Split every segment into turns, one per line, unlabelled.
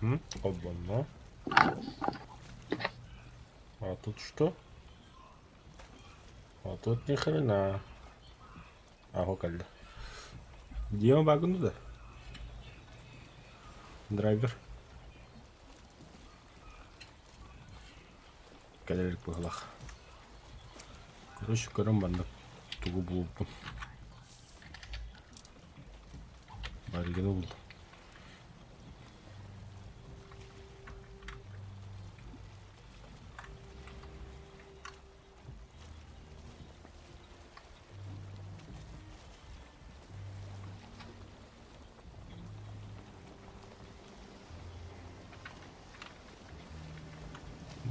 Оба-на. А тут что? А тут ни хрена. Аҕа кэллэ. Дима баагын да? Драйвер. Кэлэр илик быһыылаах. Короче, көрөн маннык тугу булбуппун. Барыганы булдум.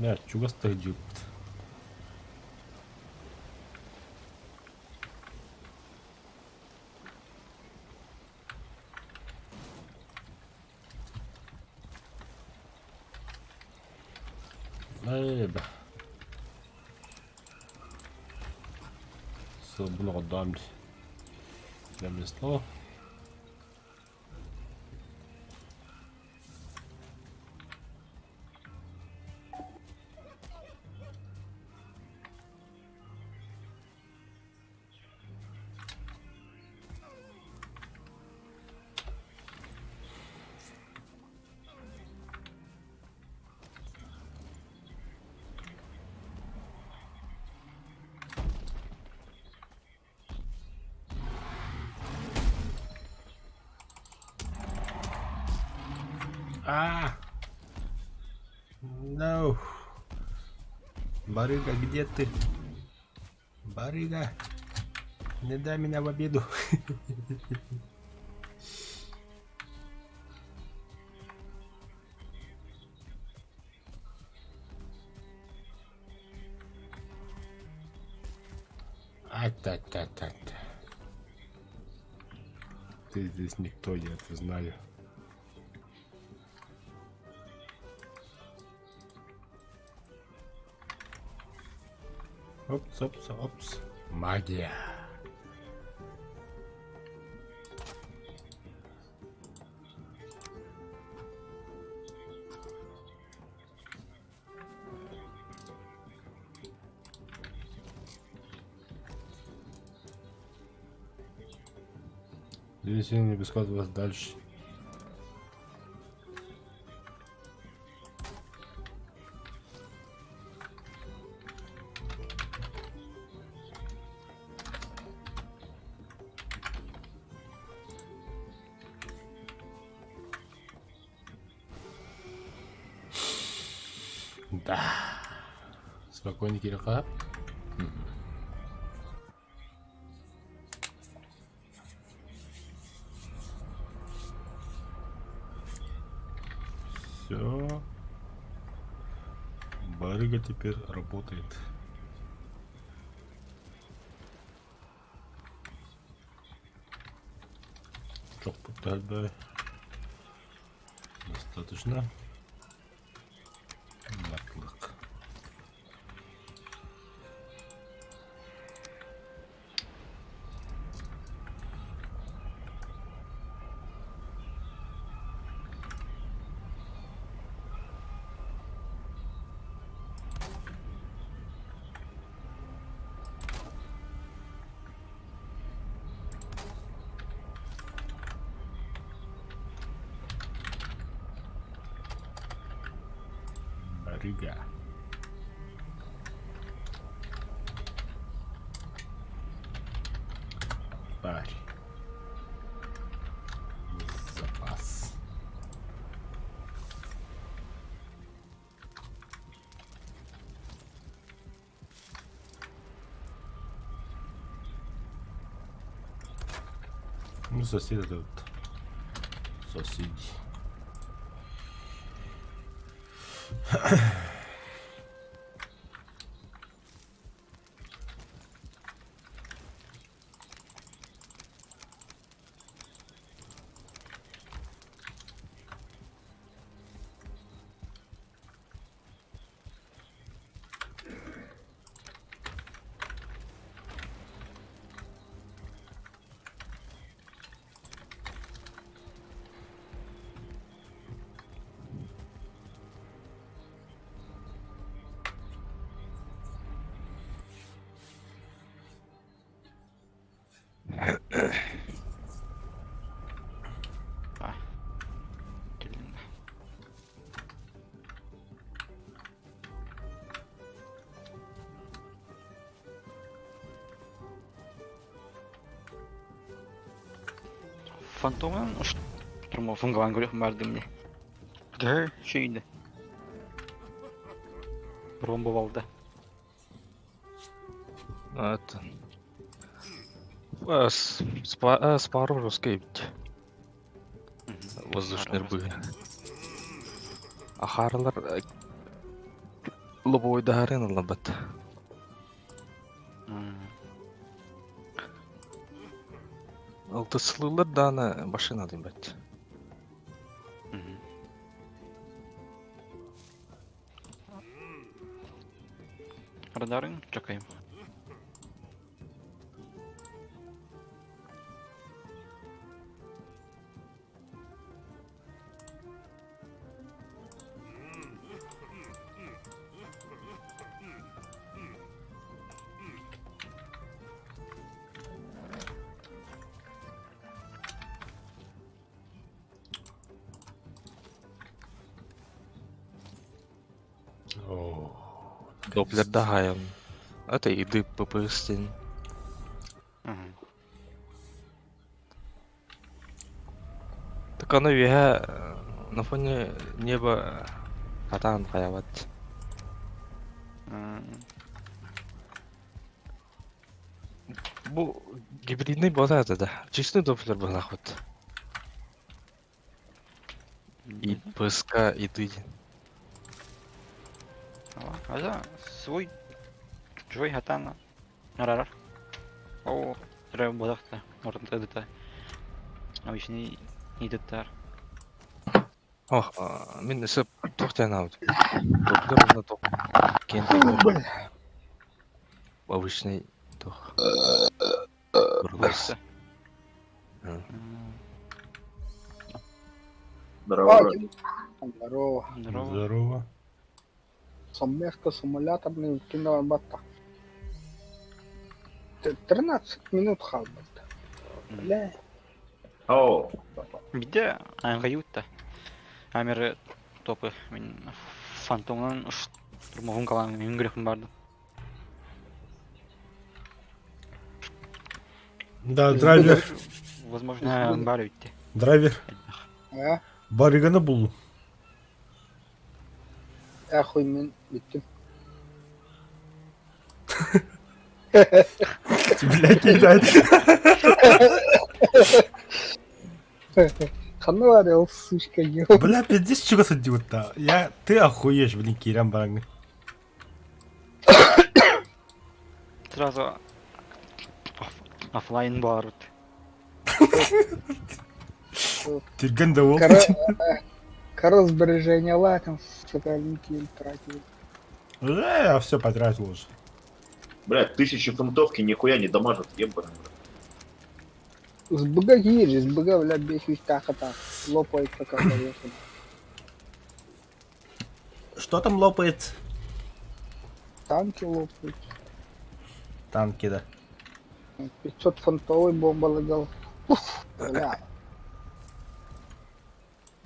Бля, чугас таһдьыппыт. Ээ, Сылбын оҕордоом дии. Ремесло. А! No! Барыга, где ты? Барыга, не дай меня в обиду. А-та-та-та-та. Ты здесь никто, я это знаю. Опс, опс, опс. Магия. Здесь я не пускать вас дальше. Да. Спокойно кириэххэ. Все. Барыга теперь работает. Чохпут Достаточно. Баклык. Барыга. Парь. Запас. Ну, соседи тут. Соседи.
Фантомынан штурмовын көрүөх бардым дии. Төһө шүйді. Бромба балда.
Это... Спару русский эбит. Воздушный рбы. Ахаралар лобойдаарын ылабат. Алтысылылар дааны машина дейбет.
Радарың чакайым.
Доплер дагаем. Это иды ППС. Так оно вега на фоне неба хатаан хайабат. Бу гибридный бота это да. Чистый доплер был нахуй. И ПСК, и ты.
Аза свой чужой хатана. Арарар. О, треба бодахта. Орын Обычный идеттар.
Ох, мин өсө туох аут. Доплер уна тох. Кен Обычный тох. Бурлас.
Здорово.
Здорово.
Здорово.
Здорово.
Совместно с эмуляторным кино 13 минут халбат. Бля.
О,
Биде аңгаютта. Амер топы мен фантомнан штурмовым калан мен грехым барды.
Да, драйвер.
Возможно, бар үтте.
Драйвер.
А?
Барыганы булдум.
Ахуй мен бүттүм.
Бля, кидает.
Ханна бар ол сучка ё.
Бля, пиздец, чего садил-то? Я... Ты охуешь, блин, Киран баранга.
Сразу офлайн бар.
Тирген да ол.
Кара сбережения латом, сука, линки тратил.
Я все потратил уже.
Блядь, тысячи фунтовки нихуя не дамажат, ебаный.
С БГ есть, с БГ, бля, бесит так так. Лопается как поехали.
Что там лопается?
Танки лопают.
Танки, да.
500 фунтовый бомба лагал. Бля.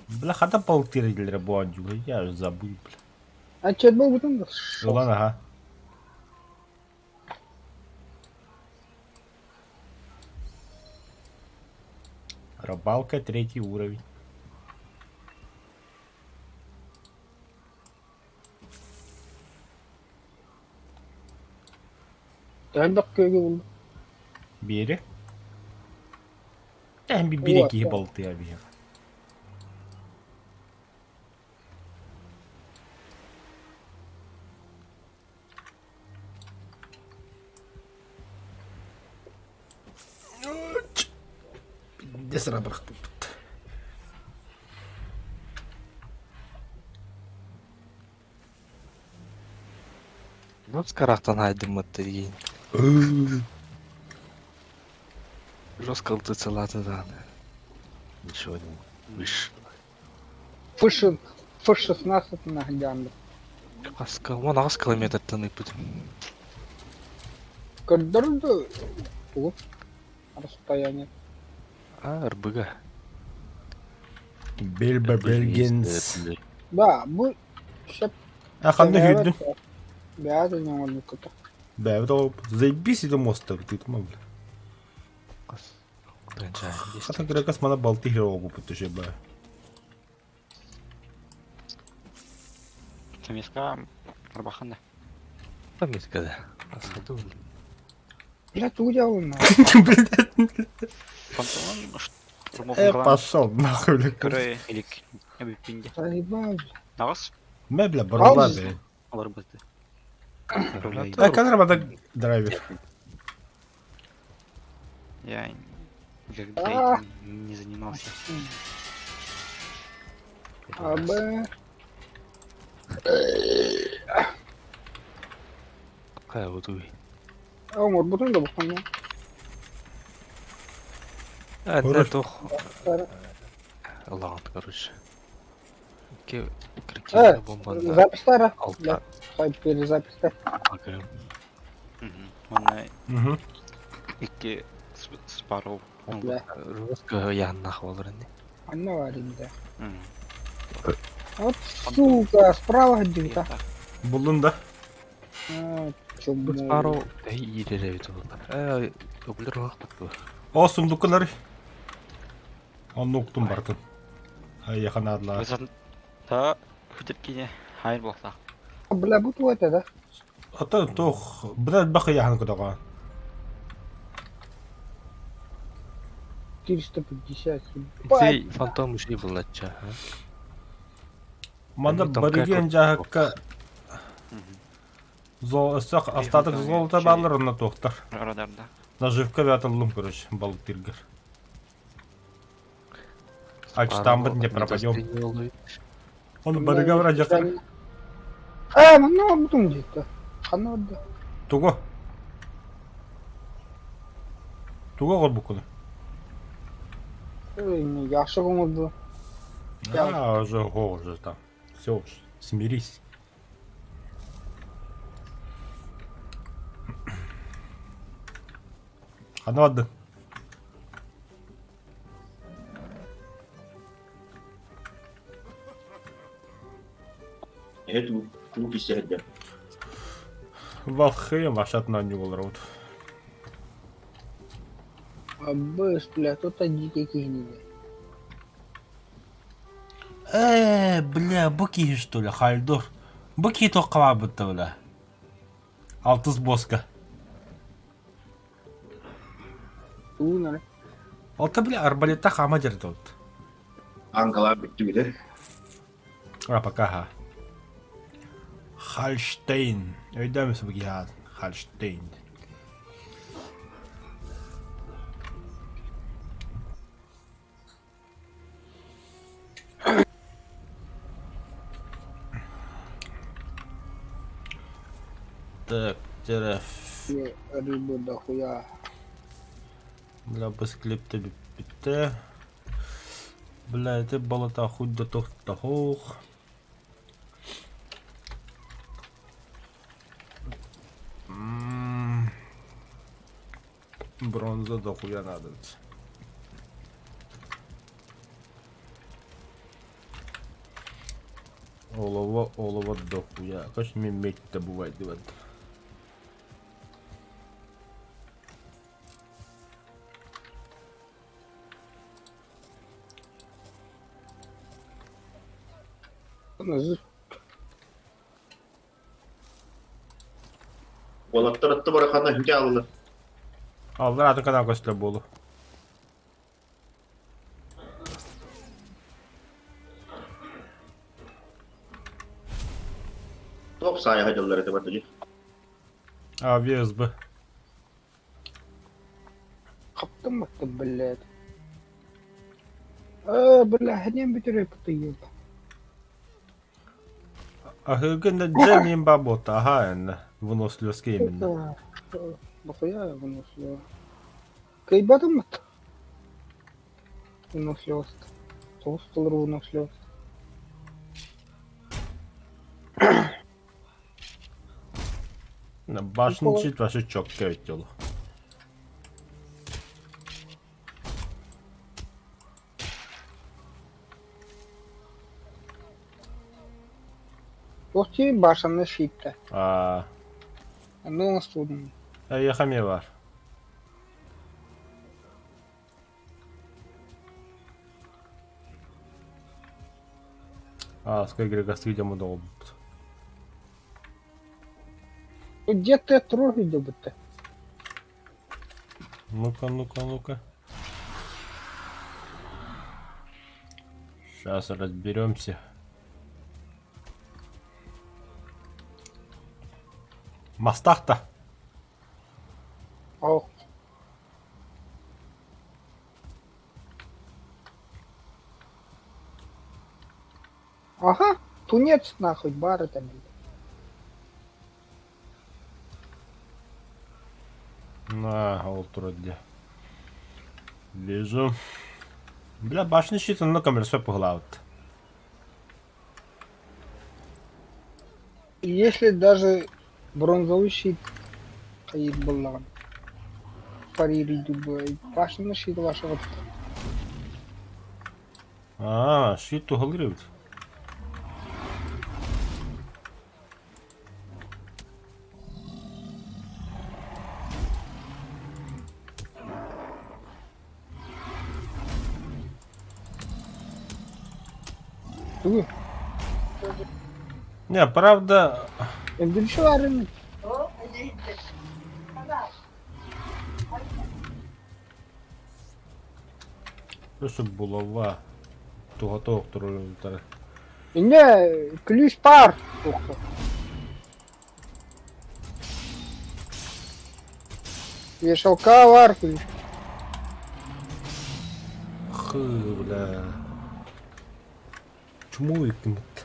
Бля, хата полтырили буандю, я уже забыл, бля.
А че был бы там?
Ну ладно, ага. Рыбалка третий уровень.
Элбэх көйгө булду.
Бери. Э, бери киһи балтыа биһиэхэ. Пиздец рабырахтыппыт.
Вот скарахтан айдыммыт дии. Жестко ылтыцалаты дааны. Ничего не вышло.
Ф Ф-16 нагдянды.
Хаска, вон аҕыс километртан ыыппытым.
Көрдөрдө тугу расстояние.
А, РБГ.
Бильбо Бельгинс.
Да, бу шеп
А ханна хүрдүн?
Бэйэ ньоҥорбуккута.
Бэйэбит ол заебись это мост ты там, бля. Хата кыракас мана балты иһэр оҕобуппут түшэ ба.
Замеска арбахан да.
Замеска да. Асхату.
Бля, тугу дьаалынна?
Э, пошел нахуй, бля.
Көрө илик эбиппинде.
Заебал.
Нагас?
Мэ, бля, барла, бля.
Алар быты.
Э, как работает драйвер?
Я никогда этим не занимался.
А, Б.
Хайа бутуй.
Оҥорбутун да буккунна.
Это туох ылаҕын короче. Икки
Э,
бомбанна
запистара.
алта
Хай перезапистар.
АГМ.
Манна
Мгм.
икки спару.
Бля,
Жестко яһаннаах буолар ини.
анна варим да. Вот сука, справа где-то.
Буллун да?
А, чё,
Спару тэһи иирэр эбит буоллар. Э, өбүлэр уһахпыт дуо?
О, сундукалар. Онну уктум бартын. Айяхан адлаа.
Та хүтэркине хайр буоллах.
Бля, бу туга это, да?
Ата туох, бля, бах яхан кудаға.
450. Ебать.
Ити фантом үчүгэй буоллачча.
Манда
Они там
барыген
как
жаһакка зо өссө остаток золото баалар онно туохтар.
Радарда.
Наживка вяталлым, короче, балык тиргер. Ачтамбыт не пропадем. Он барыга вра жакар.
А, манна бутум где-то. Ханна барда.
Туго. Туго горбукуну.
Эй, яхшы оҥорду.
А, уже, о, уже там. Все уж, смирись. Ханна барды.
Это клуб истэһэрдэ.
Валхыйым вашатынан ньуголар
Абыс, бля, тут дикие киһини.
Э, бля, бу киһи что ли, Хальдор? Бу киһи туохха бля? Алтыс боска.
Тугун эрэ.
Алта, бля, арбалетта хаама дьэрдэ
Анкалаан бүттүгүтэ.
А, пока, ха. Хальштейн. Өйдөмүс бу киһи аатын. Хальштейн. Так, тереф.
Рыбы дохуя.
Бля, бу склепте бүппүттэ. Бля, это балата хуй да тохтохох. Бронза дохуя надо. Олово, олово дохуя. Конечно, мне медь добывать делать.
Уолаттар атты барахана хүтэ алылар.
Аллар атын канал көстө болу.
Топ саайа хадьаллар этэ барда дии.
А, ВСБ.
Хаптым батты, блядь. Э, бля, ханем бүтүрэ путуйута.
Аһыгын дьэ мин бабота, аха, эннэ. Выносливость именно.
Дохуя выносливо. Кыйбатым бат. Выносливость. Тоғыз выносливость.
Башничит вообще четко ведь
Туох башаны шиитте.
А,
Онно оҥостубутум.
Эйиэхэ эмиэ бар. Ааска грегастыы дьоммут оҕолбут.
Где-то трохи добыта.
Ну-ка, ну-ка, ну-ка. Сейчас разберемся. Мастах-то.
Ох. Ага, тунец нахуй, бары там.
На, ол турар дии. Вижу. Бля, башня щит, онно көмөлөспөт быһылаабыт.
Если даже бронзовый щит стоит был парирует башня щит вашего.
Аа, щит туһалыыр эбит.
Тугу?
Не, правда,
Эндүлшү
Өссө булава туһата охторор
Инньэ ключ паар туохха. Вешалка баар ключ.
Хы, бля. Чуму иккиммит.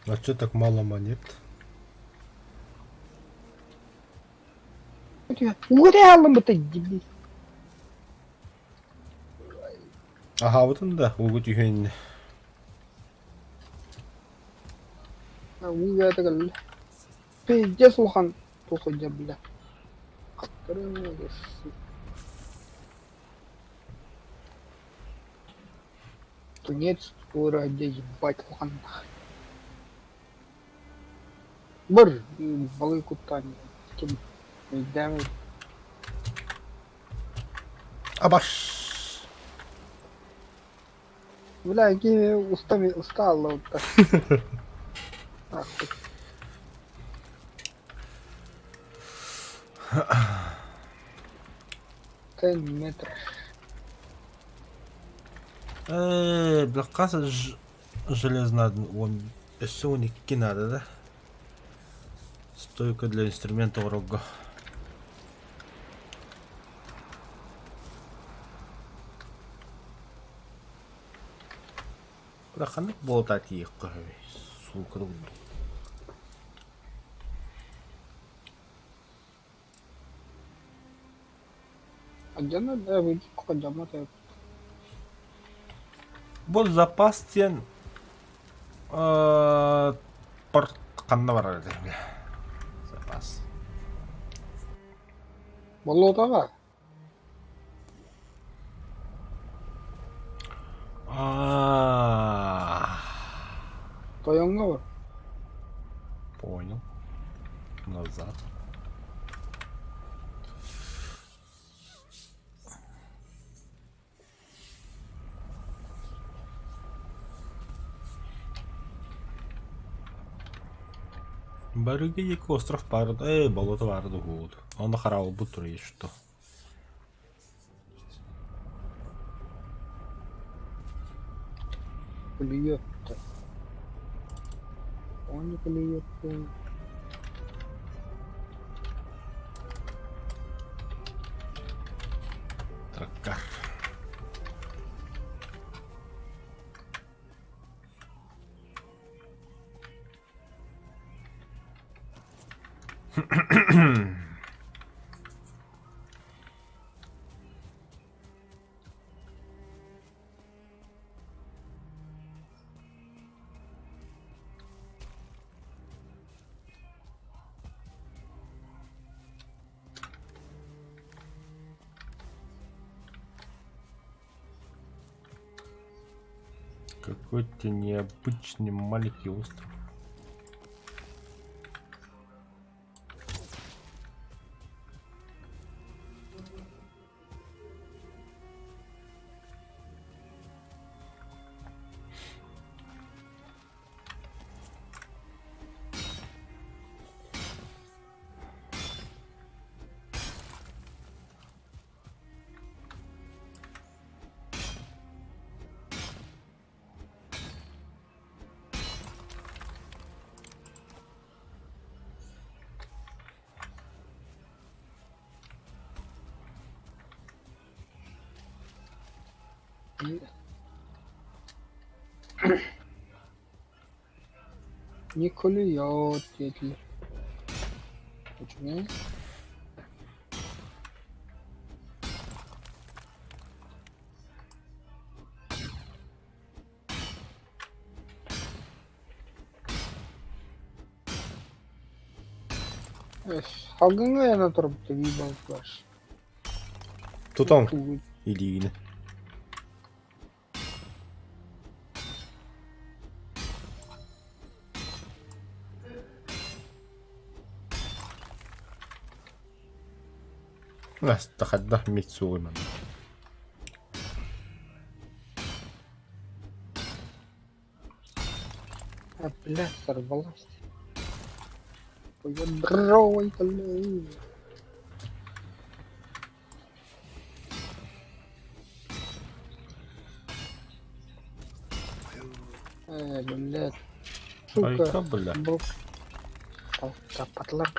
А чё так мало монет?
Угрялым это дебил.
Ага, вот он да, угу түһүн.
Уга Пиздец улахан туох сылдьар бля. Тунец городе ебать улахан. Бар балык куттаан ким өйдөөн
Абаш!
Бля, кими устами устала вот так. Нахуй. Ten метр.
Э, бля, хас железно он өссө 12 надо, да? Стойка для инструмента оҥорорго. Бля, ханнык буолта тиийиэххэ сөбүй? Сука курдук.
Алдьанна да алдьаммат эбит.
Бу запас диэн э, порт ханна барар этэ бля. Запас.
Болуотаҕа
А,
тойоҥҥо бар.
Понял. Назад. Барыга екі остров баар, э, болото баар дуһуут. Онно хараабылбыт туруй что.
Клюет. Он не клюет.
Траккар. Какой-то необычный маленький остров.
Не клюет диэтилэр. Үчүгэй. Салгыҥҥа айана турбут эбии балыктар.
Тутан илиигини. Хайдах Митсугу манна.
А, бля, сорвалась. Ядро, бля. Блядь. Сука.
Айка, бля.
Был. Тапатлар.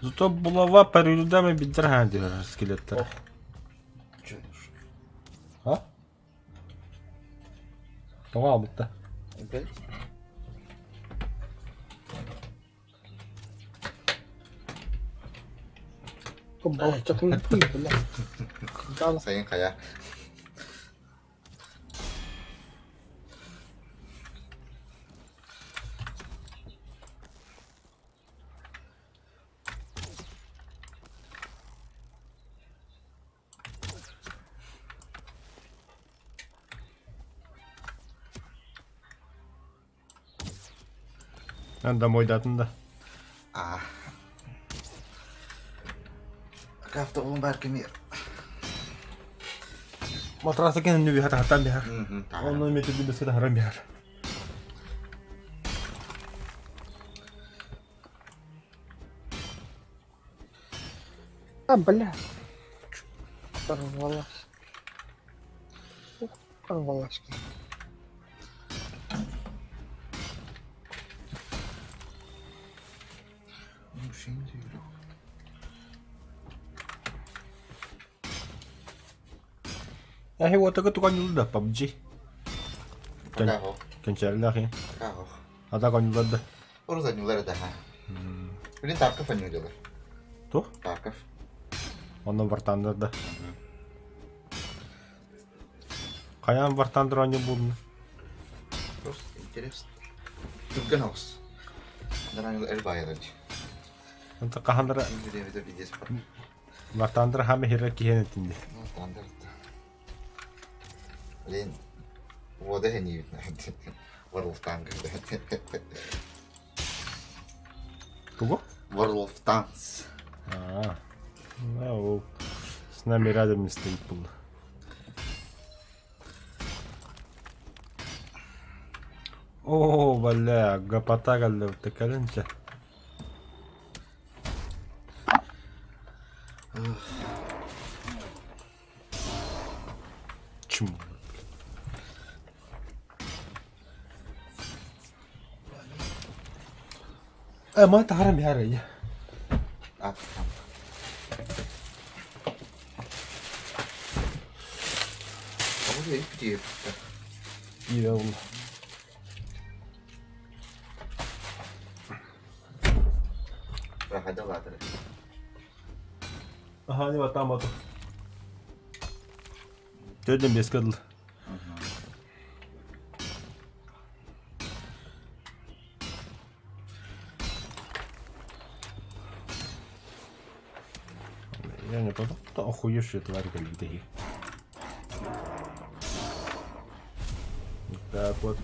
Зато булава перелюдами бідерган скелеттер. А? Тоҕо аҕалбытта?
Балчатын бля.
Сайын хайа.
Эн домойдатын да.
Аа. Автобуһум баар кэмигэр.
Матраса кэннэ биһэр хатан биһэр. Онно метрди беске таһаран биһэр.
А, бля. Порвалась. Ух, порвалась.
Эһи уотага туган да PUBG.
Пока
Кэнчээрлээх
Пока
Ата коньулар да.
Урут анньылар да ха. Блин, Тарков анньылар.
Туох?
Тарков.
Онно Вартандер да. Хайаан Вартандер оонньуу буолла?
Просто интересно. Түргэн оҕус. Анараа эр баайалар дии.
Онто хаһан эрэ
Бириэмэтэ видео
Вартандер хаама иһирэр киһиэн этин дии.
Вартандер Блин, вода хэнийбит World of Tanks.
Тугу?
World of Tanks.
Аа. Ну, с нами рядом не стоит был. Оо, бля, гопота кэллэ кэлинчэ. Чему? Э, маны таһарам иһэр
А, там. А вот я и где.
Иvel.
Проходила
Аха, не там ото. Төрден беске дыл. Я не понял, кто охуевшие твари какие-то. Вот так вот.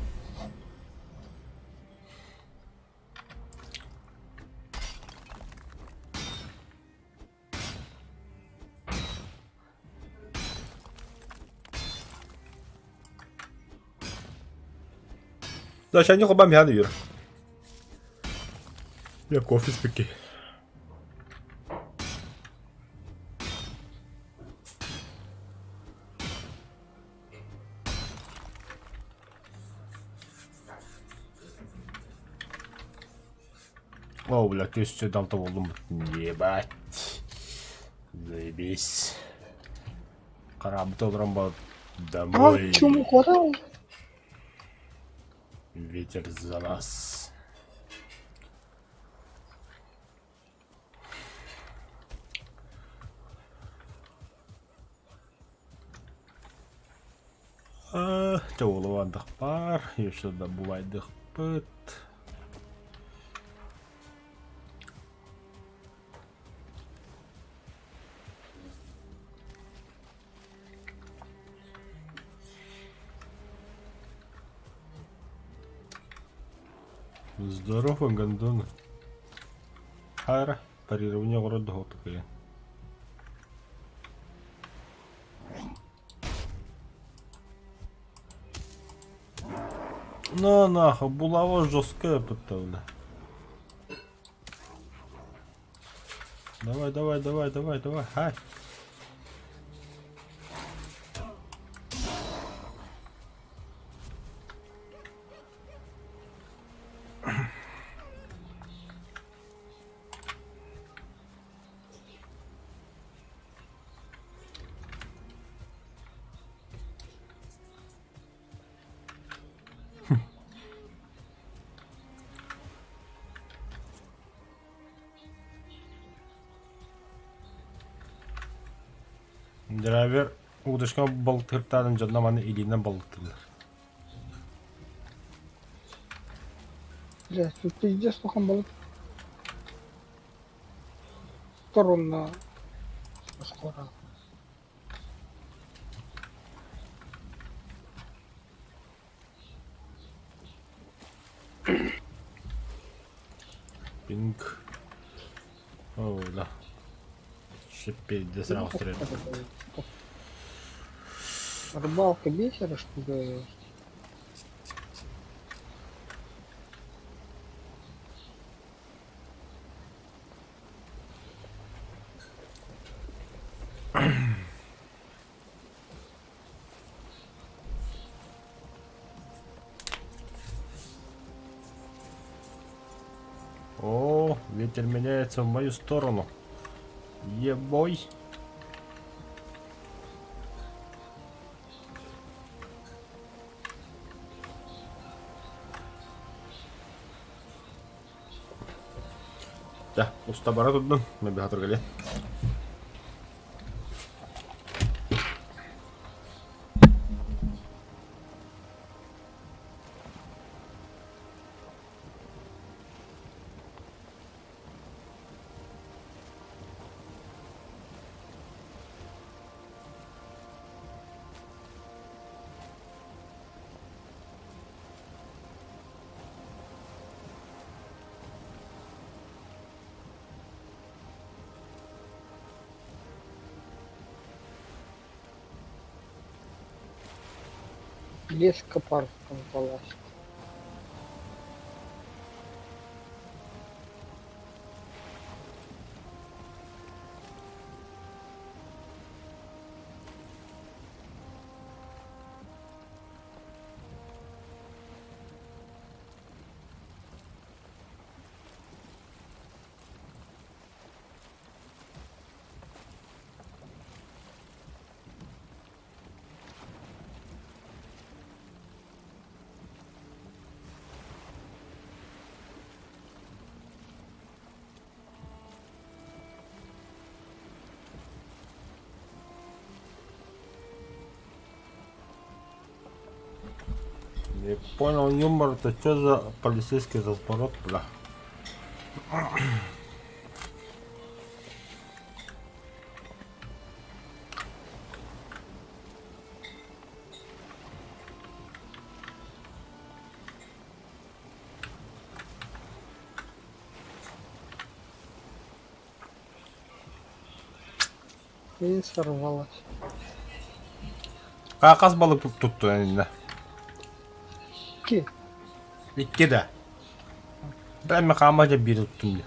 Да, сейчас не хобам я не Я кофе спеки. О, бля, 1006 болдум. Ебать. Заебись. Хараабыта олорон ба
А
домой.
чему хватало?
Ветер за нас. Чоҕулубандахпар, еще да бувайдыхпыт. Здорово, гондоны. Хайра, парирование города такая. На нахуй, булава жесткая подставля. Давай, давай, давай, давай, давай, хай. Драйвер удочка балыктыыртаарын дьонно маны илиинэн балыктыыллар.
Бля, тут пиздец улахан балык. Торонно скоро.
Пинг. О, да. Шиппейде сразу стреляет.
Рыбалка бесера, что ли?
О, ветер меняется в мою сторону. Ебой. Да, уста бара турдун, мен бэҕэ тургале.
Леска парком полазит.
Не понял юмор, это что за полицейский разворот, бля?
И сорвалась.
Хас балык тутту иннэ?
Ки.
Икки да. Бля, мен хаама дьэ биир туттум дии.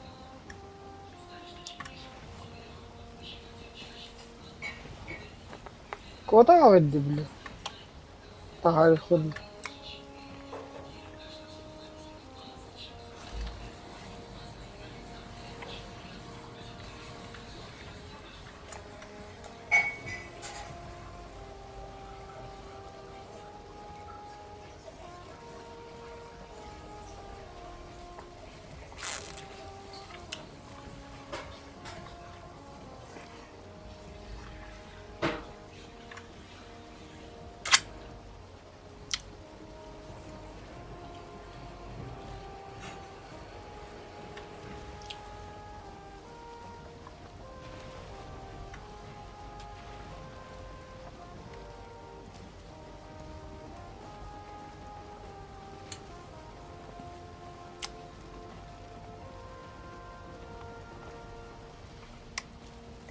Куда веди, бля? Таһаар ходу.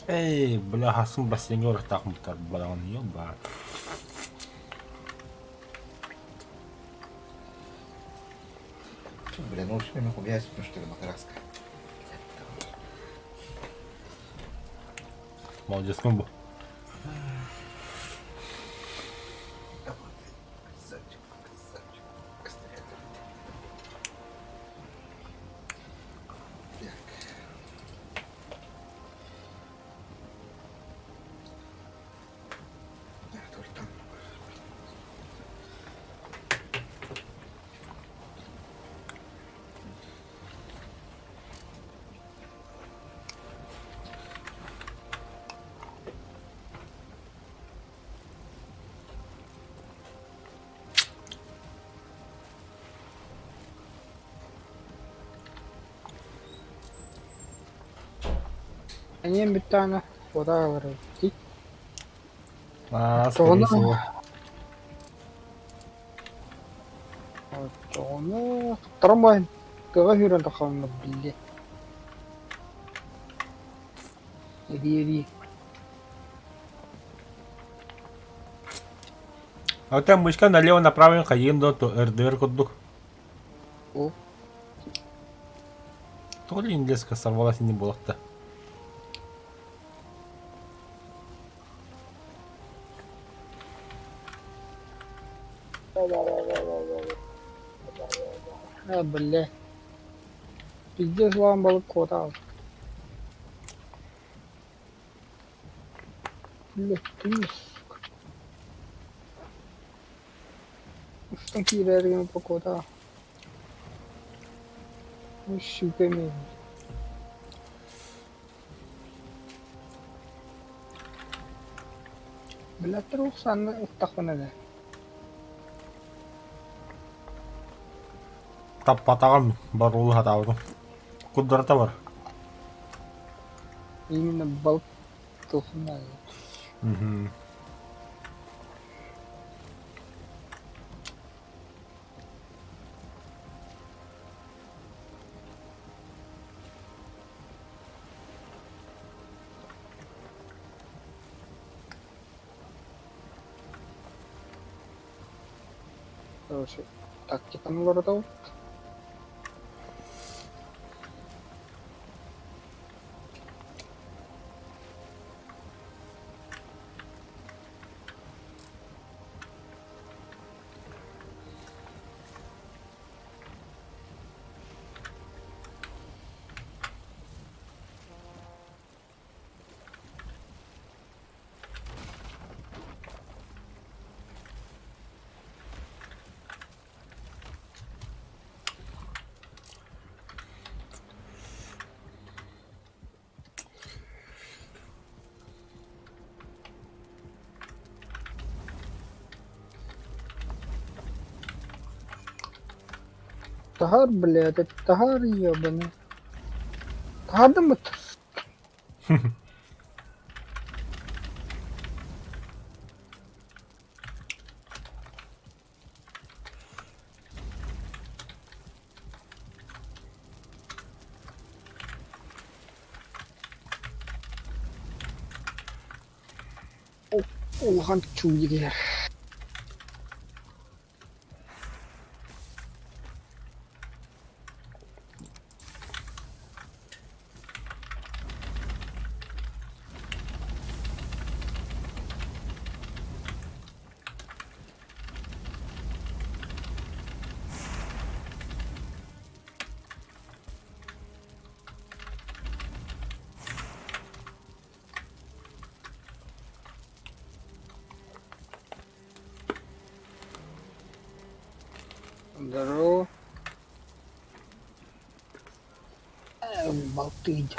Эй, бля, хасын бассейҥҥа барыахтаахпыттар балаҕан ёба.
Бля, ну уж меня хуя что ли, матраска.
Молодецкун бу.
Красавчик, красавчик. Так.
Эмиэ бүттэҕинэ куотар ылар эбит
А, скорее
Оччоҕуна
всего.
Оччоҕуна туттаран баайын тыаҕа сүүрэн тахсаллар биллиэ Эрий-эрий
А там мышка налево направлен хайын да то РДР курдук.
О.
То ли леска сорвалась не было-то.
Ээ, бля. Пиздец лаан балык куотаҕын. Бля, ты сука. Устан киирээригин куотаҕын. Ну, щука эмиэ. Бля, охсаанна ыттахпына да.
Таппатаҕым баруулу сатаабытым. Курдарата бар.
Именно балык тылхын
Мгм.
Короче, тактиканы уларытабыт. Таһаар, блядь, таһаар ебаный. Таһаардым быт. Улахан чуйгер. Здорово. Болтыть.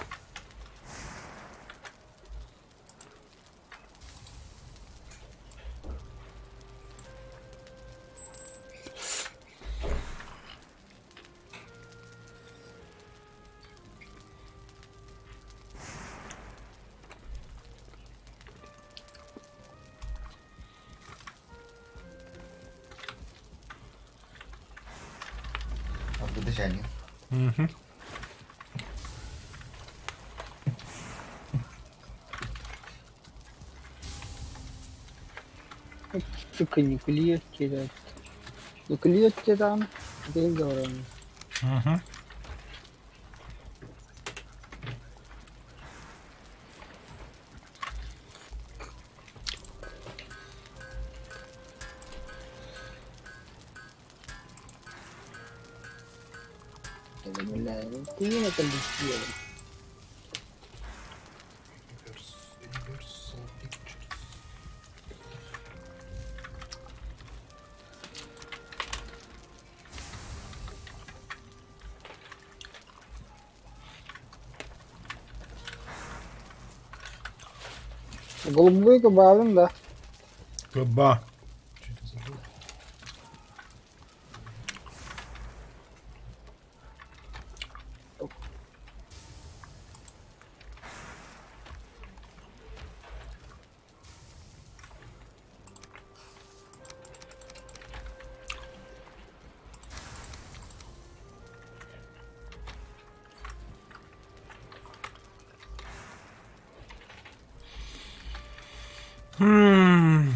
Откуда они?
Мгм.
Сука, не клюет тебя. Не клюет тебя там. Переговорами.
Угу.
Бля, ну ты не это сделал.
Universal Pictures.
Голубойка баалым да.
Кыба.
Что это за звук?
Хм.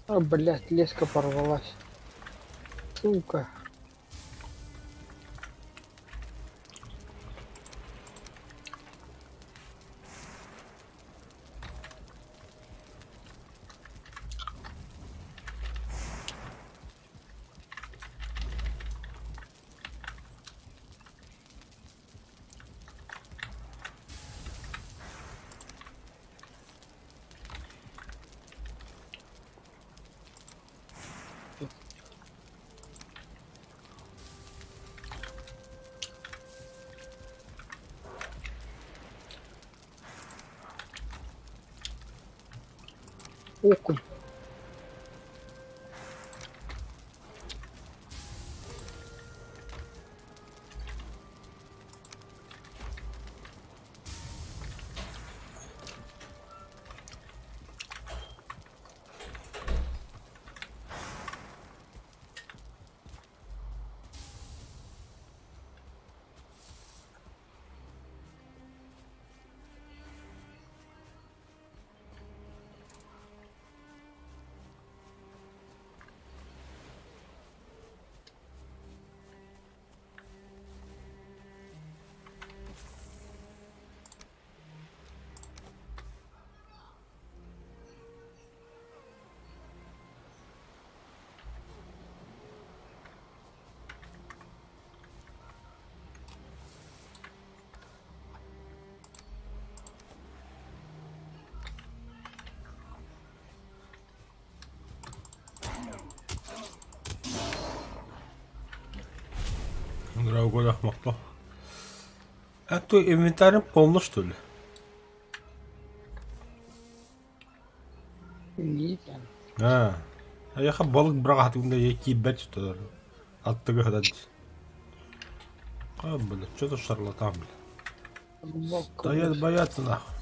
А, блядь, леска порвалась. Сука. Окунь.
Дорогой мохто. А то инвентарь полно, что ли?
Нет.
А. А я балык бырахатыгында я кибет что Аттыгы хадат. А, бля, что за шарлатан, бля. Стоят, боятся, нахуй.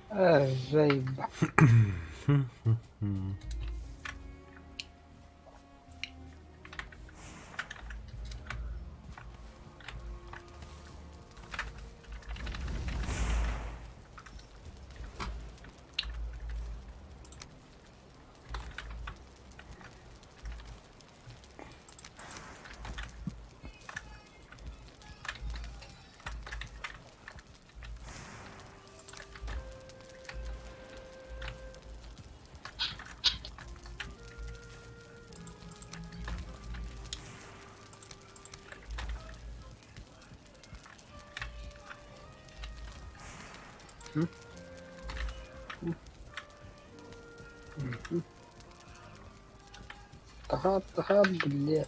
А, заеба. Ага, ага, бля.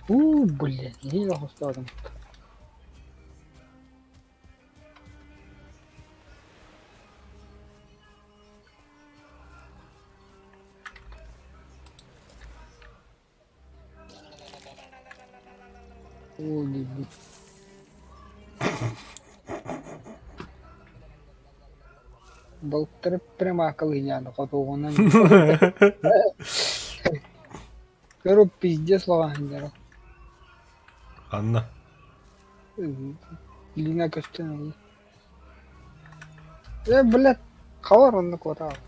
У, бля, не устадым. Оо диибин. Балыктары прямо акалыйааны хотугунан Көрө пиздец лаҕаһыннара.
Ханна?
Илиҥэ көстөн ылла. Э, блядь, хабар онно куотаҕын.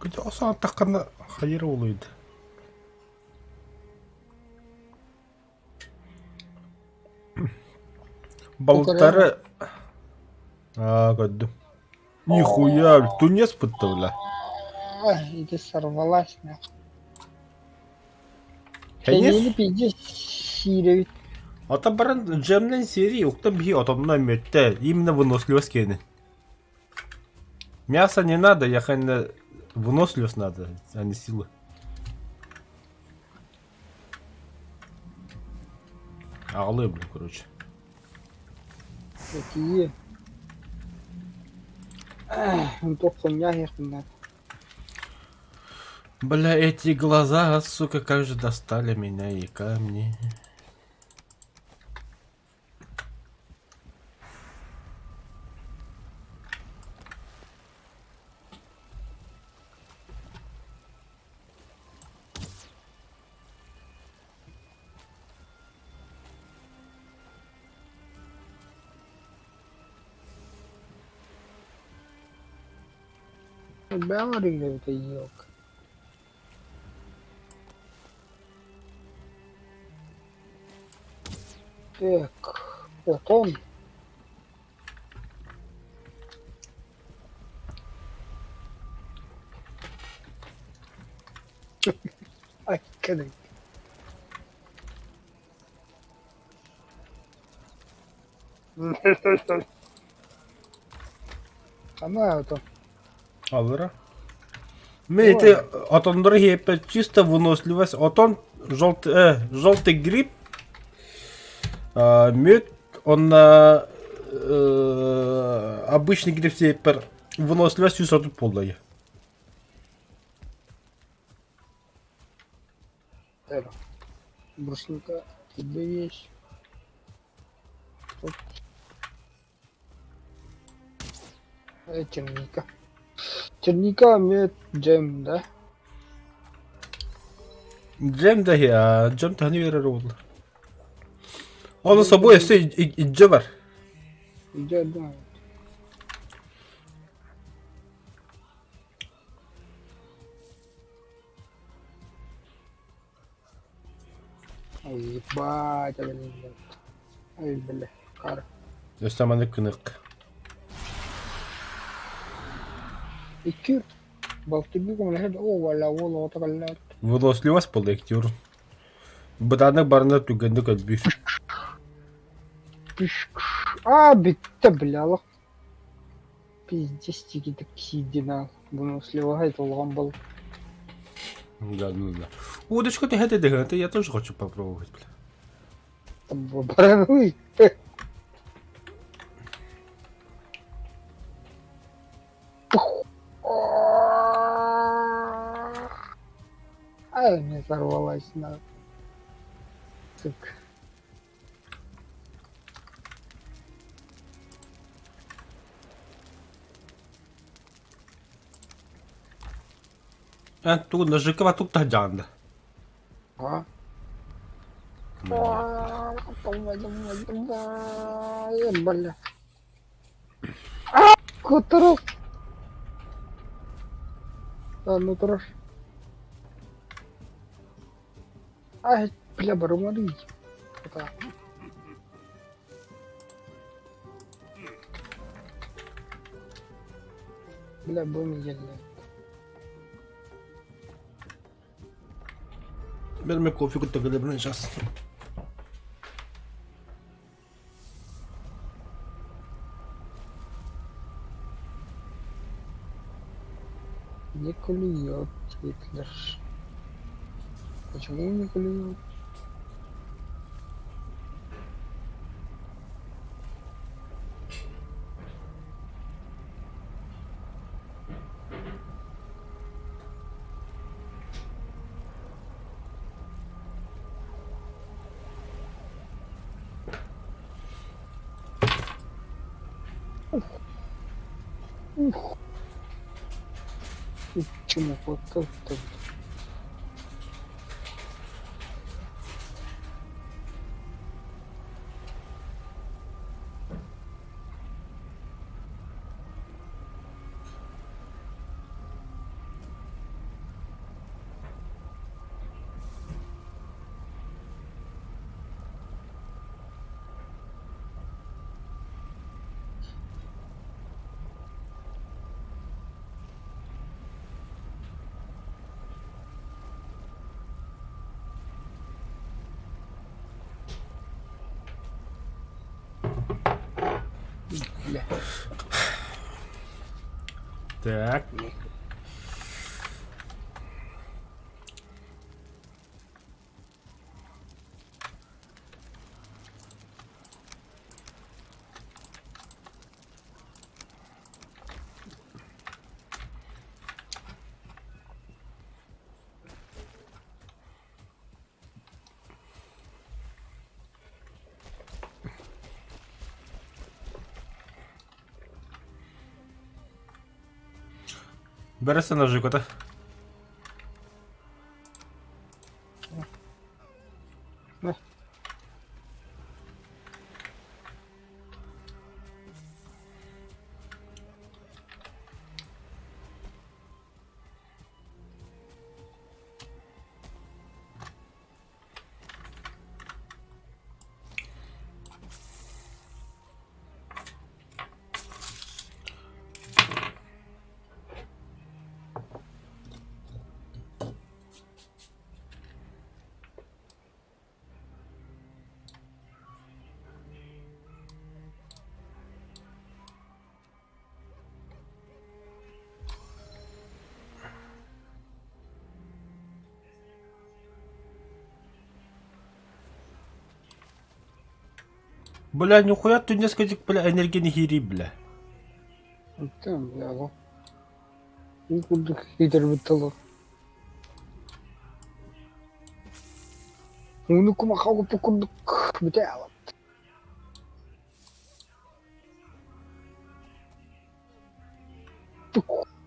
Күтэ сааттаххына хайыр уолуйда. Балыктары Аа, көрдүм. Нихуя, тунец пытта, бля.
Иди сорвалась нахуй.
Хенис?
Кэннини пиздец сиирэбит.
Ата баран джемнен серии уктан биһи отомно мөттэ. Именно выносливость киэнин. Мясо не надо, я ханна выносливость надо, а не силы. Аҕалыы блин, короче.
Этии. Туох хомньаах иһихпиннэр.
Бля, эти глаза, сука, как же достали меня и камни.
Бэҕэр эбитэ елка. Так, отон. Аккадай. Хана ото.
Аллара. Мен ити отоннору иһиэппэр чисто выносливость отон желтый, желтый гриб, мед, онно обычный гриб сиэппэр выносливость үс отут буолла.
Брусника тебе есть. Тут. Черника. Черника, мед, джем, да?
Джем да я, джем таны берер буолла. Оны собой өссө илдьэ бар.
Илдьэ да. Ебать, блин. Ай, бля, хара.
Өссө маннык гынык.
Икки балтыгы көмөлөһөр оо вала уол оҕото кэллээт.
Выносливость был актер. Бытааннык барына түгэнник өлбүр.
А, бүттэ, бля, олох. Пиздец тигитик сиидинал. Выносливоһа толгон был.
Да, ну да. Удочку ты это это я тоже хочу попробовать, бля.
Барануй. Ай, мне сорвалась на. Сука.
Эн тугу нажикова тук таһдьаанда.
А? Давай, давай, давай, бля. А, кутуру. А, ну трош. Ай, бля, барымарый. Это. Бля, бу мигэллэр.
Бер кофе кутта кэлэбин сейчас.
Не клюет Гитлер. Почему не клюет? Ух. Чумопотта. Бля.
Так. Бери ножик, да? Бля, нихуя ты несколько, бля, энергии не хири, бля.
Там, бля, алло. Ну, курдук кийтэрбит толор. Ууну кумахха курдук бүтэ аҕалбыт.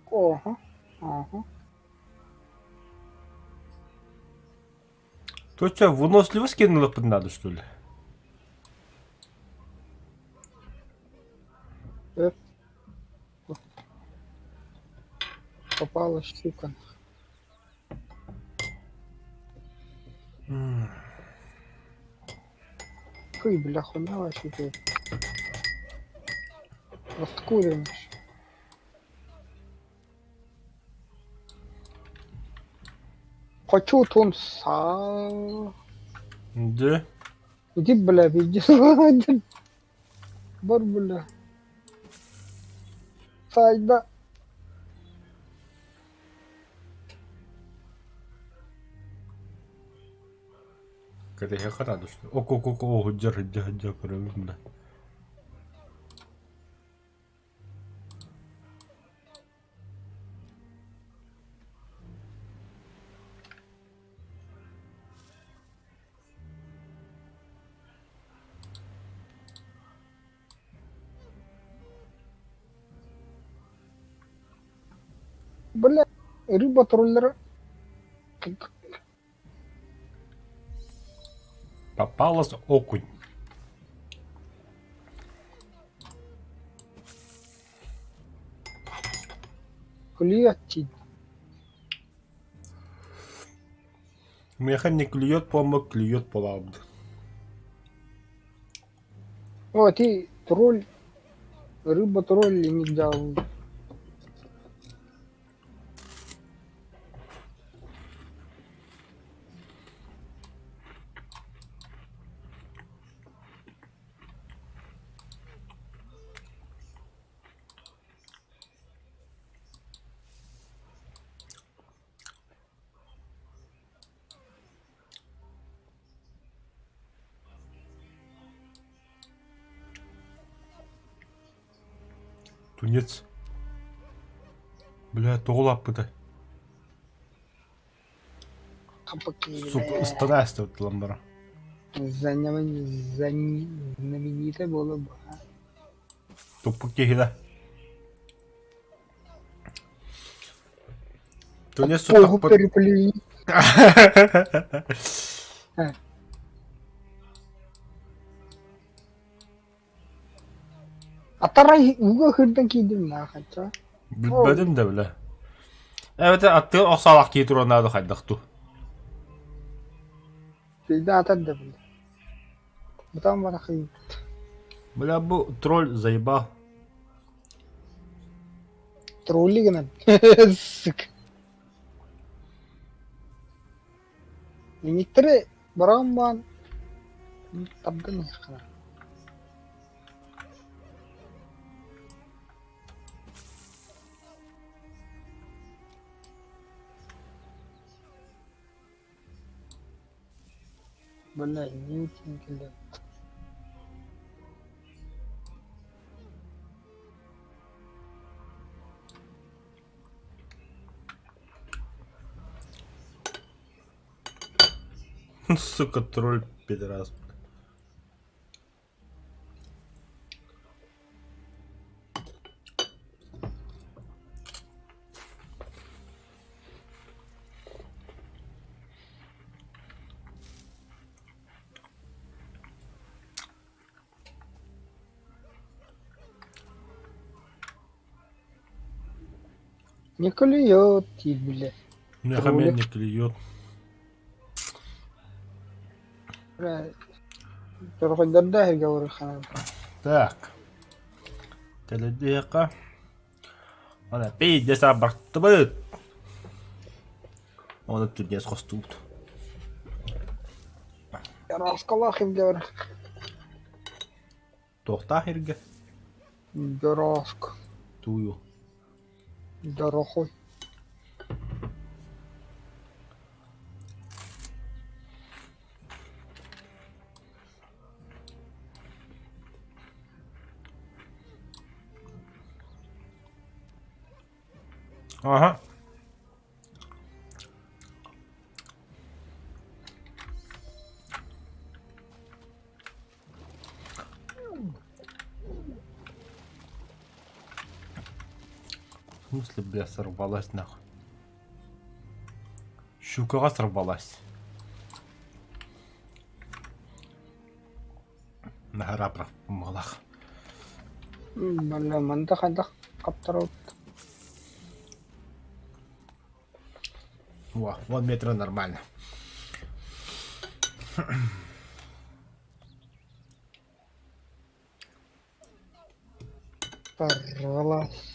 Ооһо, ооһо.
То что, выносливость кинула под надо, что ли?
Попала щука. Фуй, бля, хуйня вообще ты. Раскурим. Хочу тунца.
Да.
Иди, бля, иди. Бар, бля. Сайда.
Кэтэһиэххэ наада что ли? Око-око-око, сылдьар, сылдьар, сылдьар, көрөбүн да.
Бля, рыба троллера.
Попалась окунь.
Клюет.
Меха не клюет, по-моему, клюет плавно.
О, ты тролль. Рыба тролль не дал.
Тунец. Бля, тоҕо улааппытай? Сука, ыстана ылан баран.
Знаменитая была бы.
Туппут киһи да. Тунец
Похуй
сутахпыт.
переплюй. Атарай ууга кырдан киирдим наахачча.
Билбэтим да бile. Эбэтэр аттыгар охсоолох киһи туруон наада хайдах дуу?
Пизда атар да бile. Бутан барахый.
Бля, бу тролль заебал.
Тролли гынан. Сука. Некоторые баран табдан яхана. Бля, не киллер.
Сука, тролль пидорас.
Не клюет, и, бля.
У меня
Троллик.
хамель не клюет.
Бля. Торҕойдордоох эргэ олорор
Так. Теледиэхэ. Ана пиздец абартыбыт. Оны түрдес хостуут.
Раскалах им
Туохтаах эргэ?
Дороск.
Тую.
Дорохой.
Ага. В смысле, бля, сорвалась нахуй? Щукаға сорвалась. Наһара малах.
Бля, манта хайдах хаптарабыт.
Во, вон метра нормально.
Порвалась.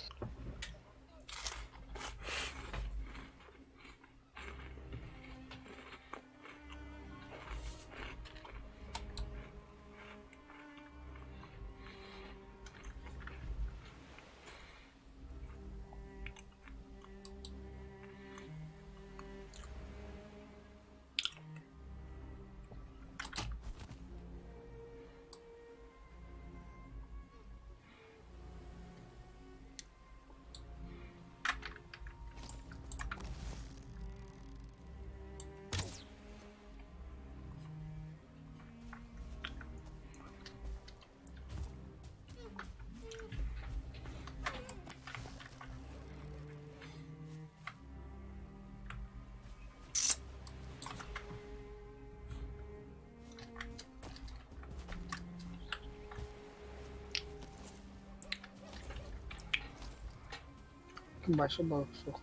Большой балык суох.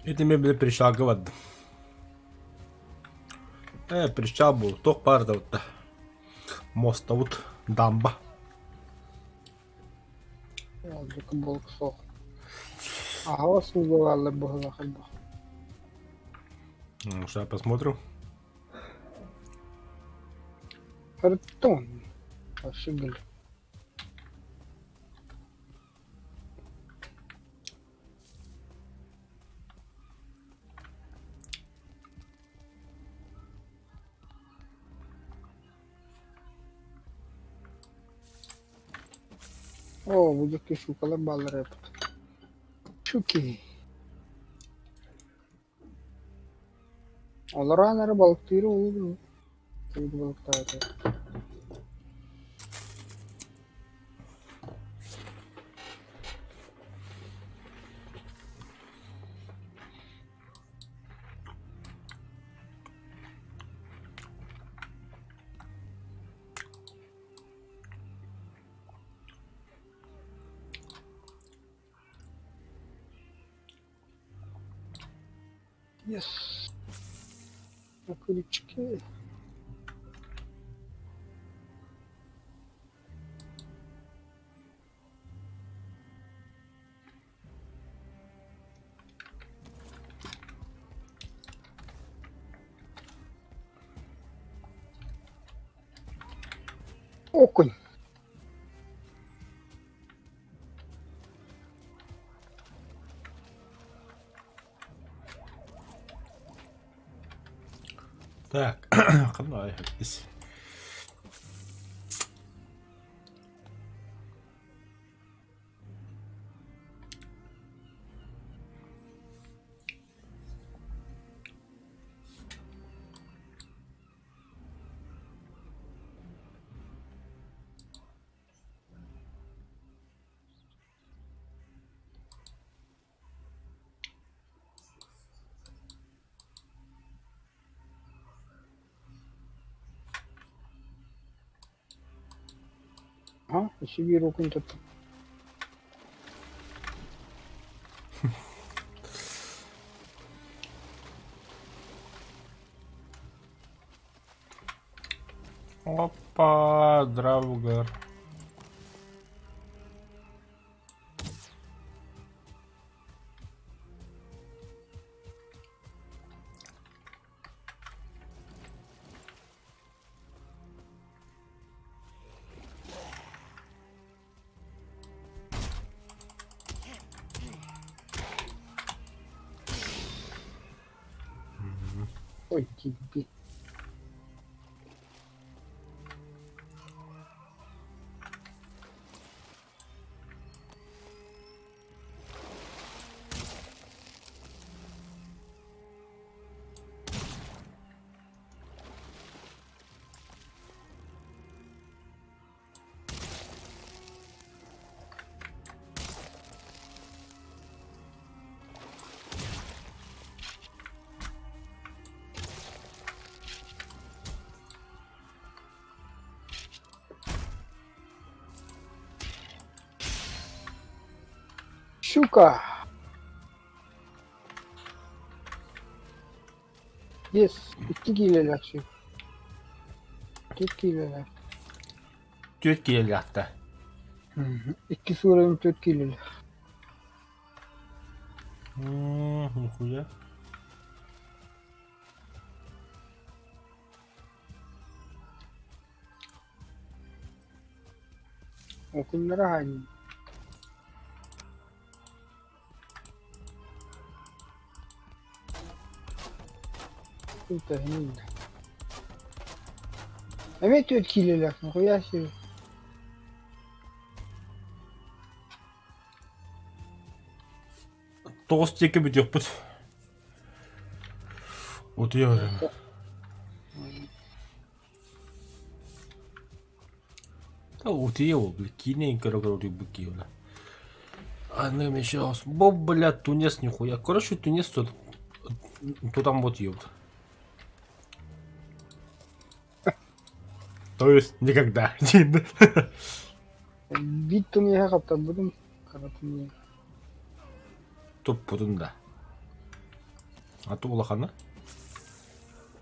Это мебель пришагывать. Причал был, тох пар да вот. Моста вот, дамба.
Балык балык суох. Аһаҕас ууга бааллар быһыылаах элбэх.
Ну, сейчас посмотрю.
Харитон. Вообще гл. Оо, бу дьикти щукалар бааллар эбит. Щуки. Олорон эрэ балыктыыр уолу балыктаата. Yes. На крючке. Окунь.
Так, ханна здесь.
Ага, өссө биир окунь туттум.
Опа, Драугар.
Ой, тебе. Щука! Yes, икки киилэлээх щука. Түөрт киилэлээх.
Түөрт киилэлээхтэ.
Икки суурайым түөрт киилэлээх.
Нихуя.
Окуннара аанньа. Эмиэ түөрт киилэлээх нахуя себе.
Тоҕус диэки бүтүөхпүт. Утуйа барыам. Утуйа ол, бля, киинэ көрө-көрө утуйбут киһи бля. Аны еще бо, бля, тунец нихуя. Короче, тунец тут, тутан вот ёбт. То есть никогда.
Биир тунеһы хаптарбытым, хара тунеһы.
Туппутун да. А то улахана.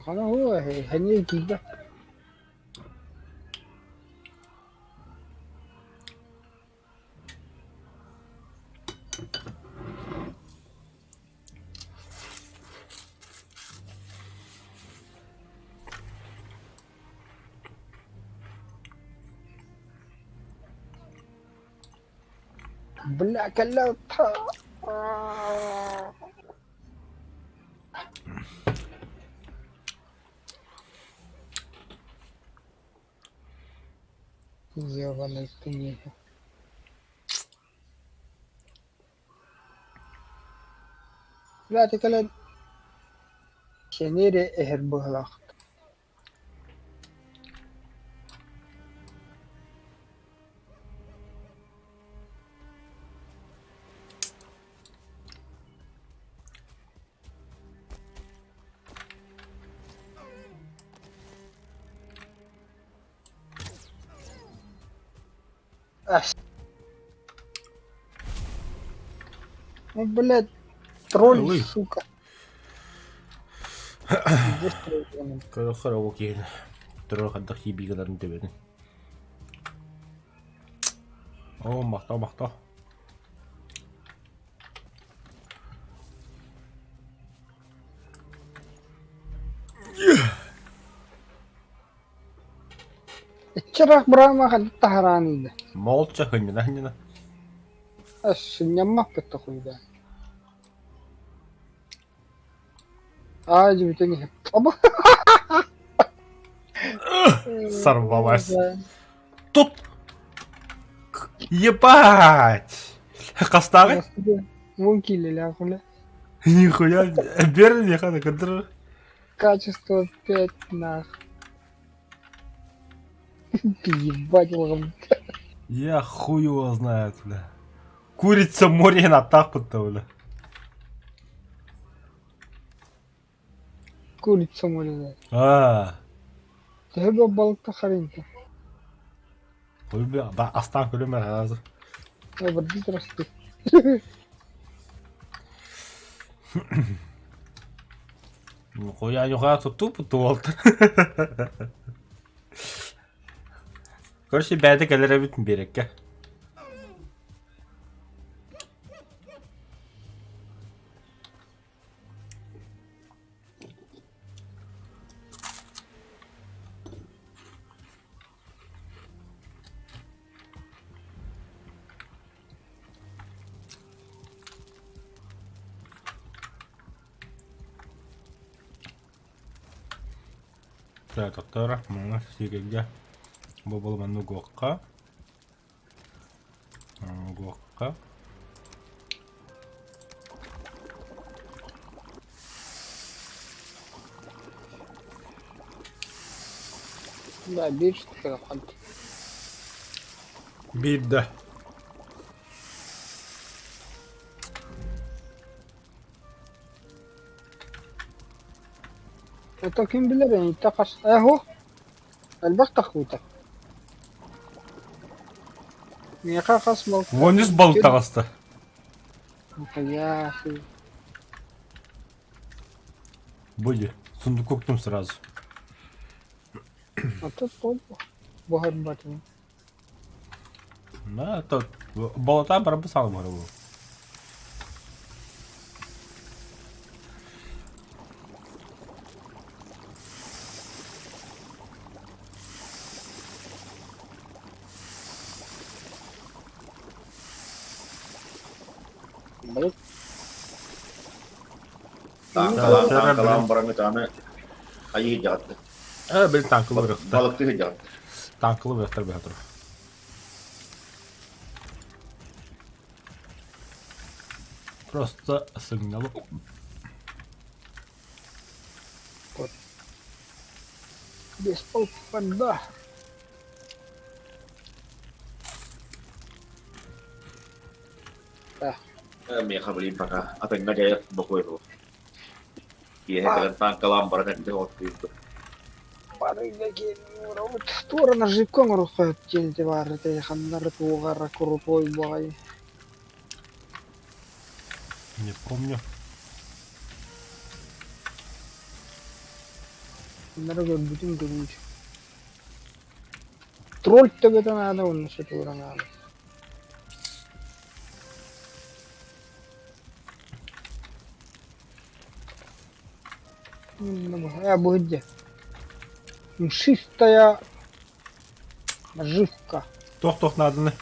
Хана оо, эһэниэ киирбэт. Бля, кэллэ Ебаный ты. Бля, ты кэлэн сэниэ эһэр быһыылаах. Ну, блядь, тролль,
Ой.
сука.
Көрөхөр ол киһини турар хайдах киирбии гынарын төбөтүн. Оо, махтал, махтал.
Иччирэх бырама ханна таһараан да.
Молча хынньана-хынньана.
Сынньаммаппыт да хуйда. Аа, дьүбүтэн иһэр. Оба.
Сорвалась. Тут! Ебать! Хастааҕый?
Вон киилэлээх үлэ.
Нихуя, бер миэхэ да кырдыр.
Качество 5 нах. Ебать лоҕум.
Я хуй его знает, бля. Курица море на таппыт бля.
Курица море.
А.
Төһө бу балыкта харинта?
Ой, бля, да, астан көрөмөр азыр.
Обордит расты.
Нихуя, нихуя, тут тупо туолтар. Короче, бэйэтэ кэлэр эбит биэрэккэ. Тоттора, манна сигэгэ бу был манныгуохха угуохха
Да, биир штука хант.
Биирдэ.
Это ким билэр эйиттэ хас эһо элбэх тахпыта. Миэхэ хас балта
Вонюс балык таҕыста.
Я
Были. Сундук уктум сразу.
А то толку. Буһарбатын.
Да, то болота барбы салы барбы.
Балык.
Таанкалаан, таанкалаан баран аны хайыы дьаҕатты.
Э, били танкылы бырахта.
Балыктыы сылдьаҕын.
Танкылы бырахтар быһа турар. Просто сигналы.
Без полпанда.
Миэхэ билим пока атыҥҥа дьайар бокуой суох. Киэһэ кэлэн таанкалаан баран эрдэ оттуурбут.
Барыга киэҥ туора наживка оҥоруохха диэн ити баар этэ ханнары туоҕара крутой баҕайы.
Не помню.
Ханнары көрбүтүм көрүүчү. Тролль төбөтө наада уонна сотура наада. Э, бу где? Мшистая наживка.
Туох-туох нааданы?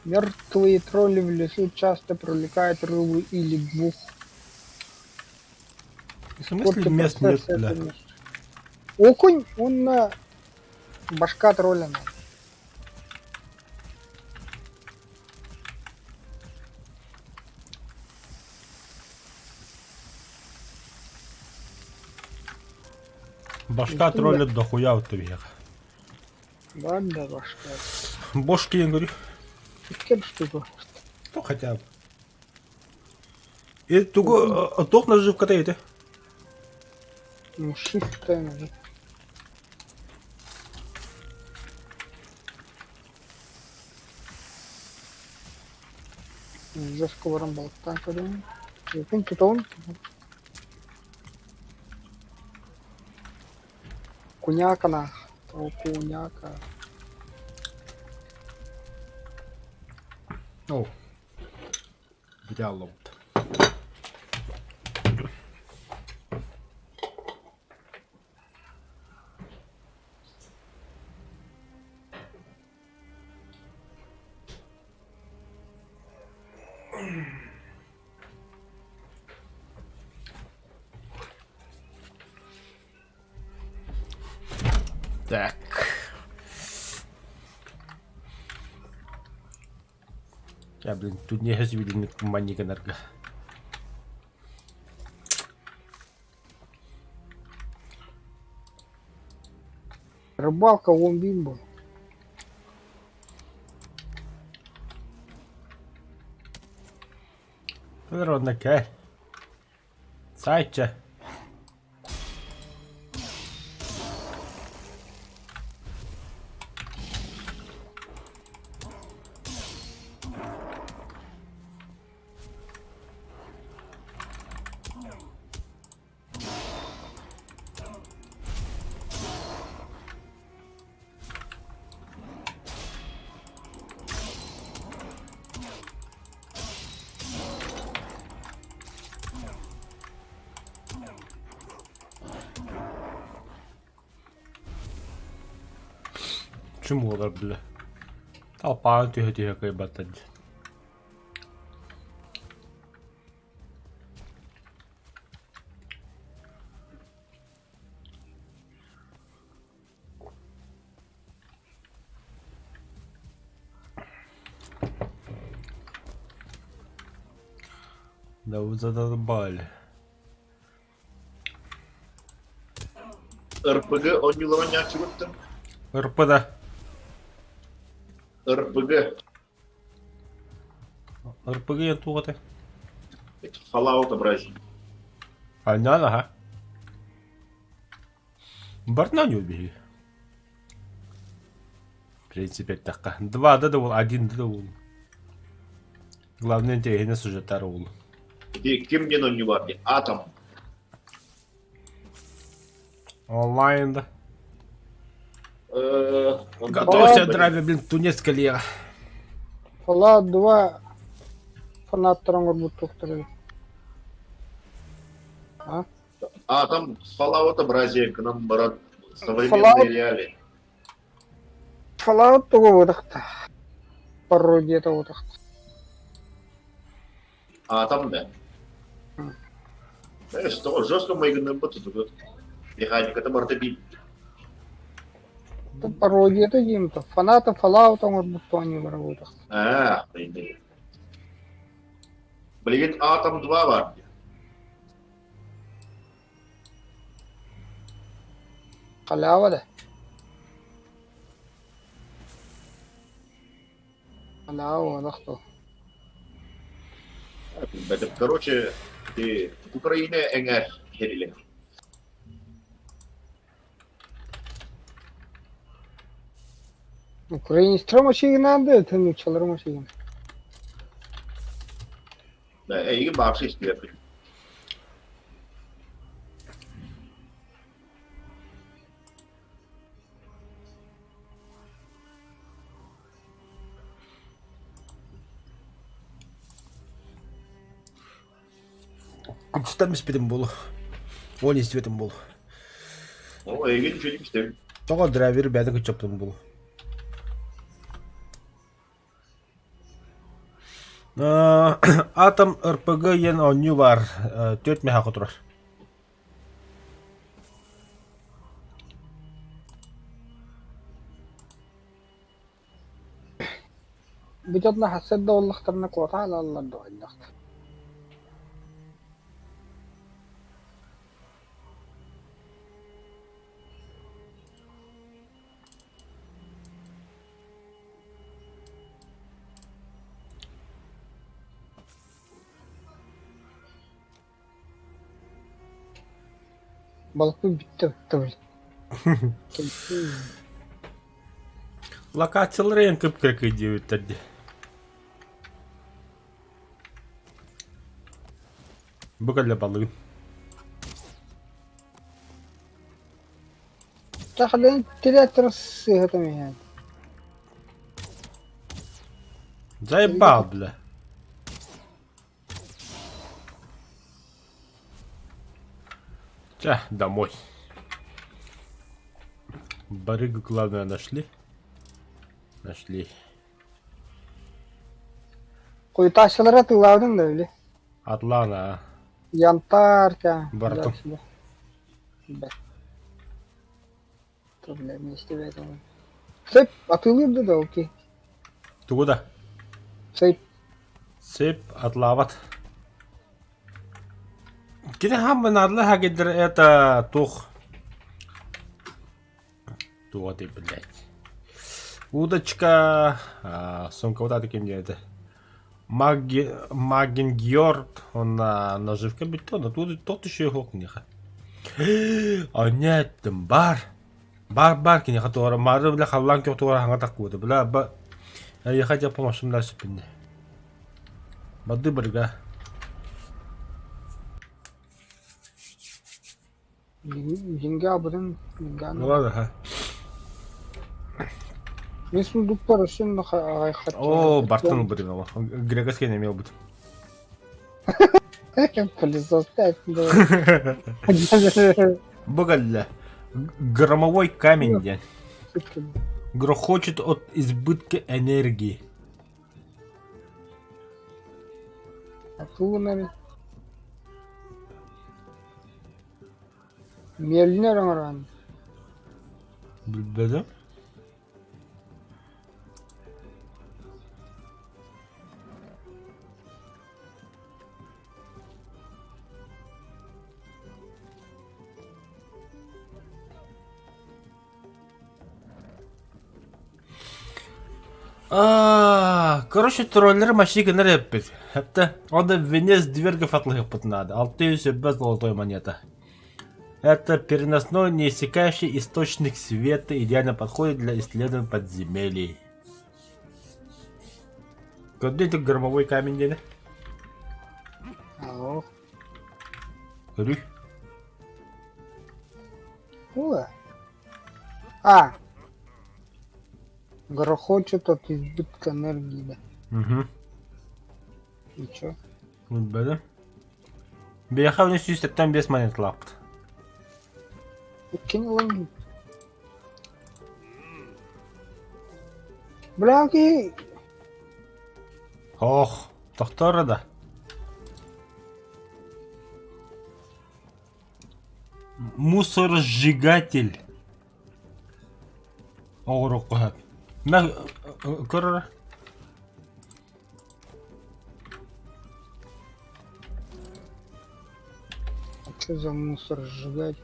Мертвые тролли в лесу часто привлекают рыбу или двух.
В смысле мест нет, бля?
Окунь, он на башка тролля. надо.
Башка тролля дохуя вот вех.
Ладно, башка.
Бошки, я говорю.
Икки штука.
Ну хотя бы. И тугу туох наживката эти.
Мшистая наживка. Жестко баран балыктаан көрөм. Окунь тутабын. Толкунякалаах, толкуняка.
О, Бүтэ Так. Я, блин, тут не виден маньяк
Рыбалка уон биир буол.
Ырыанна кэл. Саайча. Чым буолар бile. Талпаан түһэ-түһэ кыайбаттар дии. Да вы задолбали.
РПГ оонньууларын ньааччыбыттым.
РП да.
РПГ.
РПГ туох этэй?
Fallout образин.
Анньаан аха. Бартынан биһиги. В принципе, эттэххэ. Два да да один да уол. Главное интэриэһинэй сюжеттар уол.
Ити ким диэн оонньуу баар дии? Атом.
Онлайн да.
Э,
Готовься, драйвер, блин, тунец коллега.
Fallout 2 фанаттар оҥорбут туохтара
А, там Fallout Абразия, к нам барат современные
Fallout-
реалии.
Fallout тугу буотахта. Пародията буотахта.
А, там да. Знаешь, что жестко мы тут. Механика, это барта
Пародията диим то. Фаната Fallout оҥорбут оонньуулара буотахта.
А, блин. Блин, Атом 2 бар.
Халява да. Халява буотахта.
Короче, ты Украина эҥэр хериле.
Украинецтэр машинаан да, нууччалар машина.
Да, эйигин баапсы истиэппин.
Күчтэн испитим буолу. Он истибэтим буолу.
О, эйигин үчүгэй истэбин.
Тоҕо драйвер бэйэтин кыччаптым буолу. Атом РПГ диэн оонньуу баар, түөрт миэхэ турар.
Бүтэтинэ хасыт да буоллахтарына куотаа ылаллар дуо хайдах Балыкпыт бүттэ бүттэ блин.
Локациялар эйэн кып-кыракый диэбиттэр дии. Бу кэллэ балыгын.
Тахалын тирээттэр сыыһатым иһэн.
Заебал, бля. Ча, домой. Барыгу, главное, нашли. Нашли.
Куйтааччылара тыылаабытын да били.
Атлана.
Янтарь тя.
Бартым.
Б. Проблема истибэт Сөп, атыылыыр да да окей.
Тугу да?
Сөп.
Сөп атлаабат. Кини хаммын арлы хагидер это тух. Туга ты, блядь. Удочка. А, сумка вот таким диэти. Маги, Магингьорд, он на наживка бетона. Тут тот еще его книга. А нет, там бар. Бар бар киниэхэ туора мары бля халлаан күөх туора хаҥа таккуота бля ба эйиэхэ дьэ помощым да сүппүннэ. Барды барга.
Деньга абытын деньга.
Ну ладно, ха.
Мин сундукпар өссө аҕай
О, бартан ылбытым ол. Грегас киэн эмиэ ылбытым.
Пылесос
Бу кэллэ. Громовой камень диэн. Грохочет от избытка энергии.
Атуунары. Миэлинэр оҥорон.
Билбэтим. А, короче, троллер маши гынар эппит. Хәтта онда венец двергов атлыһыппыт надо. 605 золотой монета. Это переносной неиссякающий источник света идеально подходит для исследований подземелий. Куда это громовой камень диэни?
Ох.
Көрүй.
Ула. А. Грохочет от избытка энергии, да.
Угу.
И чё?
Билбэтим. Биэхэ уни 175 монеталаахпыт.
Иккини ылан Бля, киһи
Ох, тохтоор да. Мусоросжигатель. Оҕуруохха сөп. Мэ көрөр.
А что за мусор сжигать?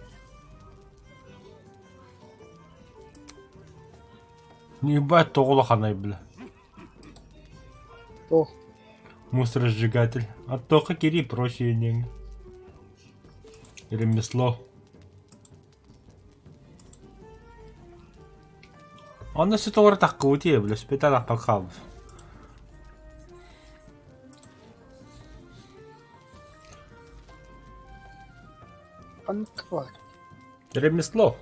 Ебать, тоҕо улаханай бля.
Ох.
Мусоросжигатель. А тоха кири проще не. Ремесло. Онно сытыгар таххыбыт бля, спитан ахпак хаалбыт.
Панквар.
Ремесло.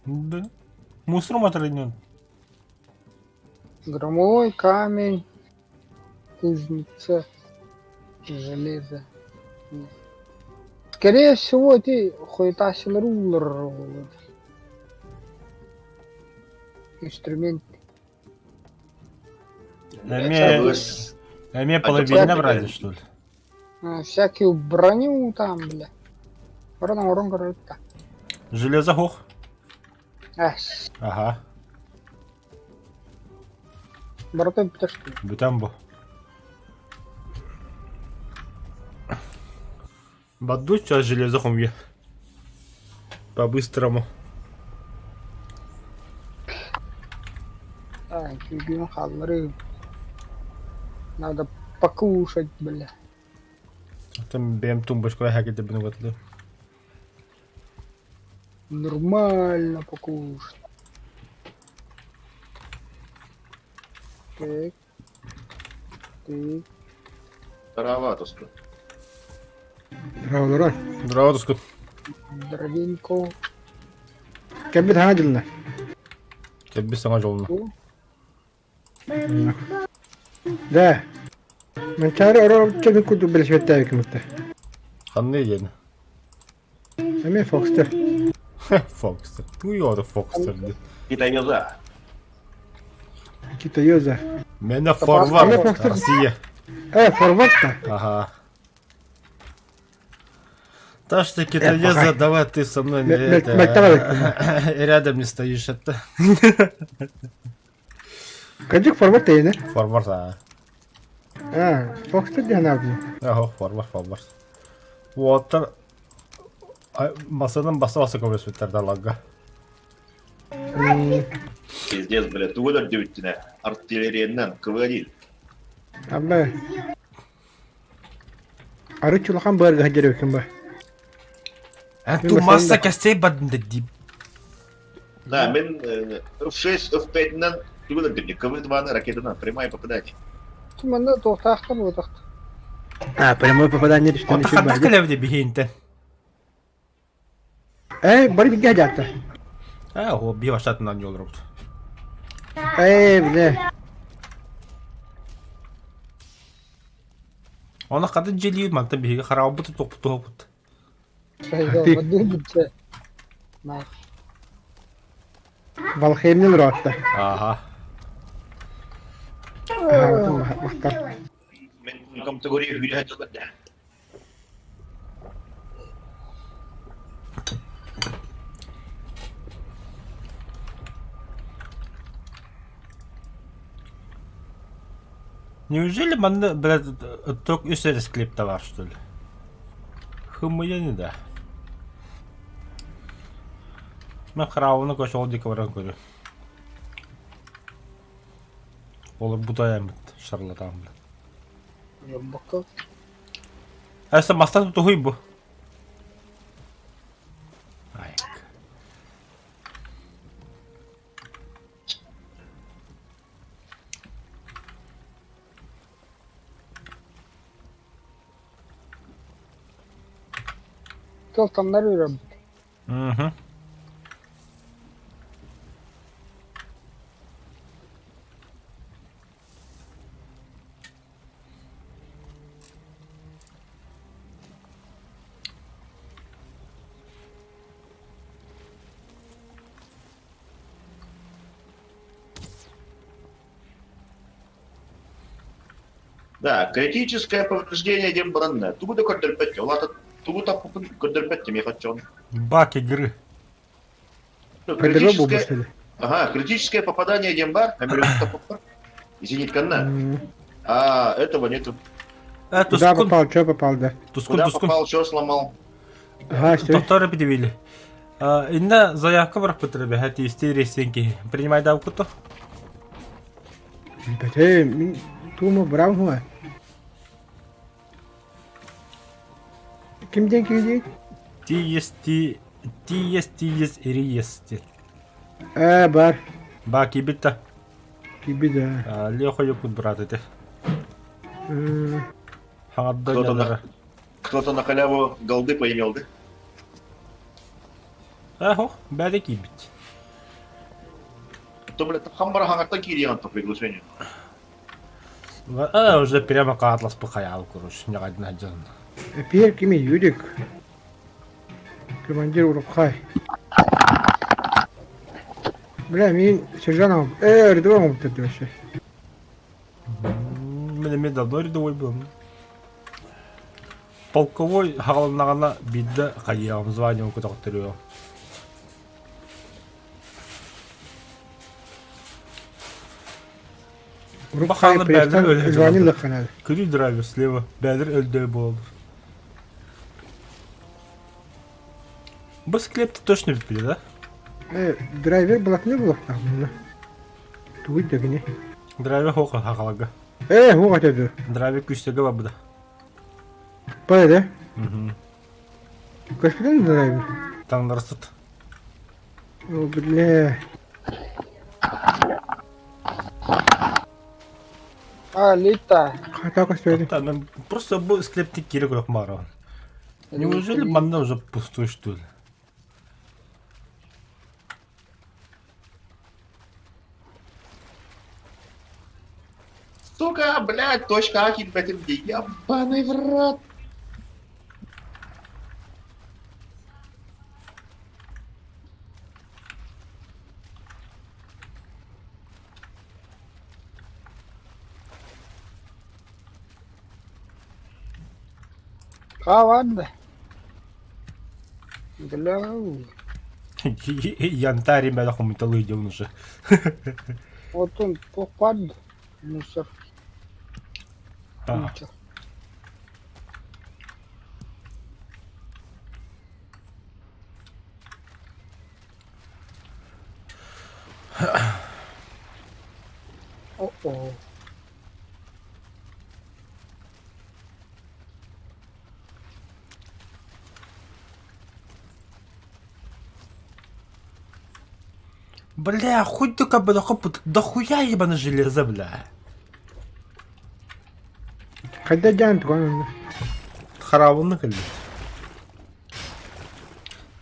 Да. Мусор матрынен.
Громовой камень, кузница, железо. Скорее всего, ты хуетасил рулер. Инструмент.
Эме, эме половина брали, что ли?
Всякую броню там, бля. Баран орон көрөттө.
Железо хох.
Эс.
Ага.
Барыта бүтэр что ли?
Бүтэн бу. Бадду сейчас железо хомье. По-быстрому.
Так, күүгүн хаалларыы. Надо покушать, бля.
Там бэм тумбочку хакете бин
Нормально покушать. Так. Так.
Тараватуска.
Здраволорон.
Здраво, Тускут.
Здоровенько.
Кэлбит хаҥа дьылына.
Кэлбит саҥа дьолуна.
Да. Манчаары оро чөмүк курдук бэлисипиэттээбиккин кытта.
Ханна диэн?
Эмиэ Фокстер.
Фокстер. Туй ода Фокстер диэн.
Китайоза.
Китайоза.
Мене форвард. Россия.
Форвард та.
Ага. Та ж ты китаеза, давай ты со мной не это, рядом не стоишь это.
Кадик форвард тейне.
Форвард, а.
А, Фокстер диэн аабы.
Аха, форвард, форвард. Уоттар масынан баса-баса көмөлөспүттэр даларга.
Пиздец, блядь, тугу өлөрдүбүттүнэ? Артиллериянан КВ-1.
Абба. Арыт улахан быарга сылдьар эбиккин ба.
Эн ту масса кэстэй бардын да дип.
Да, мен F6, F5-нан тугу өлөрдүм КВ-2-ны ракетанан прямое попадание.
Манна туохтаахтар буотахт.
А, прямое попадание
Онто хантах кэлэбит биһиинтэн?
Ээ, бары бигэ дьаатта.
Ээ, оо, биһи баштатынан ньолоробут.
Ээ, бile.
Оны хатын дьиэлиир мантан биһиги хараабыт тохпут.
Валхеймнин роатта.
Ага.
Махтал.
Мен категория хүрэ да.
Неужели манна, блядь, только үс эрэ склепта бар, что ли? Хымыйа да. Мен хараабыны көчөҕө диэки баран көрү. Олорбута айаммыт шарлатан блядь.
Бокка.
Эсэ мастан тутуһуй бу. Айк.
Тылтаннар үрөбүт.
Угу.
Да, критическое повреждение дембранне. Тугу да көрдөрбөт, олата тугу таппытын көрдөрбөт теме хотчон.
Бак игры.
Көрдөрбө буолбут
Критическое, ага, критическое попадание дембар, Зенитканна. А этого нету.
Э,
Куда
тускун,
попал, что попал, да?
тускун,
Куда
тускун.
попал, что сломал?
Ага, все.
Доктор эпидемили. Инна заявка барахпытыр бэһэ тиисти рейсенки. Принимай давкуту.
Бэтэ, мин тума браун хуа. Ким диэн киһи
Ти есть ти ти есть ти есть ири есть ти.
Ээ, бар.
Ба кибит та.
Киби да.
Леха якут брат эти. Хаҥарда
Кто-то
дьоннора.
на, кто-то на халяву голды поимел, да?
Эх, бэдэ киирбит.
То, блядь, хамбара хаңартан киириэн по приглашению.
А, уже прямо атлас пахаял, короче, не один дьон.
Пьер кими Юрик. Командир Урукхай. Бля, мин сержантом. Рядовой мог быть вообще.
Мен эмиэ давно рядовой был. Полковой хаҕаланнаҕына биирдэ хайыаҕым званием көтөхтөрүөм.
Урукхай
Баханы бээлэр өлө
звание лыкканады.
Күрүү драйвер слева. Бээлэр өлдөй буолалар. Бу склепти точно бүппүтэ да?
Драйвер блатны булуктаах Тугуй да кини.
Драйвер хока хахалага.
Хуга төдү.
Драйвер күстөгэ барбыта.
Бары. Көспүтэн драйвер.
Таҥнарсыт.
О, бля.
А, лита.
Хата көспөтү.
Та, мен просто бу склепти кире көрөх маарабын. Неужели манна уже пустой, что ли?
Сука, блядь, точка А киирбэтим дии, ебаный в рот.
Хаван Бля.
Янтарь ребята хомуталы идем уже.
Вот он попад. Мусор.
А.
О-о.
Бля, хоть ты как бы дохуя ебано железо, бля.
Хайда дьаан туган
Харавылны кэлбит.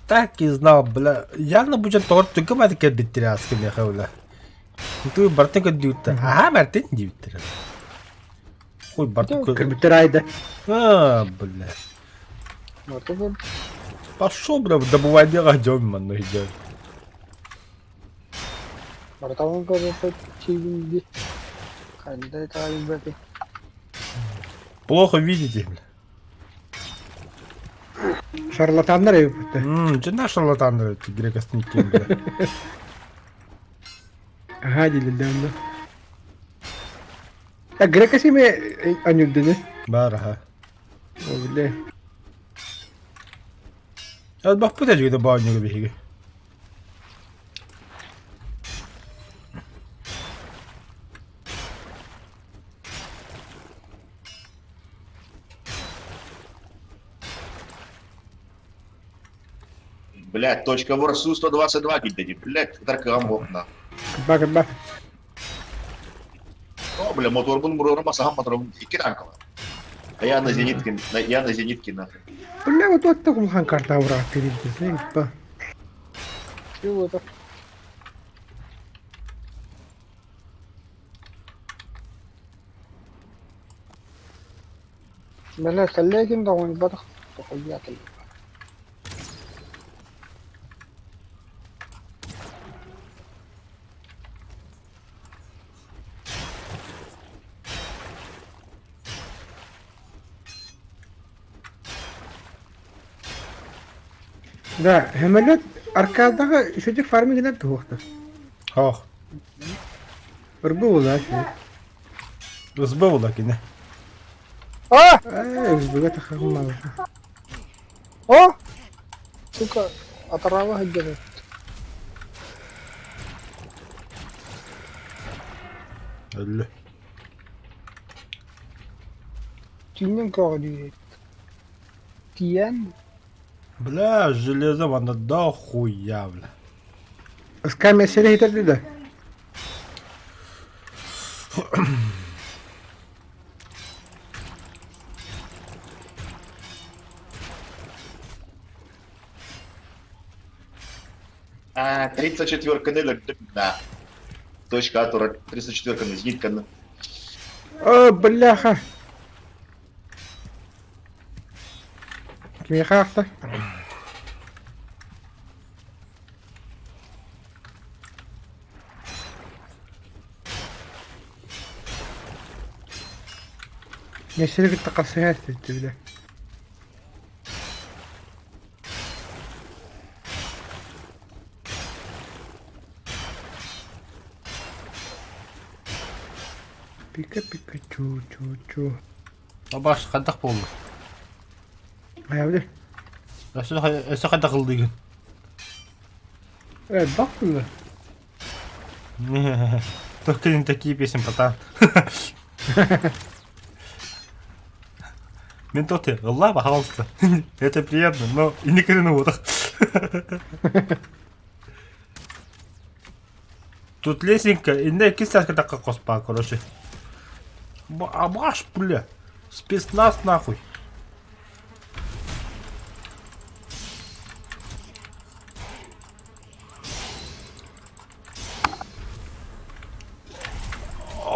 Так и знал, бля. Явно будет торт только бат кэлбиттэр аска меха, бля. Ту барты көддүүттэ. Аха, мартын диэбиттэр. Хуй барты кө...
Кэлбиттэр айда.
А, бля. Пошел, бля, добывай дело, идем, манну идем.
Барталын көрөпөт чигинди. Ханда таайбаты.
Плохо видите, бля.
Шарлатаннар эбиппит.
Мм, дьэ шарлатаннар эти грекостники, бля.
Аһаа дииллэр онно. А грека симе анюрдыны.
Баар аха.
О, бile.
Элбэхпит эдьигэдэ баанньыга биһиги.
Блядь, точка в РСУ 122 киирдэ блядь, таркаҕам окна.
Кырба кырба.
О, бля, моторбун муруорум асаһам моторбун икки танкала. А я на зенитке, я на зенитке нахрен.
Бля, вот вот так улахан карта ураат кирилдэ.
Чего это? Бля, коллегин да он бадах. Похуятель.
Да, самолет аркадаҕа үчүгэй фармигынан туһуохтар.
Ох,
Ырбы буолаа үчүгэй.
СБ була кини.
А!
Ээ, СБ-га тахарыммаабыта.
О! Сука, отрава где-то.
Өллө.
Түүнүн көҕүлүүр. Тиийэн
Бля, железо манна дохуя, бля.
Ыскаам эсэрэ иһитэрдэ да?
А, 34 да. Точка А, 34 зенитка.
О, бляха! Кимиэхэ аахта? Миэстэни кытта хасыһа эстибитэ. Пика Пикачу чу чу.
Абаш хайдах буолла?
Хайа
Өссө өссө хайдах ыллыыгын?
Элбэх буолла.
Только не такие песни, братан. Мен тоты, ыллаа, пожалуйста. Это приятно, но и не коренного вот. Тут лесенка, и на кисяшка такая коспа, короче. Абаш, бля. Спецназ нахуй.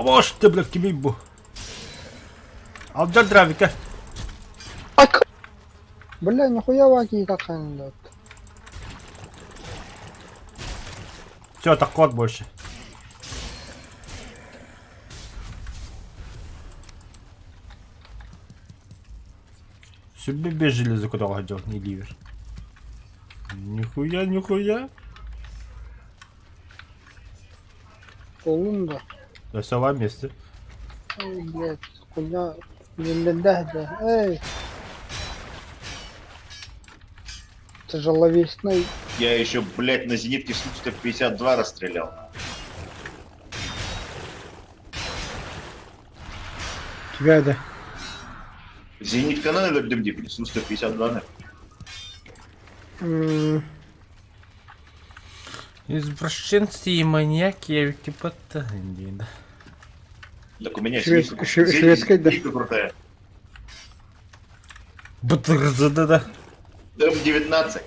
Поможете, бля, кимий бу? Алдьар дравика.
Бля, нихуя ваки как
Все, так код больше. Себе без железа куда ходил, не ливер. Нихуя, нихуя.
Буоллун да.
Да все в месте.
Ой, блядь, хуйня да. Эй. Тяжеловесный.
Я еще, блядь, на зенитке Су-152 расстрелял.
Тебя да.
Зенитка на ЛМД, Су-152 на.
Извращенцы и маньяки, типа да.
Так у меня
Шведская, да.
зенитка крутая.
Да.
М19.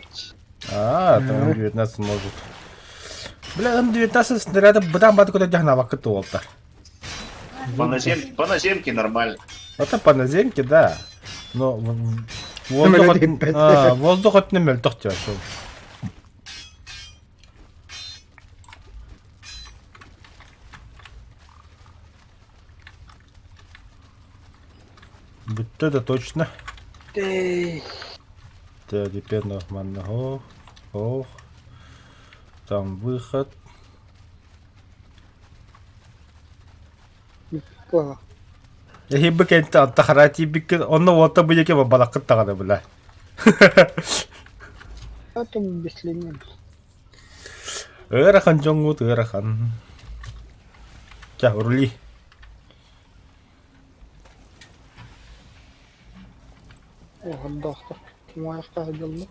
А, там М19 может. Бля, М19 снаряда бадам бад куда дягнала катуолта.
По наземке нормально.
Это по наземке, да. Но воздух от, а, воздух от не мөлтөх тяшел. Бүттэ да точно. Так, теперь нормально. Ох, ох. Там выход.
Понял.
Эһи кэнтэ аттахара тиийбиккин онно уолта бу диэки балаккыт даҕаны бля.
Это беслинен.
Ыарахан дьоҥҥут ыарахан. Ча, рули.
Ох, доктор. Мояхта дылы.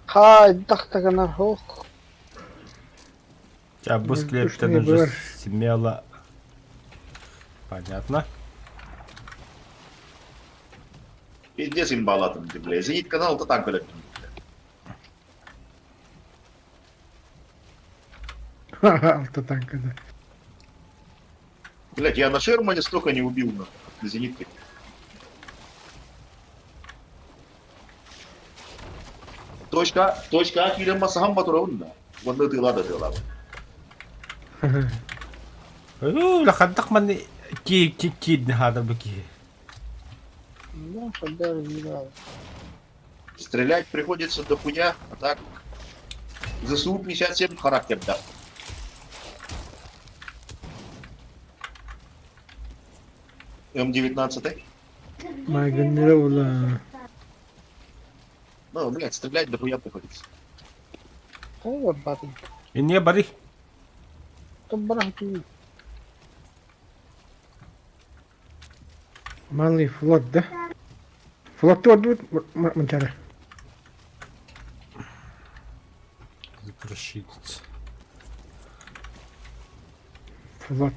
Хайдах ох.
Ча, бу склептен уже смело. Понятно.
Пиздец имбала там, бля. Зенит канал, то танк, блядь.
Автотанка, да.
Блядь, я на Шермане столько не убил, на, на зенитке. Точка, точка А киирэн масахан батурабын да. Уонна ытыылаа да ытыылаабын.
Уу, лахантах маны ки ки ки хадар бу киһи.
Да, когда разбирал.
Стрелять приходится дохуя, а так... ЗСУ-57 характер да. М19.
Майгыннара була.
Ну, блядь, стрелять дохуя приходится.
Вот батын.
Инне бары.
Барахты.
Малый флот, да? Флот тут манчара.
Извращенец.
Флот.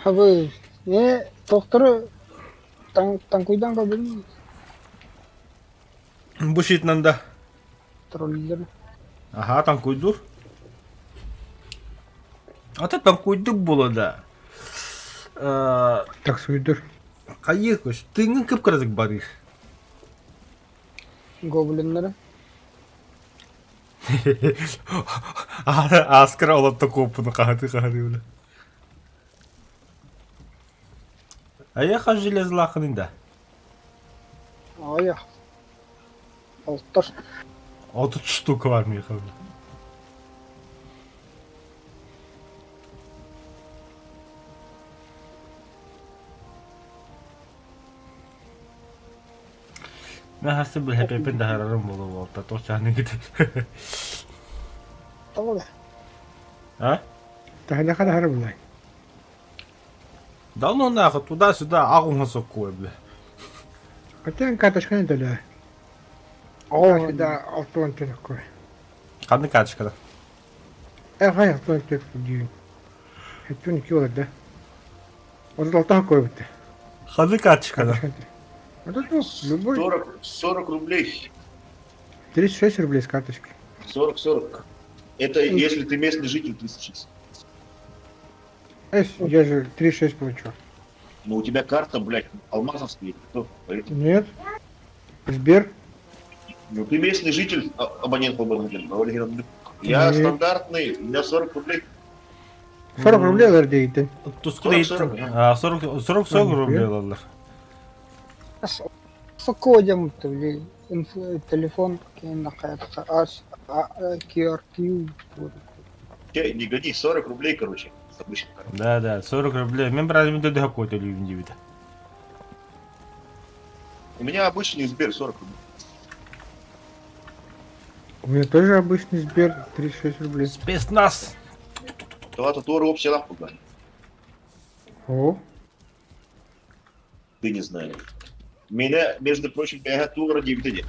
А вы не докторы танкуйдан кабын
Бу щитнан да.
троллер.
Ага, танкуйдур. Ата танкуйдур була да.
Так суйдур.
Хайыр көш. Тыңын кып-кыразык барыр.
Гоблиннары.
Аскара олатта коппуну кахаты кахаты бля. А я хас железлахын да.
Ая. Алтар.
30 штука бар миэхэ. Мен хасы бил хэпэпин дахарарым болу болта тоқ чаны кит.
Того
А?
Тахана хара хара булай.
Да ну нахуй, туда-сюда, агун соккуй, бля.
Хотя карточка не дали.
О,
Сюда алтон такой.
Қандай карточкада?
Э, хай алтон такой. Это не кило, да? Вот алтон такой вот.
Қандай карточкада?
Вот это ну, любой.
40, 40 рублей.
36 рублей с карточки.
40-40. Это если ты местный житель, 306.
Эс, я же 3,6 плачу.
Но у тебя карта, блядь, алмазовская или кто? Поэтому-
Нет. Сбер.
Ну, ты местный житель, абонент по Я
Нет.
стандартный, у меня 40 рублей.
40 рублей алар дейdi.
Туску
40,
да А, 40 40 40 рублей алалар.
Сокодям телефон QR
Че, не гони, 40 рублей, короче, с обычной карты.
Да, да, 40 рублей. Мен брат мен дөдө какой-то любим дебит.
У меня обычный Сбер 40 рублей.
У меня тоже обычный Сбер 36 рублей.
Спецназ.
Талата Тора общая лапа, да.
О,
Ты не знаешь. Меня, между прочим, я тура 9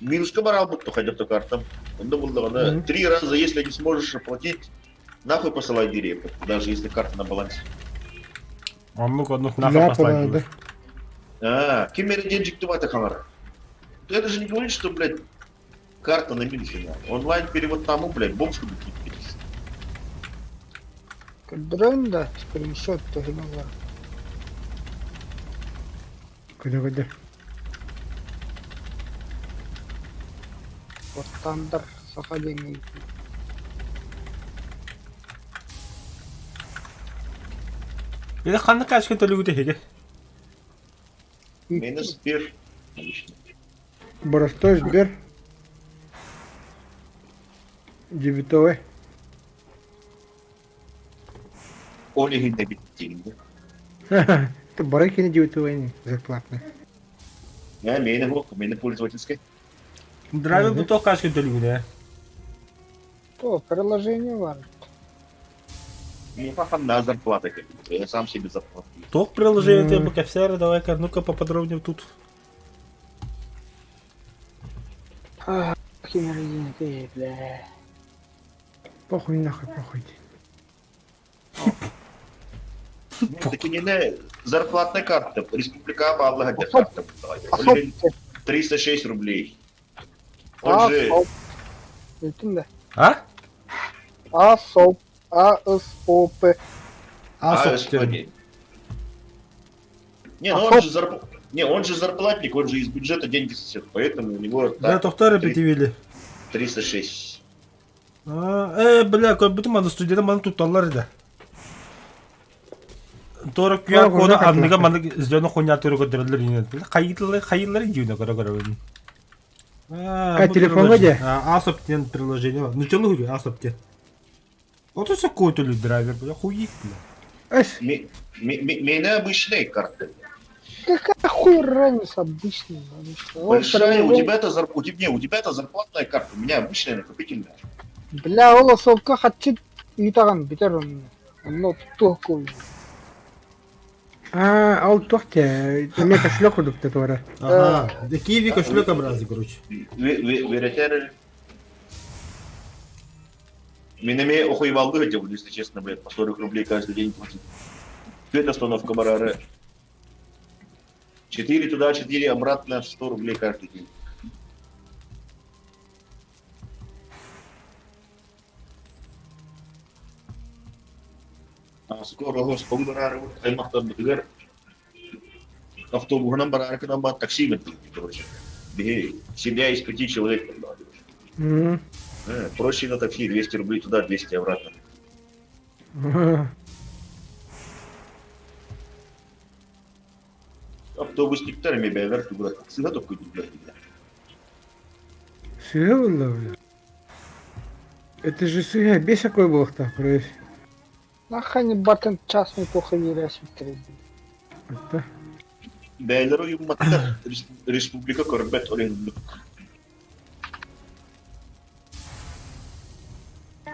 Минуска барал бы, хотя бы картам. Он думал, да, она
Мгм.
три раза, если не сможешь оплатить, нахуй посылай директор, даже если карта на балансе.
Оннук оннук нахуй
да,
послать.
да.
А, кем денежек ты хамар. Это же не говорит, что, блядь, карта на минусе. Онлайн перевод тому, блядь, бомж куда-то.
Көрдөрөн да скриншот төһүнэ бар.
Куда куда?
Оттандар саха диэн
Или ханны кашкын төлүгүтэ хеге.
Минус Сбер. Обычно.
Простой Сбер. Дебетовый.
Оли на битин.
Это барыки не дебетовый, зарплатный.
А, меня меня пользовательской.
Драйвер бу тох кашкын төлүгүтэ.
То приложение бар.
Мне паха на зарплата. как бы. Я сам себе зарплату.
Тох приложение
М.
по капсеры, давай-ка, ну-ка поподробнее тут.
Кимер ты, бля.
Похуй нахуй, похуй.
Ну, так и не на зарплатная карта. Республика Аллах карта.
Асоп.
306 рублей. Он же
Асоп. Билтин да.
А?
Асоп. А С О П.
А,
А,
собственно.
не. Не, ну он же зарп... Не, он же зарплатник, он же из бюджета деньги сосет, поэтому у него
Да,
так,
тохтары битивили.
306.
А, бля, как будто маны студияда маны тутталлар иде. Тора QR
Ой,
коду
куда
анныга
как
маны зөне хуйня туры көтөрөлөр инен. Хайырлары хайырлары дүйнө көрө көрө.
А, телефонга де?
А, асоптен приложение бар. Ну чего говорю, асоптен. Вот это какой-то драйвер, бля, хуй, бля.
Эс,
Меня обычные карты.
Какая хуй разница обычная? обычная. Он
Большая, у
приложение-
тебя-то зарп... у тебя, не, у тебя-то зарплатная карта, у меня обычная накопительная.
Бля, ол асопка хатчыт ыйтаган битер он. Онно туттуох куй.
а, ал тохте, у меня кошелек удукты туара.
Ага, да киви кошелек образы, короче.
Веретер. Меня охуевал делал, если честно, блядь, по 40 рублей каждый день платить. Это остановка Барары. 4 туда, 4 обратно, 100 рублей каждый день. А скоро господи Барары, аймактан бітігер. Автобусынан Барары, кынан такси бітті, короче. Беги, семья из 5 человек. там, да, короче.
М.
Проще на такси, 200 рублей туда, 200 обратно.
Ага.
Автобусниктар мебелер тугра. Сыга только блядь.
Сыга было, бля. Это же сыга, без какой был так, проезд.
Нахани батын частный плохо верясь
Это.
Бәйлер уйматтар Республика Корбет Олен.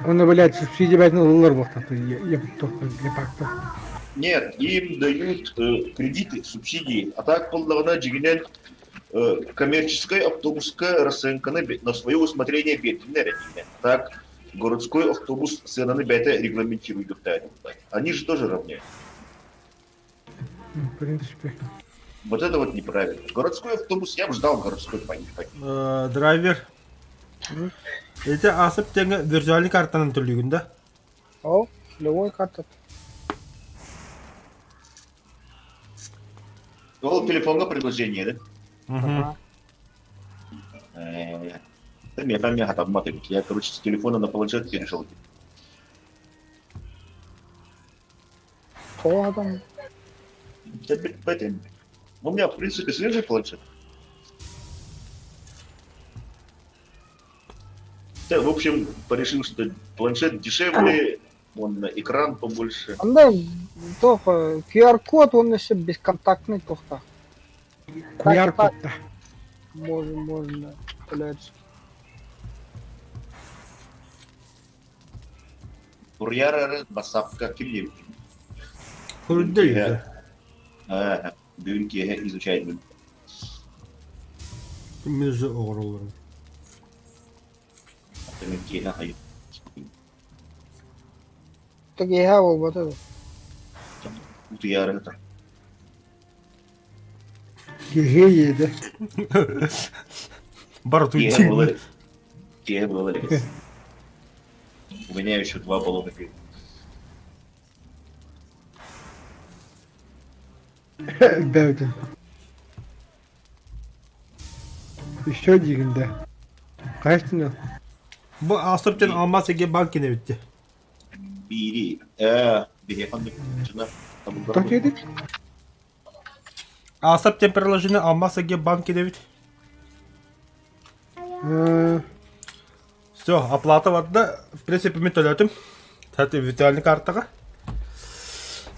Он, блядь, субсидия, блядь, на доллар был так, я только для пакта.
Нет, им дают кредиты, субсидии. А так полдавна джигинен коммерческая автобусская расценка на свое усмотрение бетинер. Так городской автобус цены на бета регламентируют. Они же тоже равняют.
Ну, в принципе.
Вот это вот неправильно. Городской автобус, я бы ждал городской поехать.
Драйвер. Ити асып тэҥэ виртуальный картанан төлүүгүн да?
Ол, любой карта.
Ол телефоҥҥа приложение да?
Мгм.
Да мне там не хатаммат эбит. Я, короче, с телефона на планшет перешел.
Тоҕо там
Да, блин, У меня, в принципе, свежий планшет. Да, в общем, порешил, что планшет дешевле, он на экран побольше.
Анда туох QR-код он еще бесконтактный туохтаах.
Куяр кутта.
Можно, можно, блядь.
Курьер бассаапка ким диэбит?
Хүрдэ үһү.
Бүгүн киэһэ изучаем.
Мин уже оҕороллорум.
Мин киэһэ хайы.
Киэһэ буолбата дуо?
Утуйаары сытар.
Киһи иэдэ.
Бар
Киэһэ буола
утуйдун.
илик. Киэһэ буола илик. У меня еще два баллона пива.
Элбээбитин. Еще диигин да. Хаһыстын
Бу Асып диэн алмаас эгэ банк кинэбитти.
Биири. Ээ, биһиэхэ оннук чына табыллар
Тоқ диэдик?
Асып диэн приложение алмаас эгэ банк кинэбит. Все, оплата барда. В принципе, мен төлөөтүм. Кстати, виртуальный картаҕа.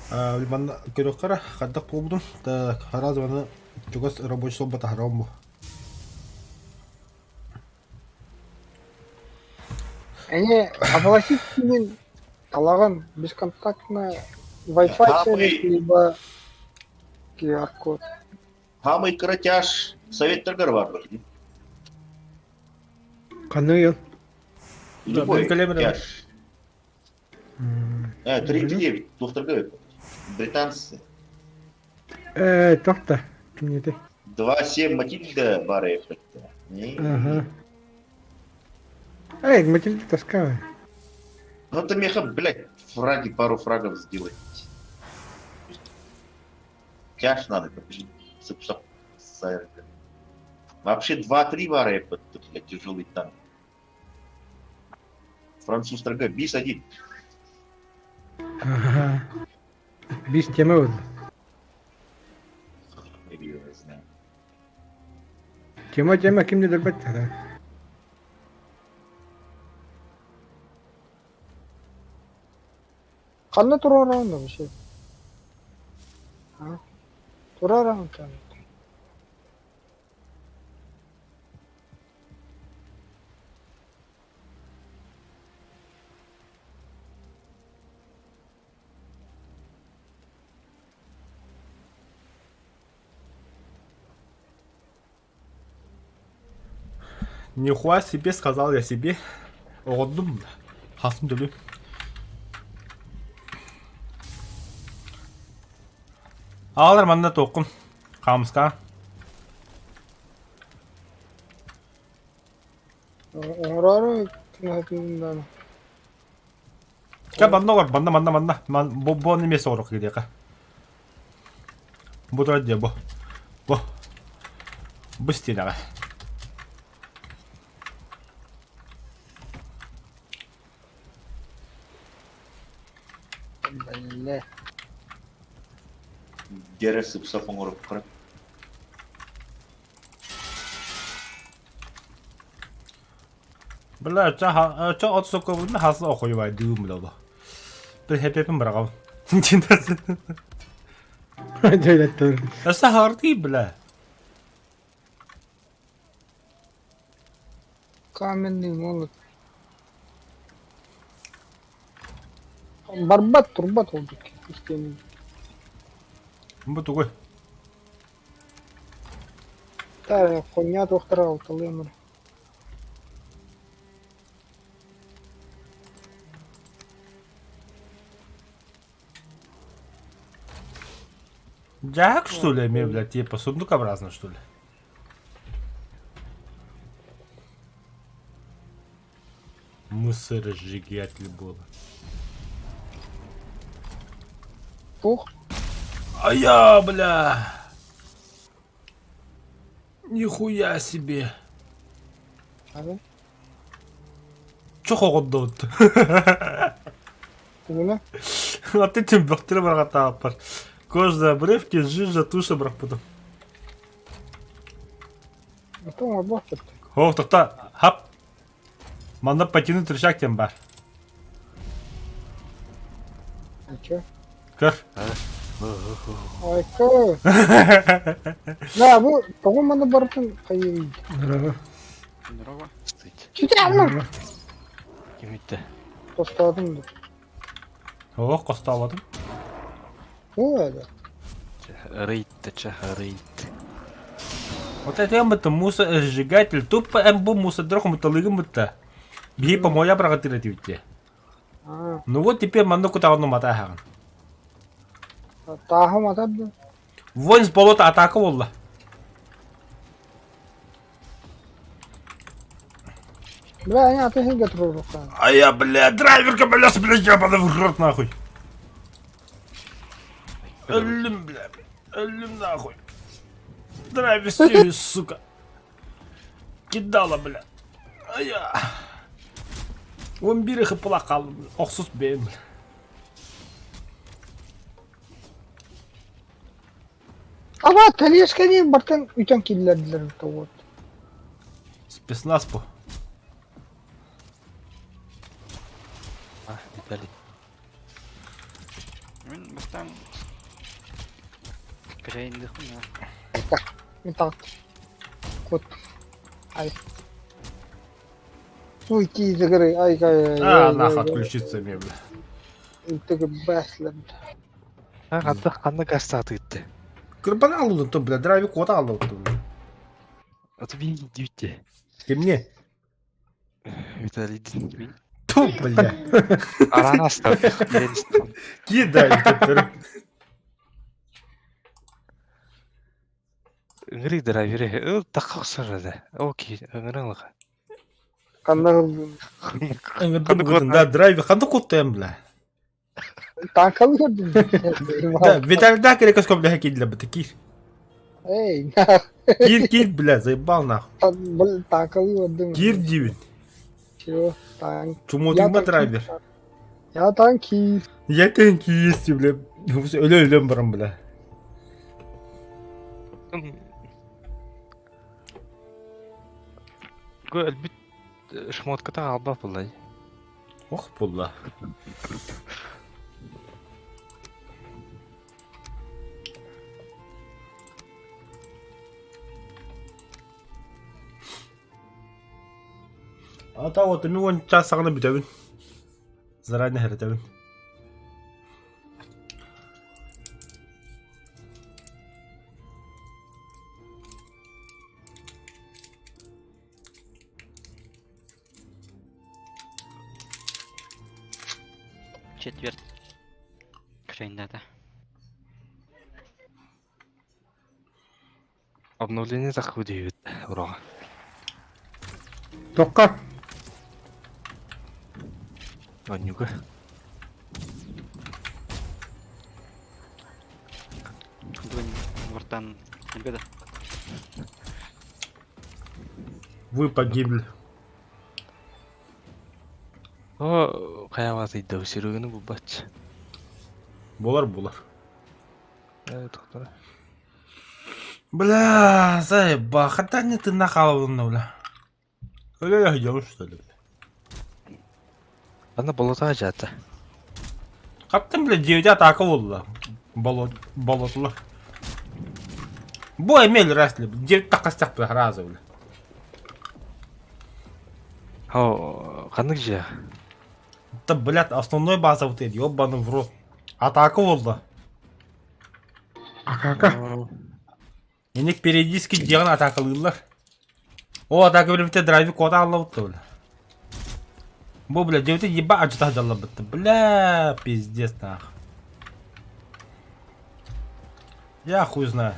Манна көрүөххэ хайдах буолбутум. Так, араас манна чугас рабочий стол таһаарабын бу.
Они оплатить киин талаҕын бесконтактно Wi-Fi сервис либо QR-код.
Самый кратяж советтаргар бар.
Ханныгый ол?
Любой
Бөлкөлөмөр
тяж. 39, туохтарга британцы.
Ээ, тоқта. Кимнете?
2-7 Матильда бары
Ага. Эй, Матильда таскавая.
Ну ты меха, блядь, фраги, пару фрагов сделать. Тяж надо, короче. Сып-сап. Вообще 2-3 бара, блядь, тяжелый танк. Француз торга, бис один.
Ага. Бис тема вот.
Я знаю.
Тема тема ким не дөрбөт да.
Ханна туруораҕын да вообще? Туруораҕын
Нихуя себе, сказал я себе. Оҕордум да. Хасым төлүм. Аалар манна туоххун. Хаамыска.
Оҥороору кыһатыынан
Чэ, манна олор, манна, манна, манна. Ман, бу, бу эмиэ соҕурук киириэхэ. Бу турар дии, бу. Бу. Бу истиэнэҕэ.
бэллэ.
Дьэрэ сып-сап оҥоруоххара.
Бля, ча от сокобун хас охуевай дыым бля. Бір хепепин бырағам.
Дьэ,
Өссө хардыы бля.
Каменный молот. Барбат турбат ол истиэнин.
Бу тугуй?
Та хуйня туохтара алталыам
Дьаак что ли эмиэ бля типа сундукообразно что ли? Мусоросжигатель буолар.
Туох?
Айа, бля! Нихуя себе!
Аны
Чох оҕордубут.
тугуна?
А ты тем бөхтөрө барҕатааппар. Кожные обрывки, жижа, туша бырахпытым.
Ото оҥорбоппут.
О, тоқта, хап. Манна потянуть рычаг тем бар.
Ничего.
Көр.
Айка. Да, бу тоҕо манна барытын хайыы.
Здорово.
Здорово.
Стыть.
Читалма.
Ким үттэ?
Тостоодум да.
О, хостообатым.
Оо это.
Рейд чэ, рейд.
Вот это это мусоросжигатель. Тупо МБ мусордор хомуталыгым бытта. Биһи помоя быраҕытыр этибит
Аа,
Ну вот теперь манна кутаҕын уматааһаҕын.
тааһым атар да.
Вонь с болота атака буолла.
Бля, они аты сиргэ туруорукка.
А я, бля, драйверка, бля, бля, ебаный в рот, нахуй. Өллүм, бля, өллүм, нахуй. Драйвер стерео, сука. Кидала, бля. А я. Он биир хыпыла хааллым, охсус бэйэм, бля.
Аба, тэлиэскэни бартан үтэн киллэрдилэр вот.
Спецназ по.
А, Виталий.
Мин бастаан кэрэйиндихпин
Мин таҕыт. Кут. Ай. Уйти из игры. Ай, ай, ай.
А, нахуй отключиться мне, бля.
Ты бэслэм.
А, ханна ханна гастааты ыытты.
Кырбан аллын бля, драйвер кота аллын бля.
А то биир дүүтте.
Кимне?
Виталий.
Ту, бля.
Аранаста.
Кидай, төттөрү.
Ыҥырыы драйверы. Ыл тахха охсор да. Окей, ыҥырыҥ
Ханна ыллын.
Ыҥырдым быгытын, да, драйвер ханна куттайым, бля.
Танкалы көрдүм.
Да, Виталий да, керек көскөм бля, киир бля, кир.
Эй,
Кир, кир, бля, заебал нахуй.
бұл танкалы көрдүм.
Кир диибин.
Чего? Танк.
Чумутуҥ драйвер.
Я танкист.
Я танкист, бля. Өлө өлөм барам, бля.
Өлбүт шмотката алба буллай.
Ох, булла. А та вот мен он час саҕана бүтэбин. Заранее хэрэтэбин.
Четверть. Крэйндата.
Обновление таххы диэбит ураҕа.
Тоққа.
Онньуга.
Бүгүн бортан ребята.
Вы погибли.
О, хайават ыйда Сереганы булбач.
Булар булар.
Э, тоқтара.
Бля, заеба, хата не ты нахаловна, бля. Өлө идем, что ли, бля.
Ана болота жата.
Каптым, бля, девять атака буолла. Болот, болотлар. Бу эмел раз ли, девять такастах, бля, раза, бля.
О, ханнык же.
Да, блядь, основной база вот эти, ёбаный в рот. Атака буолла.
Акака.
Эник периодически дьиэҕин атаакалыыллар. О, атака билбитэ драйвер кота аллабытта, бля. Бу, бля, девять еба ачта жаллабытта. Бля, пиздец, нах. Я хуй знает.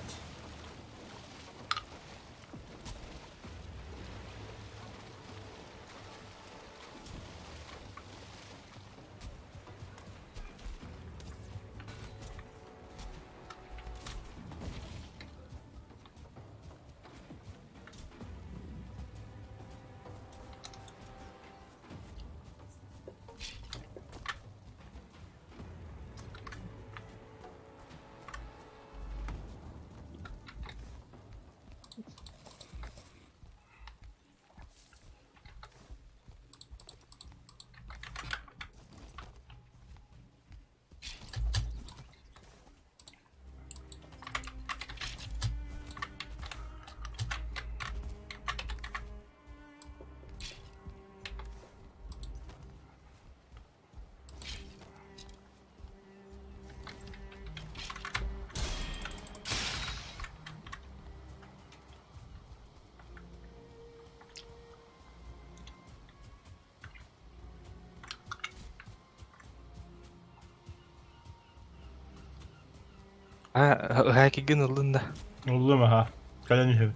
Хакигин ыллын да.
Ыллым аха. Кэлэн иһэбин.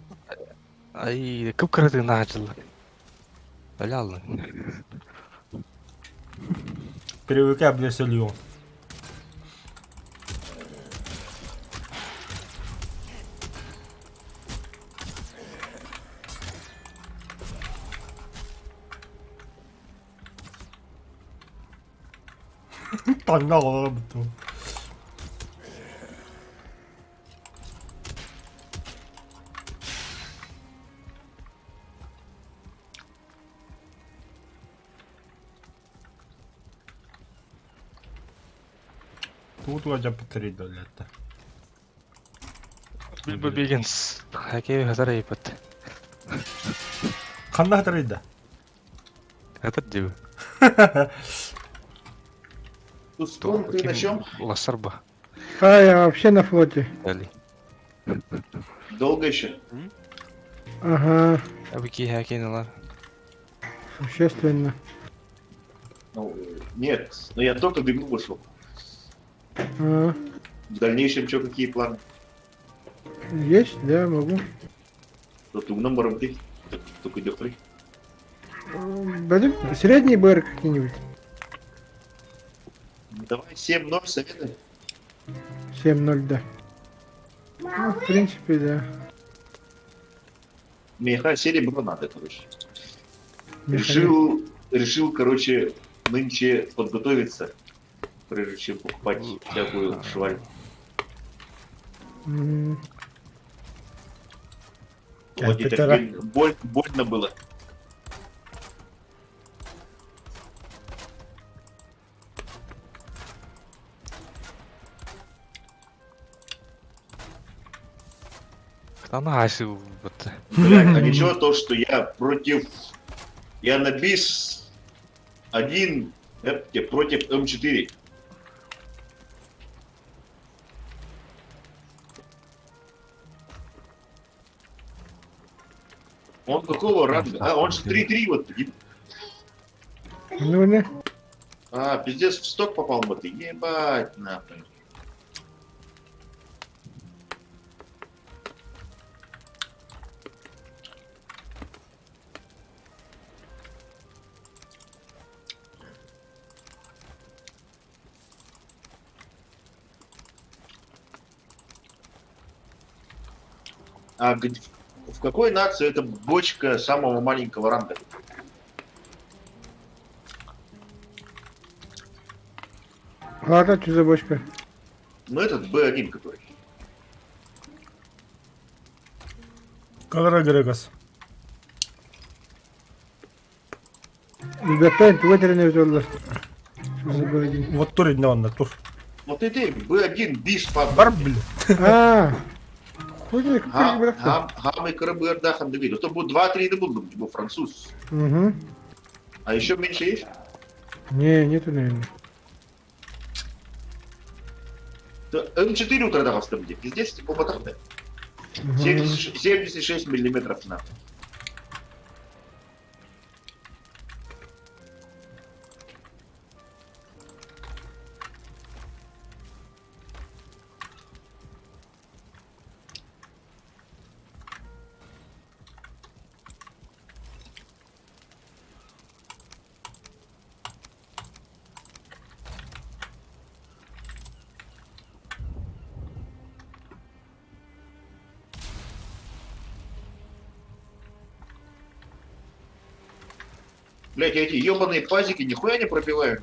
Ай, кып-кыратыгын аачылла. Өлө аллын.
Привыкай, бля, сөлүөҕүм. Таҥна оҕолоро буттум. Тугу дьаппыттар идоллetta.
Билбо Бигинс. Хакей хатар айыппыт.
Ханна хатарыйда?
Хатар диби.
Тускун, ты на чем?
Улассар ба.
А, я вообще на флоте.
Дали.
Долго еще?
Ага,
Абики хакейналар.
существенно.
Ну, нет, но я только в игру вышел.
А,
В дальнейшем что, какие планы?
есть, да, могу.
Тут умным барым ты, только идёт три.
Блин, средний БР какие-нибудь.
Давай 7-0 советы.
7-0, да. Ну, в принципе, да.
Меха серебро надо, короче.
Механик.
Решил, короче, нынче подготовиться, прежде чем покупать всякую шваль.
М,
Вот это
Капитара.
больно было.
Ана ашы бутты.
Блядь, а ничего то, что я против... Я на бис один против М4. Он какого ранга? А, он же 3-3 вот.
Ну, не.
А, пиздец, в сток попал бы ты. Ебать, нахуй. А в какой нации эта бочка самого маленького ранга?
Ладно, что за бочка?
Ну, этот Б1 который.
Калара Грегас.
Ребята, вытерли оллар. Что за Б1?
Вот тур инна онна тур.
Вот это Б1 бис по...
Бар бля.
А, хуй знает, какой брак.
Хам и КРБР, да, хам То будет 2-3 да буду, типа француз.
Угу.
А еще меньше есть?
Не, нету, наверное.
Да, М4 утра давал где. Пиздец, типа батарда.
Угу.
76 миллиметров на. Блять, эти ебаные пазики нихуя не пробивают.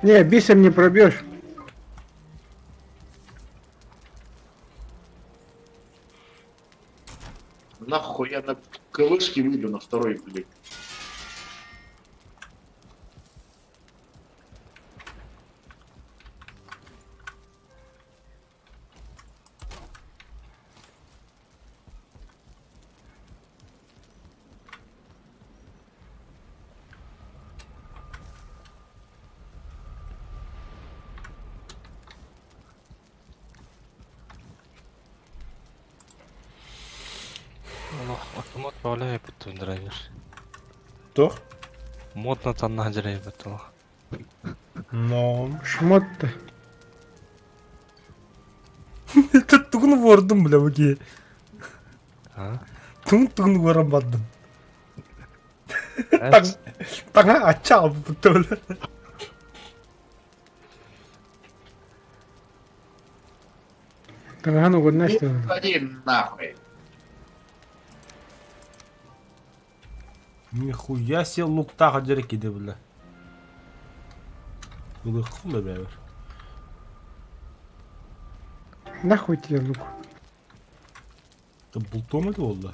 Не, бисом не пробьешь.
Нахуй я на КВшке выйду на второй, блядь.
Автомат павляй бутты драйвер.
Тур.
Модно танна драйвер.
Но.
Шмот.
Тугун вордум, бля, буки.
А?
Тугун тугун вором бардым. Таҥа ачча албыттыбын.
Таҥаһын угунна что
Ходи нахуй.
Нихуя себе луктаах дьэрэ киде бля. Ылыххын да бэбэр.
Нахуй тебе лук.
Это бултом это буолла?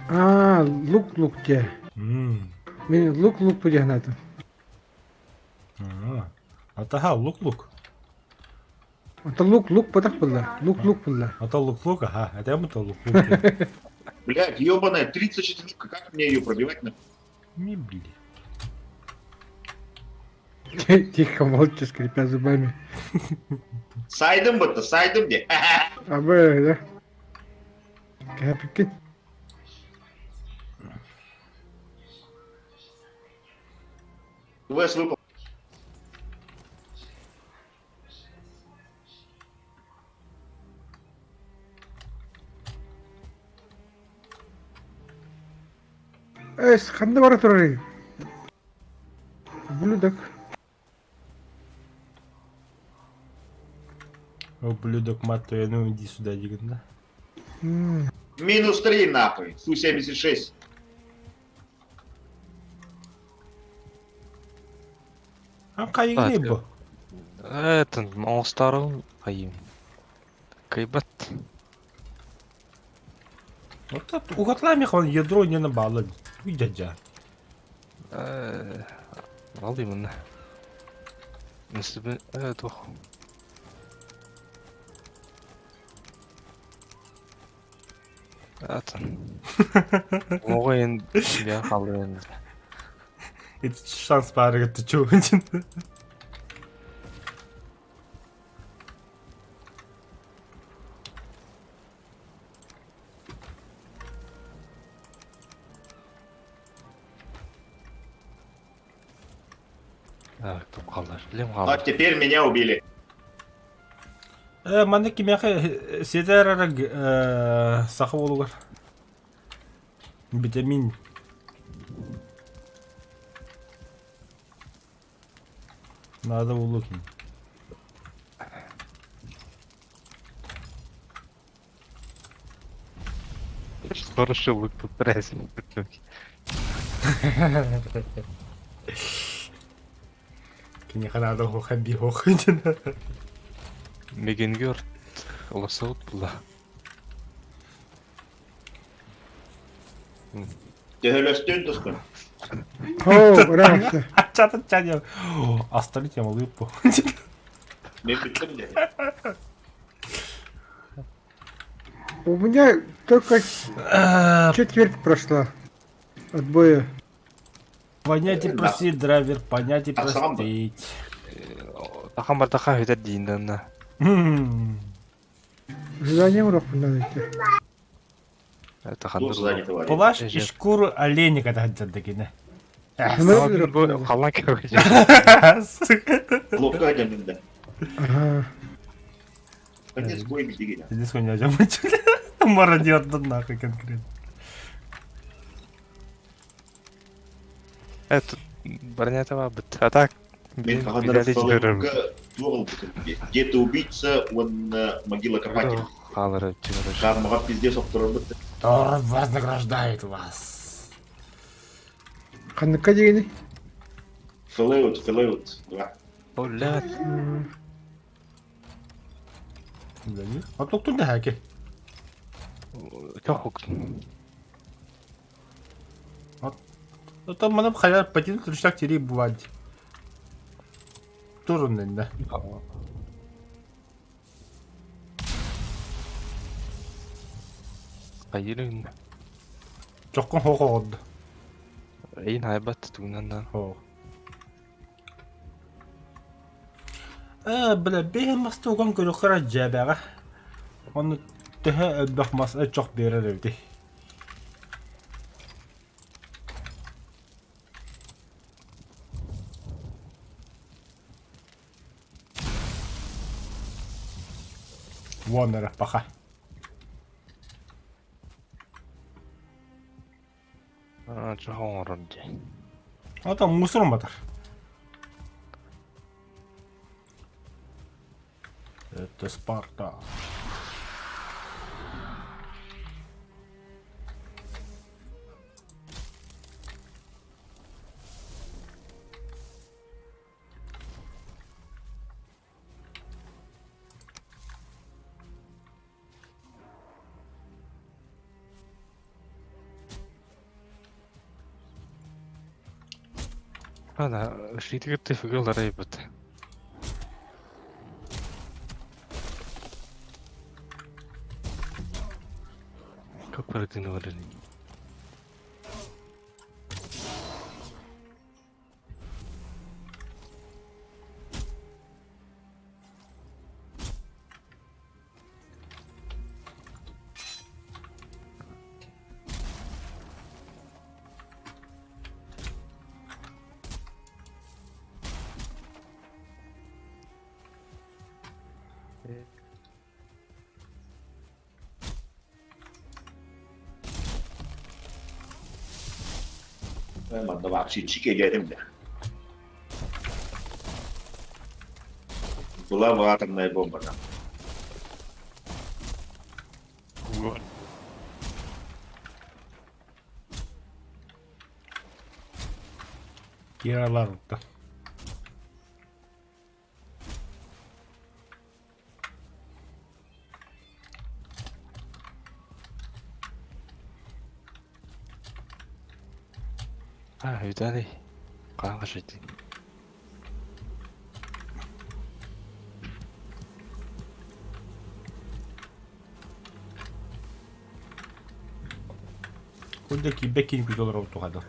А, лук лук тебе. Мин лук лук диэн
Атаха лук лук.
Это лук лук потах была. Лук лук была.
А то лук лук, ага. Это я то лук лук.
Блядь, ебаная, 34, как мне ее пробивать на?
Не бли.
Тихо, молча, скрипя зубами.
Сайдым бытта, сайдым де.
А бы, да? Капики.
Квест выпал.
Эс, ханна бара турар. Ублюдок.
Ублюдок, мать твою, ну иди сюда, диган, да?
Минус 3 нахуй. Су-76.
А кайгы бу?
Это, оҥостарым хайым. Кайбат.
Вот это угатлами хон ядро не набалы. Уй дядя.
Ал именно. Несібі, тух. Атын. Оҕо я халын.
Это шанс пары, ты чё?
Так, туп қалар. Білем
А
қалар.
теперь меня убили.
Манна кимиэхэ сиэтэр эрэ саха уолугар витамин надо улукин.
Хорошо лук тут трясет.
Киниэхэ надо уһуха биһуох
Мегенгер олосаут була.
Төһөлөстүн тускун.
О, браво.
Ачата чаня. Остальные тема лыпу.
Мен бүттүм де.
У меня только четверть прошла от боя.
Понять и простить, драйвер, понять и
А сам бы.
простить.
Тахан бар тахан өтер дейін да.
Задание урок надо идти.
Тахан
Туох задание товарищ.
Плащ и шкуру оленя когда такие.
Қалан короче.
Ловко дем да.
Ага.
Конец боя деген.
Здесь у меня Мародер да нахуй конкретно.
Это броня бит. А так
Мен хагандар Где-то убийца, он могила копатель.
Қалыр
Кармаға пиздец оқтырыр бітті.
Тор вознаграждает вас.
Ханныка дегени?
Fallout, Fallout 2.
Оля.
А тут тут хаки.
Чохук.
Ну там манам халяр потянуть рычаг тери бывать. Тоже да.
Хайырын.
Чоккон хоход.
Эйн хайбат тугунан.
Хо. Бля, бэйэн мастуган көрөхөр дьэбэҕэ. Ону төһө элбэх мас чох биэрэр эбитий. Вон эрэ, паха.
Аа, чохон оҥорор дии.
Ата мусор батар. Это Спарта.
Ана, шитигитти фигалара ибит. Как прокинули?
Манна вообще кэлиэтим да. Была бы атомная бомба там.
Киралар утта.
А, Виталий. Хаһан шити?
Куда киирбэт киин олорор тухадат.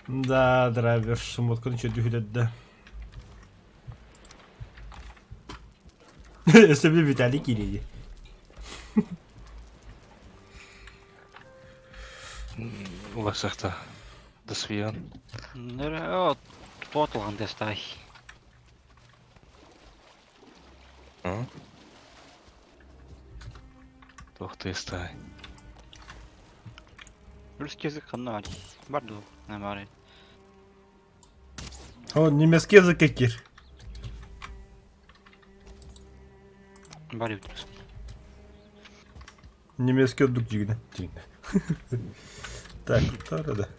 Да, драйвер шмотканы чөдү да. Өссө Виталий киирии.
Уларсахта. Досвион.
Нөрө тотулган дестай.
Туох тыастай.
Русский язык ханна бар. Бар ду. На бар.
О, немецкий язык кир.
Бар бит русский.
Немецкий отдук дигне. Дигне. Так, да.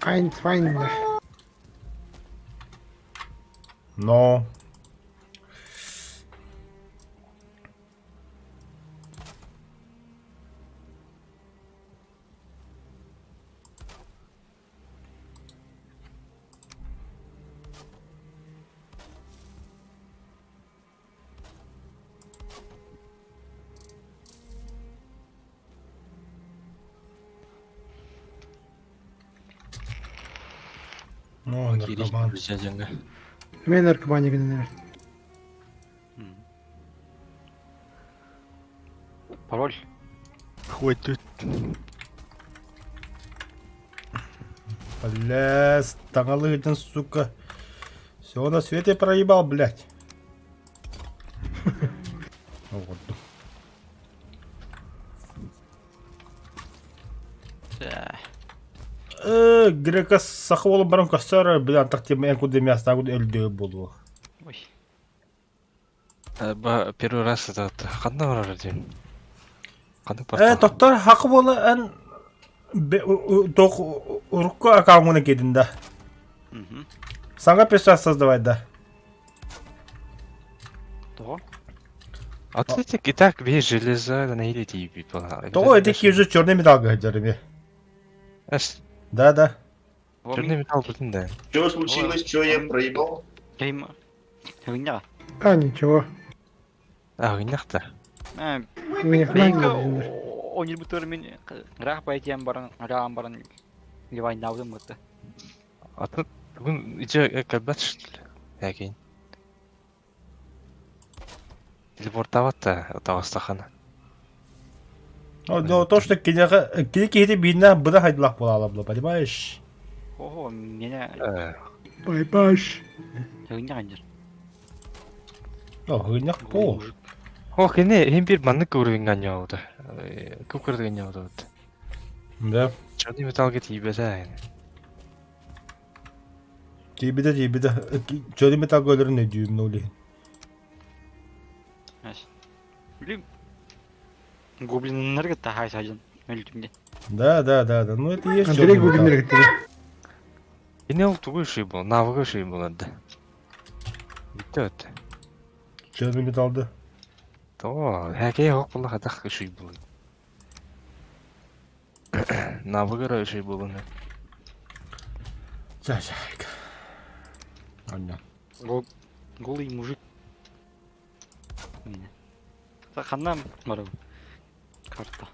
Ein, zwei.
Но. Ну, наркоман.
Мен наркомания гэнэ.
Пароль.
Хватит.
Бля, таҥалыгытын, сука. Все на свете проебал, блядь. Вот.
Да.
Грека сахволы барам костер, бля, так тебе я куда мясо, куда өлдө буолуо.
Ой.
Первый раз этот ханна барар диэн. Ханнык
Токтор хакы бола эн тох урукку аккаунтуна киирдин да.
Мгм.
Саҥа персонаж создавать да.
Того.
А ты так и так без железа на или тип
Того эти уже черный металл гаджерами. Да, да.
Черный металл бүтүн да.
Что случилось, что я проебал?
Кейм. Хыгынняга.
А, ничего.
А, гыннахта.
Э,
Вы не
Бейка онир бутыр мин рах байтиям баран, рам баран. Ливай наудым бутты.
А тут бүгүн иче кэлбэт что ли? Әкин. Телепортовать-то таҕыстаххына.
Ну, то, что киниэхэ кини киһити биирнээх быда хайдылах буолаала була, понимаешь?
Ого, меня
Байбаш.
Хыгынньах анньар.
О, хыгынньах по.
О, кини иһин биир маннык уровеньга анньаабыта. Кып-кырдык анньаабыта.
Да.
Черный металлга тиийбэтэ.
Тиийбитэ, тиийбитэ. Черный металлга өлөрүн өйдүүм, ол иһин.
Блин, гоблиннарга таһай сажын өлтүм де.
Да, да, да, да. Ну это и есть
Андрей гоблиннар кытта.
Кини ол тугу үшүй бол, навыгы үшүй боларды. Битте өтті.
Черный металлды.
То, хәкей хоқ була хатах үшүй бол. Навыгы үшүй болуны.
Ча, ча. Анна.
Голый мужик. Ханна барабын? Карта.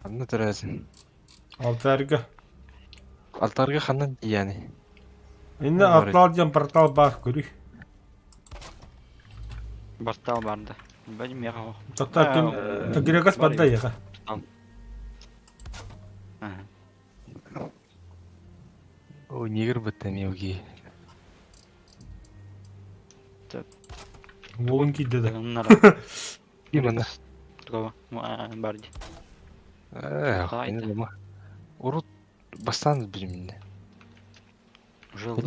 Ханна төрөөсүн?
Алтарга.
Алтарга ханна тиийэний?
Инна Артал диэн портал баар көрүй.
Портал баар да. Бәдим миэхэ
Тоттоо ким Грекас барда яха.
О, негр бытта меуги.
Уолун киирдэ да.
Именно.
Такого бар дии.
Эх, Урут бастаан билиминне.
Жыл.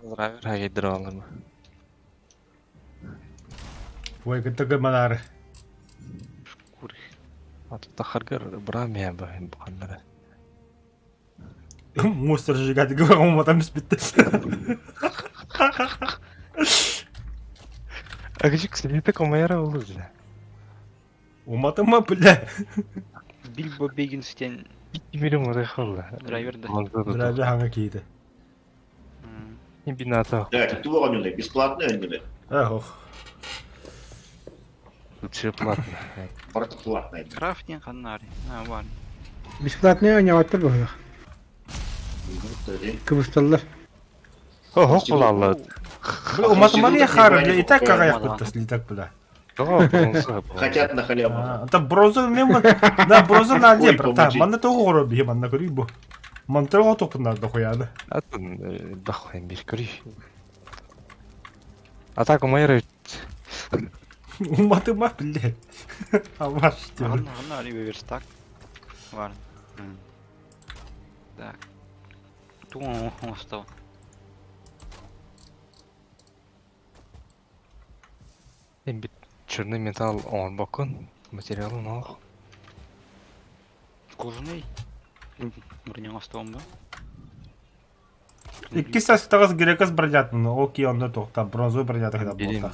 Драйвер хагайдыралармы?
Ой, кытта манары.
Кур.
Тахаргар брамия буханнара.
Мусор сжигать говорим, там спитте.
Агачик сидите комайра олуз.
Уматыма, бля.
Бильбо Бегинс диэн
Мире море холла.
драйвер да.
Драйвер хаңа кииде.
Бината.
Да, это туох анньыный, бесплатный анньыный.
Эх, ох.
Лучше платно.
Барыта платный.
Крафтинг ханнари. А, бар.
Бесплатный оонньообаттар быһыылаах. Кыбысталлар.
Ох, булаллар.
Бля, уматыма хары, бля, и так какая куттас, и так, бля.
Хотят на халяву.
Это бронза мемо. Да, бронза на не, братан. Манна того горо бие, манна көрүй бу. Мантырга топунар дохуяды.
Атын дохуян бир көрүй. А так умайры.
Уматыма, блядь. Амаш тебе.
Ханна, ханна, верстак. Бар. Так. Ту остал.
Бит черный металл оҥорбоккун, материалын олох.
Кожаный. Броня осталом, да?
Иккис састагас грекас бронятын, окей, онно тоқта, бронзовый бронята когда буолта.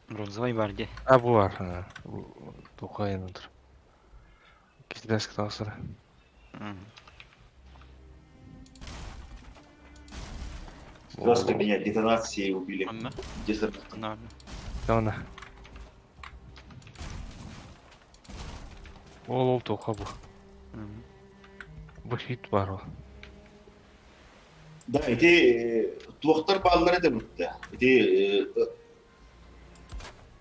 Бронзовый бар де.
А буар, тухайын отыр. Китайский таусара.
Просто меня детонацией убили. Где
Она. Ол ол тоқа бу. Бу хит бар ол.
Да, эти туохтар бааллар этэ бутта. Эти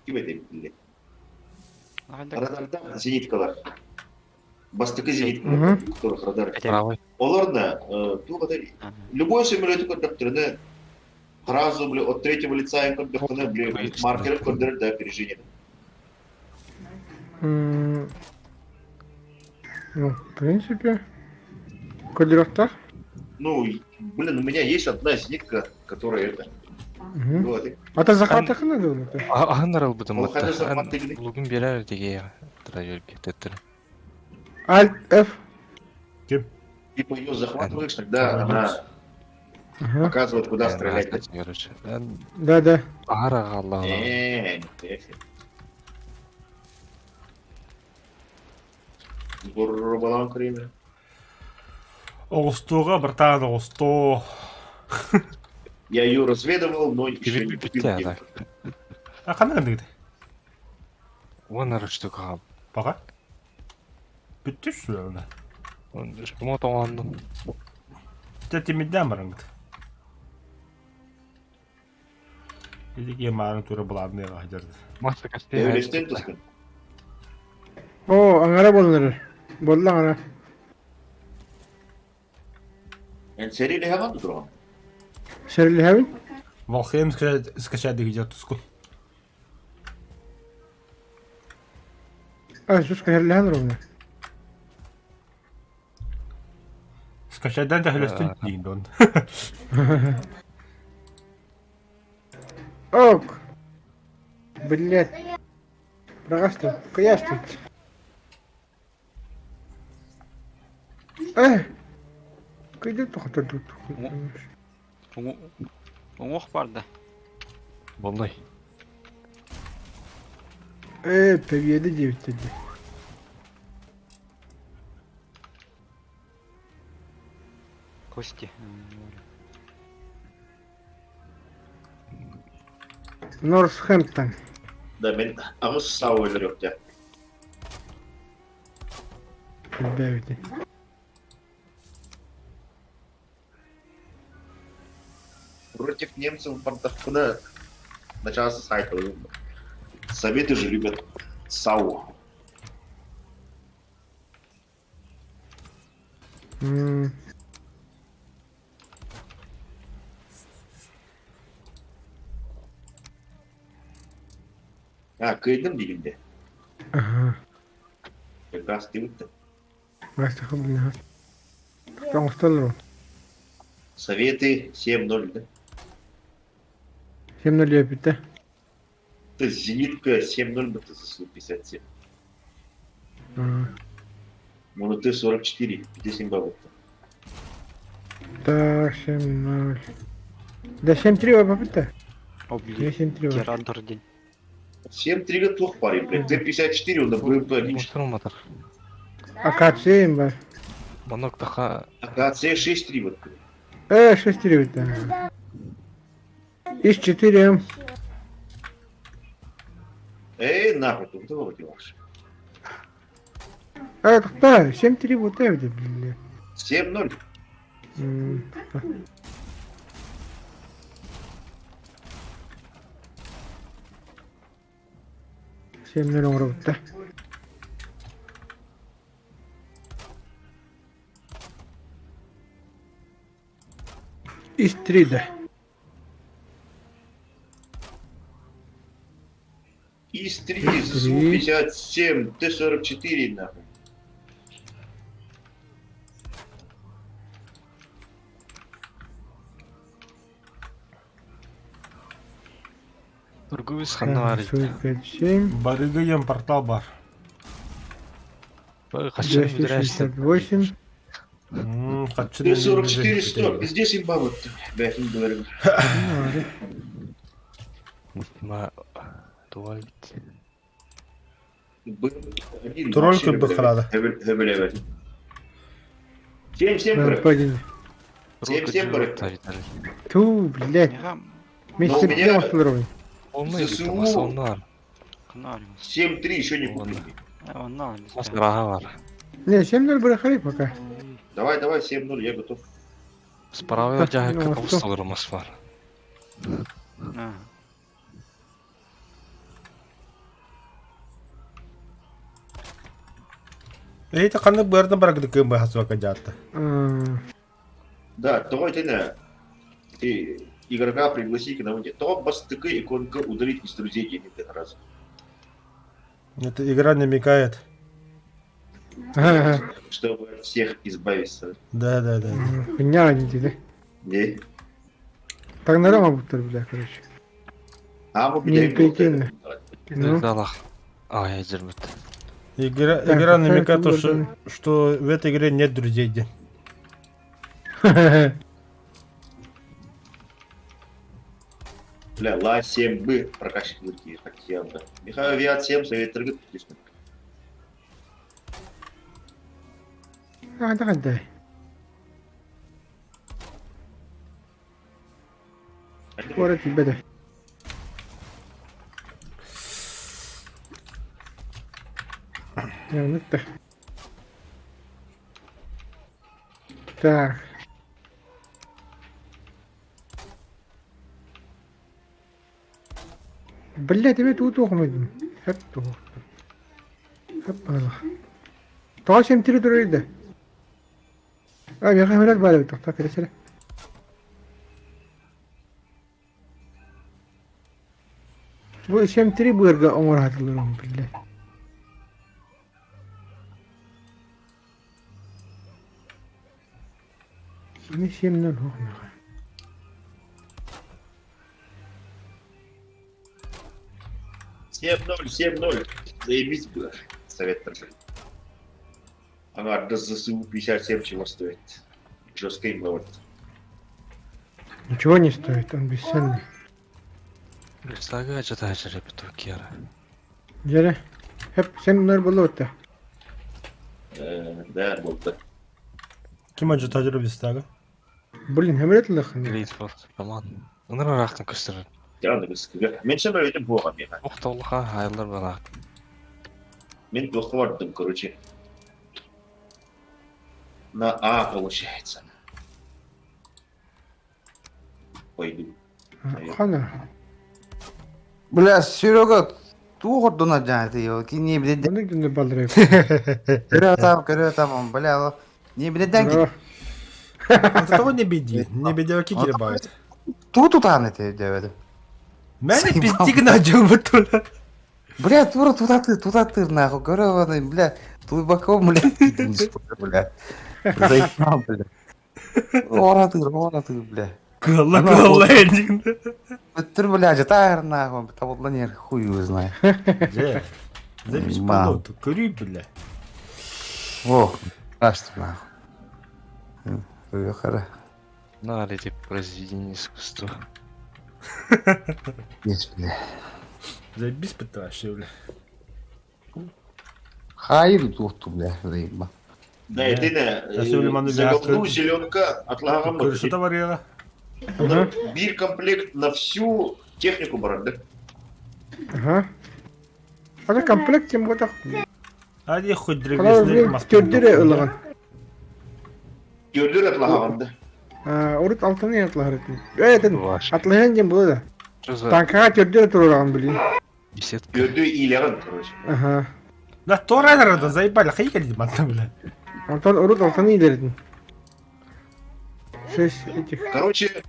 ким эти билли. Радарда зениткалар. Бастакы зениткалар, которых радар. Олар да, туох это любой самолет көрдөхтөрүнэ сразу, бля, от третьего лица им көрдөхтөрүнэ, бля, маркер көрдөрөр да опережение.
Ну, в принципе, көрдөрөхтөр.
Ну, блин, у меня есть одна зенитка, которая это.
Угу. А то захватахына да
Аһыннар ылбытым Лугун берер диге драйвер теттер.
Alt F.
Кем?
Типа ее захватываешь, тогда она показывает, куда стрелять.
Короче.
Да, да.
Ара Алла.
Бурбалан время.
Оҕустууга братан оҕустуу.
Я ее разведывал, но еще не купил.
А ханна гындыгыт?
Уон эрэ штука хаалбыт.
Пока. Бүттү сүрүнэ.
Шкума тоҥооннум.
Дьэ тимирдээн бараҥҥыт. Ити мааны тура былаанныаҕа сылдьар.
Мас кастей.
Өлестен тускун.
Оо, аҥара буоллар. Буолла аҥара.
Эн сэриилэһэҕин тутураҕын?
Сэриилэһэбин.
Волхем скачать дигидер тускун.
А, сус кэһэрлэһэн ровно.
Скачайдан төһөлөстүн диин дон.
Ок. Блять. Быраҕастым. Кыйаастым. Э. Кыйды тохтор
Уҥуох барда.
Боллой.
Э, победа диэбиттэр дии.
Кости.
Норсхэмптон.
Да, мен аҕыс саа өлөрүөхтэ.
Элбээбити.
Против немцев бардахпына начаас сайтылым. Советы же любят САУ.
М,
А, кыайдым дигинде.
Ага.
Как раз ты вот.
Бастакы билиһэ. Оҥостоллор.
Советы 7-0, да?
7-0 диэбиттэ.
То есть Зенитка 7-0 бы ЗСУ 57. Моно Т-44, 57 бабок.
Так, 7-0. Да 7-3 бабыта.
О, блин.
7-3.
Тирадор день.
7-3 готов парень, блядь. Т-54, он на БМП-1.
Мустар
Акация им бар.
Манок таха
АКЦ 6-3 вот.
6-3 битта. Ис 4М.
Эй, нахуй, тут кто ваш?
А, да, 7-3 вот это, блин.
7-0.
7-0 оҥоробут да. Ис 3 да.
ИС-3, ЗСУ-57, Т-44, нахуй.
Торговец ханна баар
5, 7,
Барыга диэн портал бар.
Хаччы
268.
Хаччы
Т-44, 100, пиздец имба вот. Бля, не говорю.
Ма туга бит.
Тролль курдук халаада.
Хөбүлэбэт. 7-7 көрө.
Один.
7-7 көрө.
Ту, блядь.
Но у
Мистер
меня-
Пемос
Полный
ЗСУ.
масоннар.
7-3 еще не купили.
Масараха бар.
Не, 7-0 барахали пока.
Давай, давай, 7-0, я готов.
Справа
Так,
жаһы
ну,
кабыс толорумас бар.
Эйти ханнык быардан барагыды кыым быһасыбакка дьаатта.
Да, того тена. Ты игрока пригласи к нам. То бастыка иконка удалить из друзей денег раз.
Это игра намекает.
Ага.
Чтобы от всех избавиться.
Да, да, да.
Хуйня не да.
Не?
Так норма будто, бля, короче.
А, мы
Не интуитивно. Ну.
Далах. Ай, жербит.
Игра,
Так,
игра
поставь
намекает, то, что,
выбор,
что в этой игре нет друзей. де.
Бля, Ла-7Б прокачки такие, хотя бы. Михаил Авиат 7, совет торгует, конечно.
А, давай, дай. Скоро тебе да. Оннук да. Так. Блядь, эбит уу туохумуйдун. Хэп туох. Хэп баҕалах. Тоҕо сэмтири турар да? А, миэхэ хэмэрэл баар эбит, тохтоо кэлэ сэрэ. Бу сэмтири быарга оҥоро сатыыллар биллэ. Аны сиэмнэн суох миэхэ.
7-0, 7-0. Заебись было. Совет прошли. Ага, ЗСУ 57 чего стоит. Жестко им ловит.
Ничего не стоит, он бесценный.
Сага жатаачы репетукера.
Дьэрэ, хэп сен буолла
Да, болды.
Ким ажытажыр бистага?
Блин, хэмэрэ тыллахын.
Глитфорд, Роман. Ыныр арахтан көстөрөр.
Яны бискиге. Мен сен өйдüm буға меха.
Охтолха хайлар барак.
Мен туохқа бардым, короче. На А получается. Пойду.
Хана.
Бля, Серега, туох ордуна дьааты, кини биле
Оны күндө балдырып.
көрө там, көрө там, бля, не биледен ки.
Того не беди, не беди, кикери бает.
Туу тутаан эти дебеди.
Мэни пиздик на жамытула.
Бля, тура тутаты, тутаты, нахуй, көрө аны, бля, глубоко, бля, бля. Заебал, бля. Оратыр, оратыр, бля.
Кылла кылла эдин.
Өттүр, бля, жатаар, нахуй, табылла не хуй его знает.
Же. Запись
Мам.
полоту, кури, бля.
О, страшно, нахуй. Хара.
На эти произведения искусства.
Есть, бля.
Заебись пытаешься, бля.
Хайр туохту, бля, заебал.
Да, это
Да, Сулейман
не. За голду
Ильяхов.
зеленка отлагам.
Что товарила?
Ага.
Бир комплект на всю технику барар, да?
Ага. Аны комплект тем вот
Али хоть
Халар
древесный
төрдөрө ылыган.
Көрдөр отлагам, да?
Урут алтыны атлар этин. Э,
Ваш.
атлыган дем было да.
Что за
Танкага төрдөрө тураган блин.
беседка?
Көрдө иляган, короче.
Ага.
Да тора да заебали, хайкали манта, бля.
Антон урут алтыны илердин. Шесть этих.
Короче,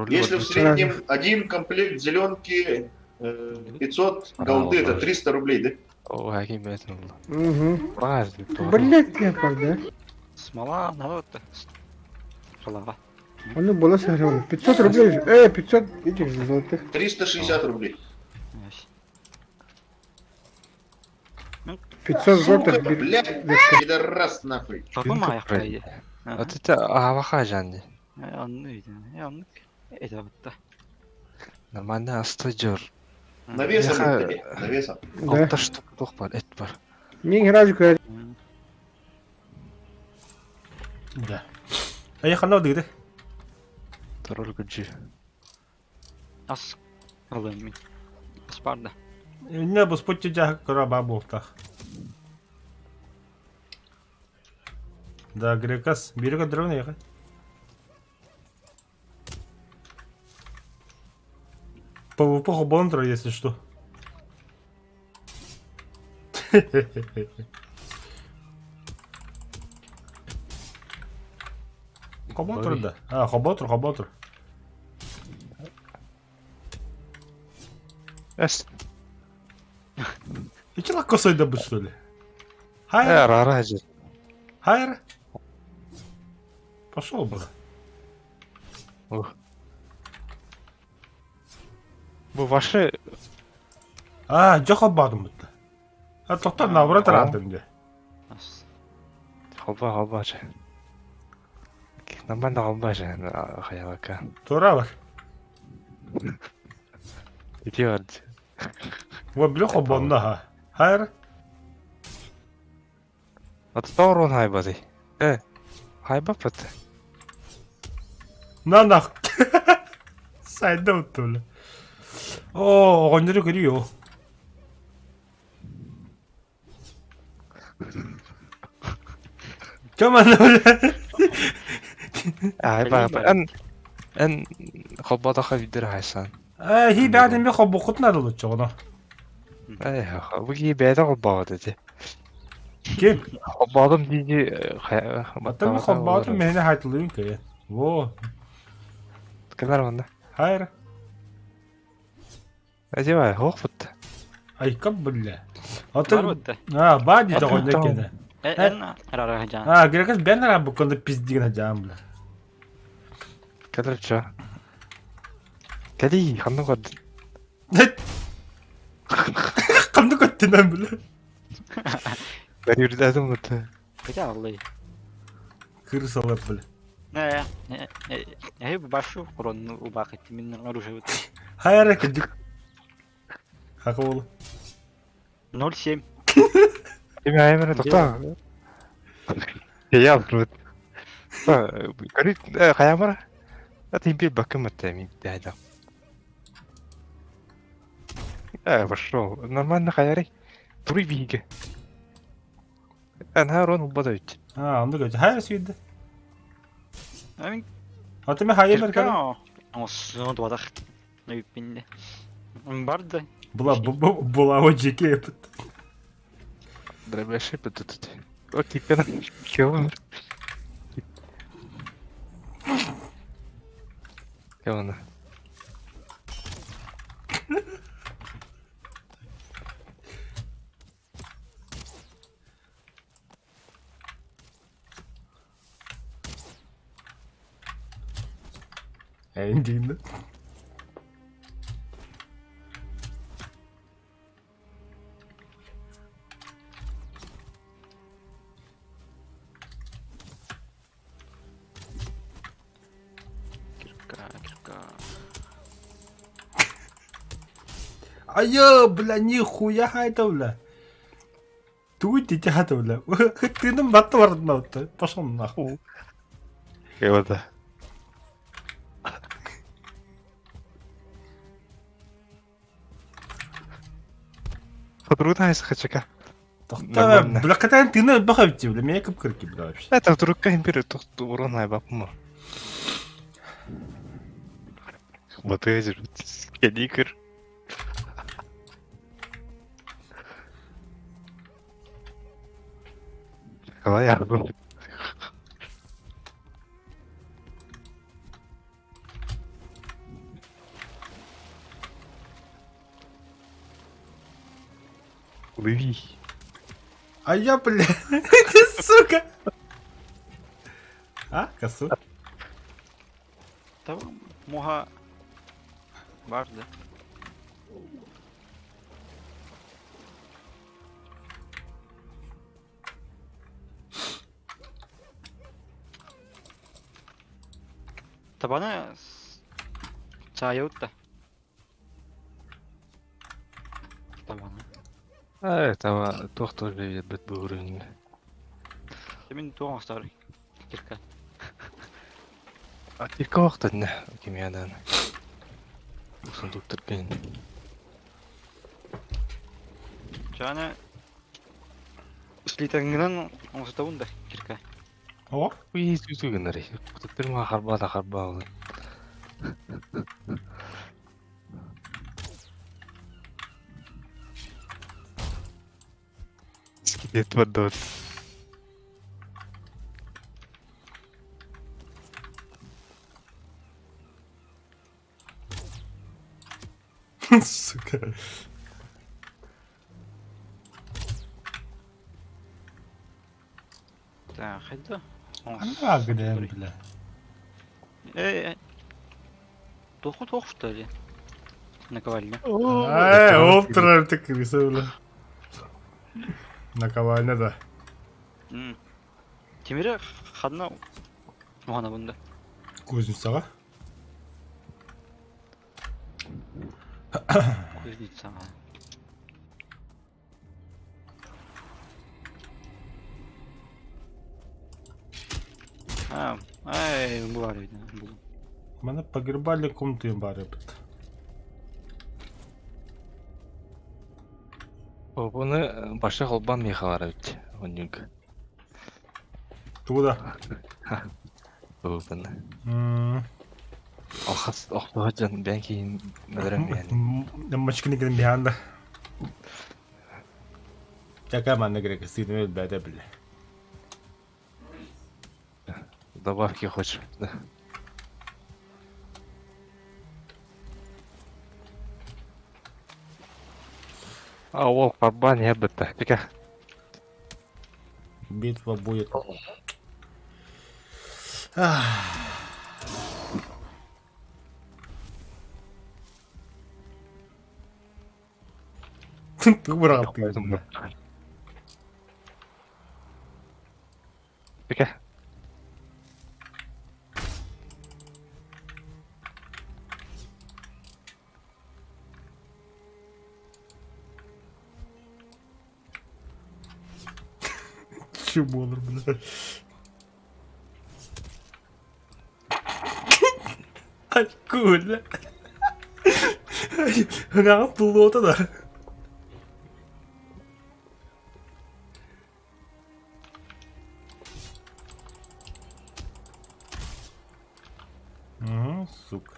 если в среднем один комплект зеленки 500 голды, это 300 рублей, да?
О, хаким бэтен.
Угу.
Праздник.
Блять, не да.
Смола, народ. Шалава.
Оны было сахаром. 500 рублей. 500 этих золотых.
360 рублей.
500
Сука,
золотых.
блядь, пидорас нахуй.
Потом аяқтай.
Вот это аваха жанди.
Анны анны. Это вот.
Нормально астажер.
Навесом
Меха-
это тебе, навесом.
Да.
Алта штук тух бар, эт бар.
Мен разы көрді.
Да. А я ханау дыгды.
Тролль гуджи.
Ас. Алым мен. Аспарда.
Не бу спутти жах кора бабу тах. Да, грекас, бирга дрона яха. ПВП хобонтра, если что. Хоботр, да. А, хоботр, хоботр.
Эс.
И че косой добыть, что ли? Хайр,
Э, рара же.
хайр. Пошел бы.
Ух. Бу ваши
А, жохо бадым бутта. А тоқтар наоборот
О.
радым де.
Ас.
холба холба же. Нормально холба же. Хаялака.
Тура бар.
Иди вард.
Вот блюхо бонна ха. Хайр.
Вот торон хайбады. Э. Хайба пат.
На нах. Сайда утулы. О, оғонжыры көріо. Кем аны бля?
Ай
Кэлин
ба
бар.
эн эн холбоотохо видер хайсан.
Э, хи бэйэтин би холбуккутун арылыччоҕуна.
Эй, бу киһи бэйэтэ холбообот ити.
Ким?
Холбоотум дии
Оттон мен холбоотум мэһини хайтылыын кыйы. Во,
Кэлэр манна.
хайр.
Одевай, хоохпут.
Айка бля.
Бар
Оттон
бутта.
а, баа дии
Атын
тоҕонньо
тоҕо.
кэнэ.
Э, эн арара жан.
А, грекас бен ара букконда пиздигин хажаам бля.
Кэлэр чо. Кэлии, ханна көрдүн?
Ханна көттүнэн бля.
Бәрүрдәдім бұты.
Хотя аллай.
Кырсалар бля.
Э, э, э, э, башу урон убак мин оружие вот.
Хайра кедик. Хака болу.
0,7.
Эми аймана тоқта. Я бут. Көрүт хаямара. Ат импи бакым атта ми дайда. Э, пошел. Нормально хаяри. Тури биге. Эн харон убада үт.
А, онда көчө. Хайра сүйдө.
Амин
Аты мен хайа бер кара.
Осын дуадах. Өйпинде. Бар да.
Була була о жеке бит.
Дробяши бит. О, кипена. Кевон. Кевон.
Эндин.
Кирка, кирка.
Айа, бля, нихуя хайта, бля. Туй дитя хата, бля. Тыным батты бардын ауты. Пошел нахуй.
Кевода. Подруга хачака.
Тоқта, бля, катан тыны баха битти, бля, меня кып кырки, бля, вообще.
Это вдруг империя тут урон айбапма. Батыгазер, кедикер. Қалай арбын? Плыви.
А я, бля, ты сука. А, косу.
Tamam. Muha vardı. Табана чайут да. Табана.
А, это туох тоже бит буурун.
Мен туоңстар кирка.
А тика вақтын кимиядан. Сундуктар кен.
Жана слитангынан оңстабын да кирка.
О,
Уй, сүзүгүнөр. Кутуктар ма харба да харба ол. Скелет водот.
сука.
Так, хайда.
Ана гдем, бля.
Э, Тоху тох что ли? Наковальня.
Ай, оптырар ты крыса, бля. Наковальня, да.
Темире хадна мухана бунда.
Кузницаға.
Кузница. А, ай, булар видно, бул.
Мана погребали комнаты бары бит.
Бұны башы холбан мехалар бит. Онюг.
Тугу да?
Тугу Алхас охтоһо дьон бэйэн киһин өлөрөн биһэн.
Мачкыны гынан биһаан да. Чака манна керек сыыны өлбөтө бile.
Добавки хочешь, да? А, ол карбан я бытта. Тика.
Битва будет. Ты брал ты.
Тика.
Чумолор, бля. Алькуля. Хаҥаҕын туллуота да. Угу, сука.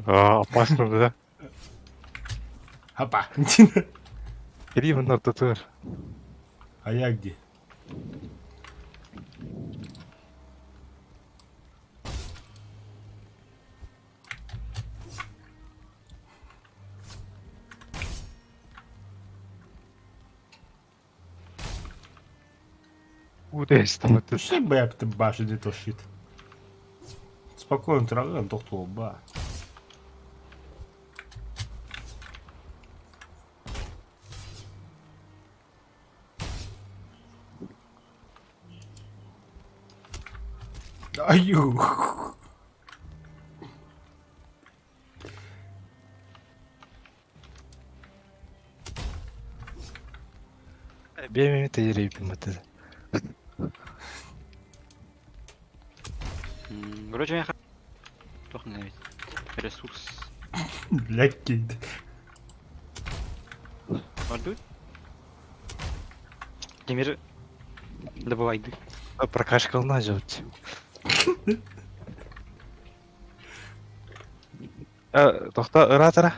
А, опасно, да?
Опа.
Иди в ортотугар.
А я где?
Удэстамыт.
Пошли бы ты башни не то щит. Спокойно траган тохтуол ба. Аю.
Биэми тэйрэйбин бата.
Вроде я Туох эбит. Ресурс.
Блядь, кейт.
Ордут? Демир добывайды.
Прокачкална жабыт. Тохта ыраатара.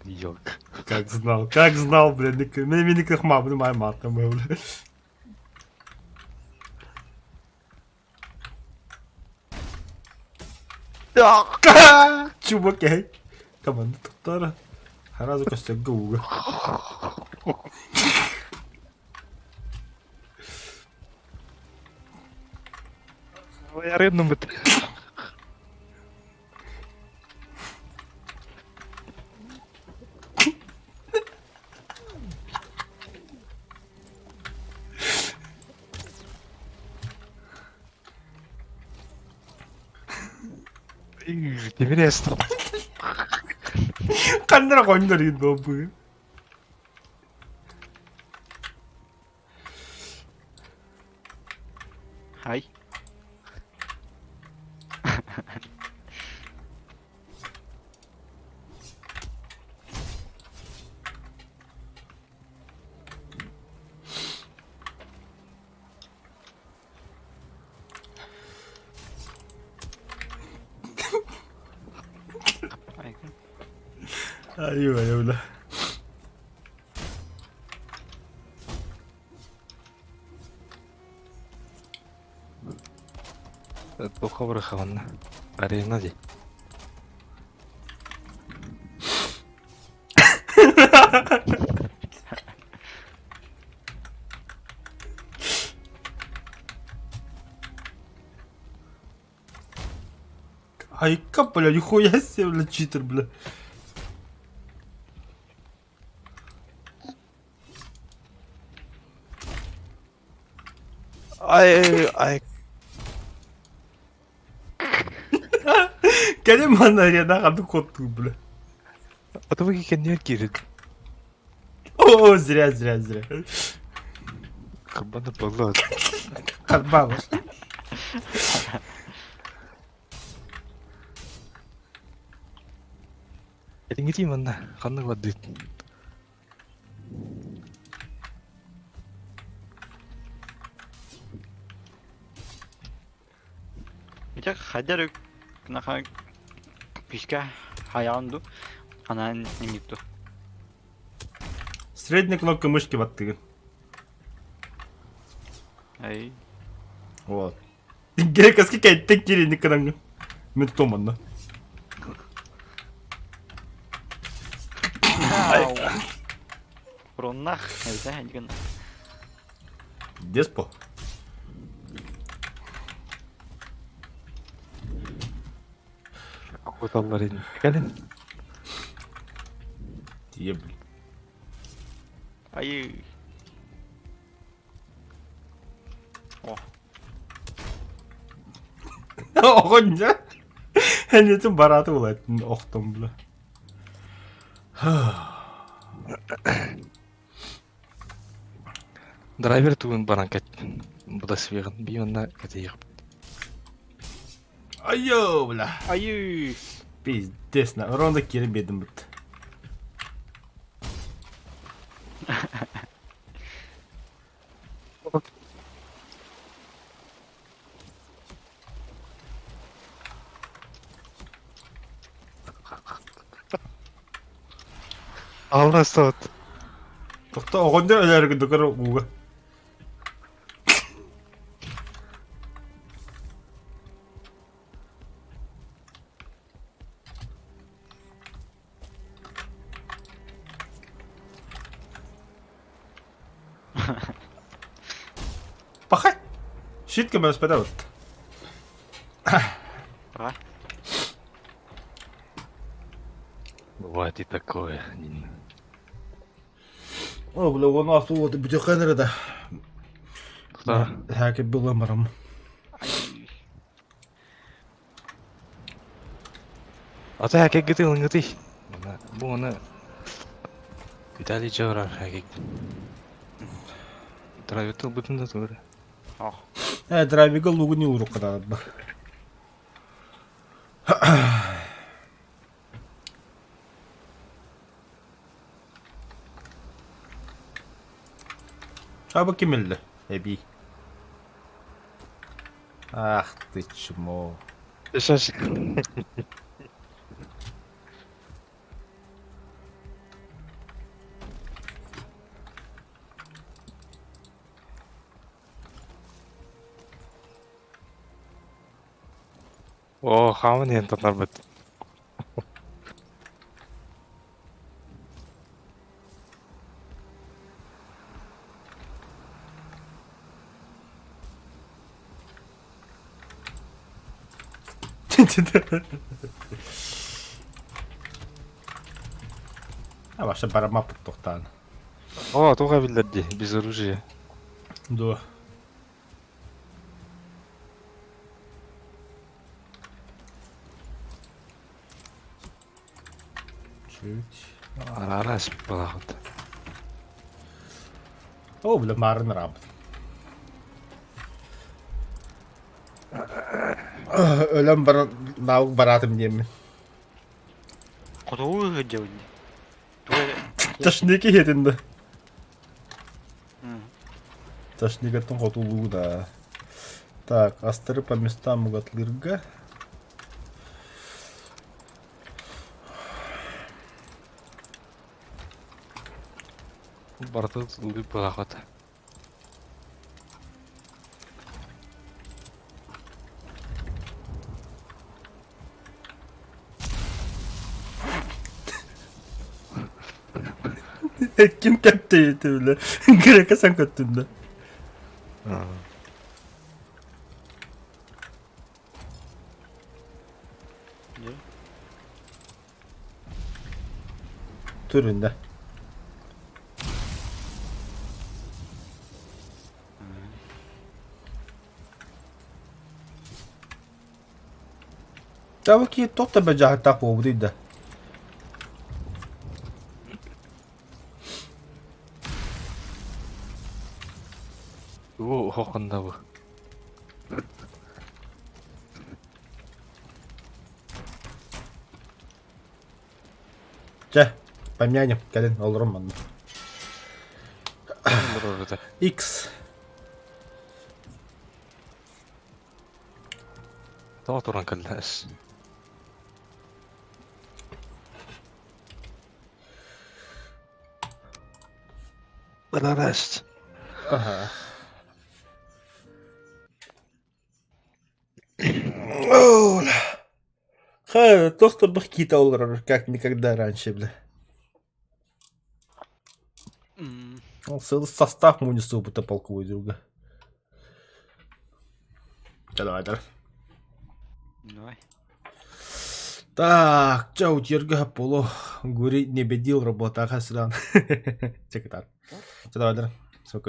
Йок.
Как знал, как знал, блядь, мен мин май матым, блядь. Чубакей. Команда туттара. Сразу костяк гуга.
Ярынным быт. Интересно.
Ханнара хоннор добы.
Хай.
Айуу, айуу, бля.
Туха бырахабанна. Арена ди.
Айка, бля, нихуя себе, бля, читер, бля.
Ай, ай.
Кэлин манна арена ханнык куоттуур бля.
А то вы кэннигэр киирин.
О, зря, зря, зря.
Кабана была.
Карбава.
Кэлиҥҥитий манна ханнык бардыт?
Ити хайдар наха күүскэ хайаҕын дуу, анаан инник дуу.
Средняя кнопка мышки баттыгын.
Эй.
Вот. Грекоски кэттик киринник кынаҥҥын. Мин тутуом манна.
Руннах, эбитэ, дигэн.
Деспо.
Куталлар ин. Кэлин.
Тиийэ блин.
Айыы. О.
Оҕонньор. Эннитин барааты булатын охтом бля.
Драйвер тугун баран кэт. Буда свиҕын би онна кэтиэхпит.
Айо, бля.
Айыы.
Пиздец, на ровно киирэн биэрдим бут.
Алла сот.
Тохто оҕонньор өлөөргүн дукар ууга. Пахай! Щит көмөлөспөтө вот.
Давай.
Бывает и такое.
О, бля, уон асту вот бүтүөххэ эрэ да.
Куда?
Хәке булам барам.
Ата хәкеггити ылынгытый. Бу оны Виталий Чаврар хәкек. Драйвер ылбытын да тугура.
Э, драйвига лугу не урукка да. Аба ким өллө? Эбии. Ах ты чмо.
Сейчас. О, хааман иһэн танарбыт.
А вообще барамаппыт тохтаан.
О, туга биллэрди, без оружия.
Дуо. Чуть.
Араас балахот.
О, бля, марын раб. Өлөн баран наук баратым диэммин.
Хотугу сылдьабын дии. Тугу эрэ
Тошники иһитин да. Тошникаттан хотулуу да. Так, астары по местам угатлырга.
Барыта тулуй балахот.
Ким кэптээти бile? Грека сан көттүн да. Түрүндэ. Табы киһи туох да бадьааһыктаах буолбутуй да.
Уу, хохонда бу.
Чэ, помянем, кэлин олорон манна. X.
Тоҕо туран кэллээс? Барараст.
Ага. Ха, туох да кита олорор, как никогда раньше, бля. Ол сыл состав мунньустуу будто полковой друга. Чэ, давай, давай.
Давай.
Так, чэ, утьерга полу. Гури не бедил работа хасран. Чекитар. Чэ, давай, давай.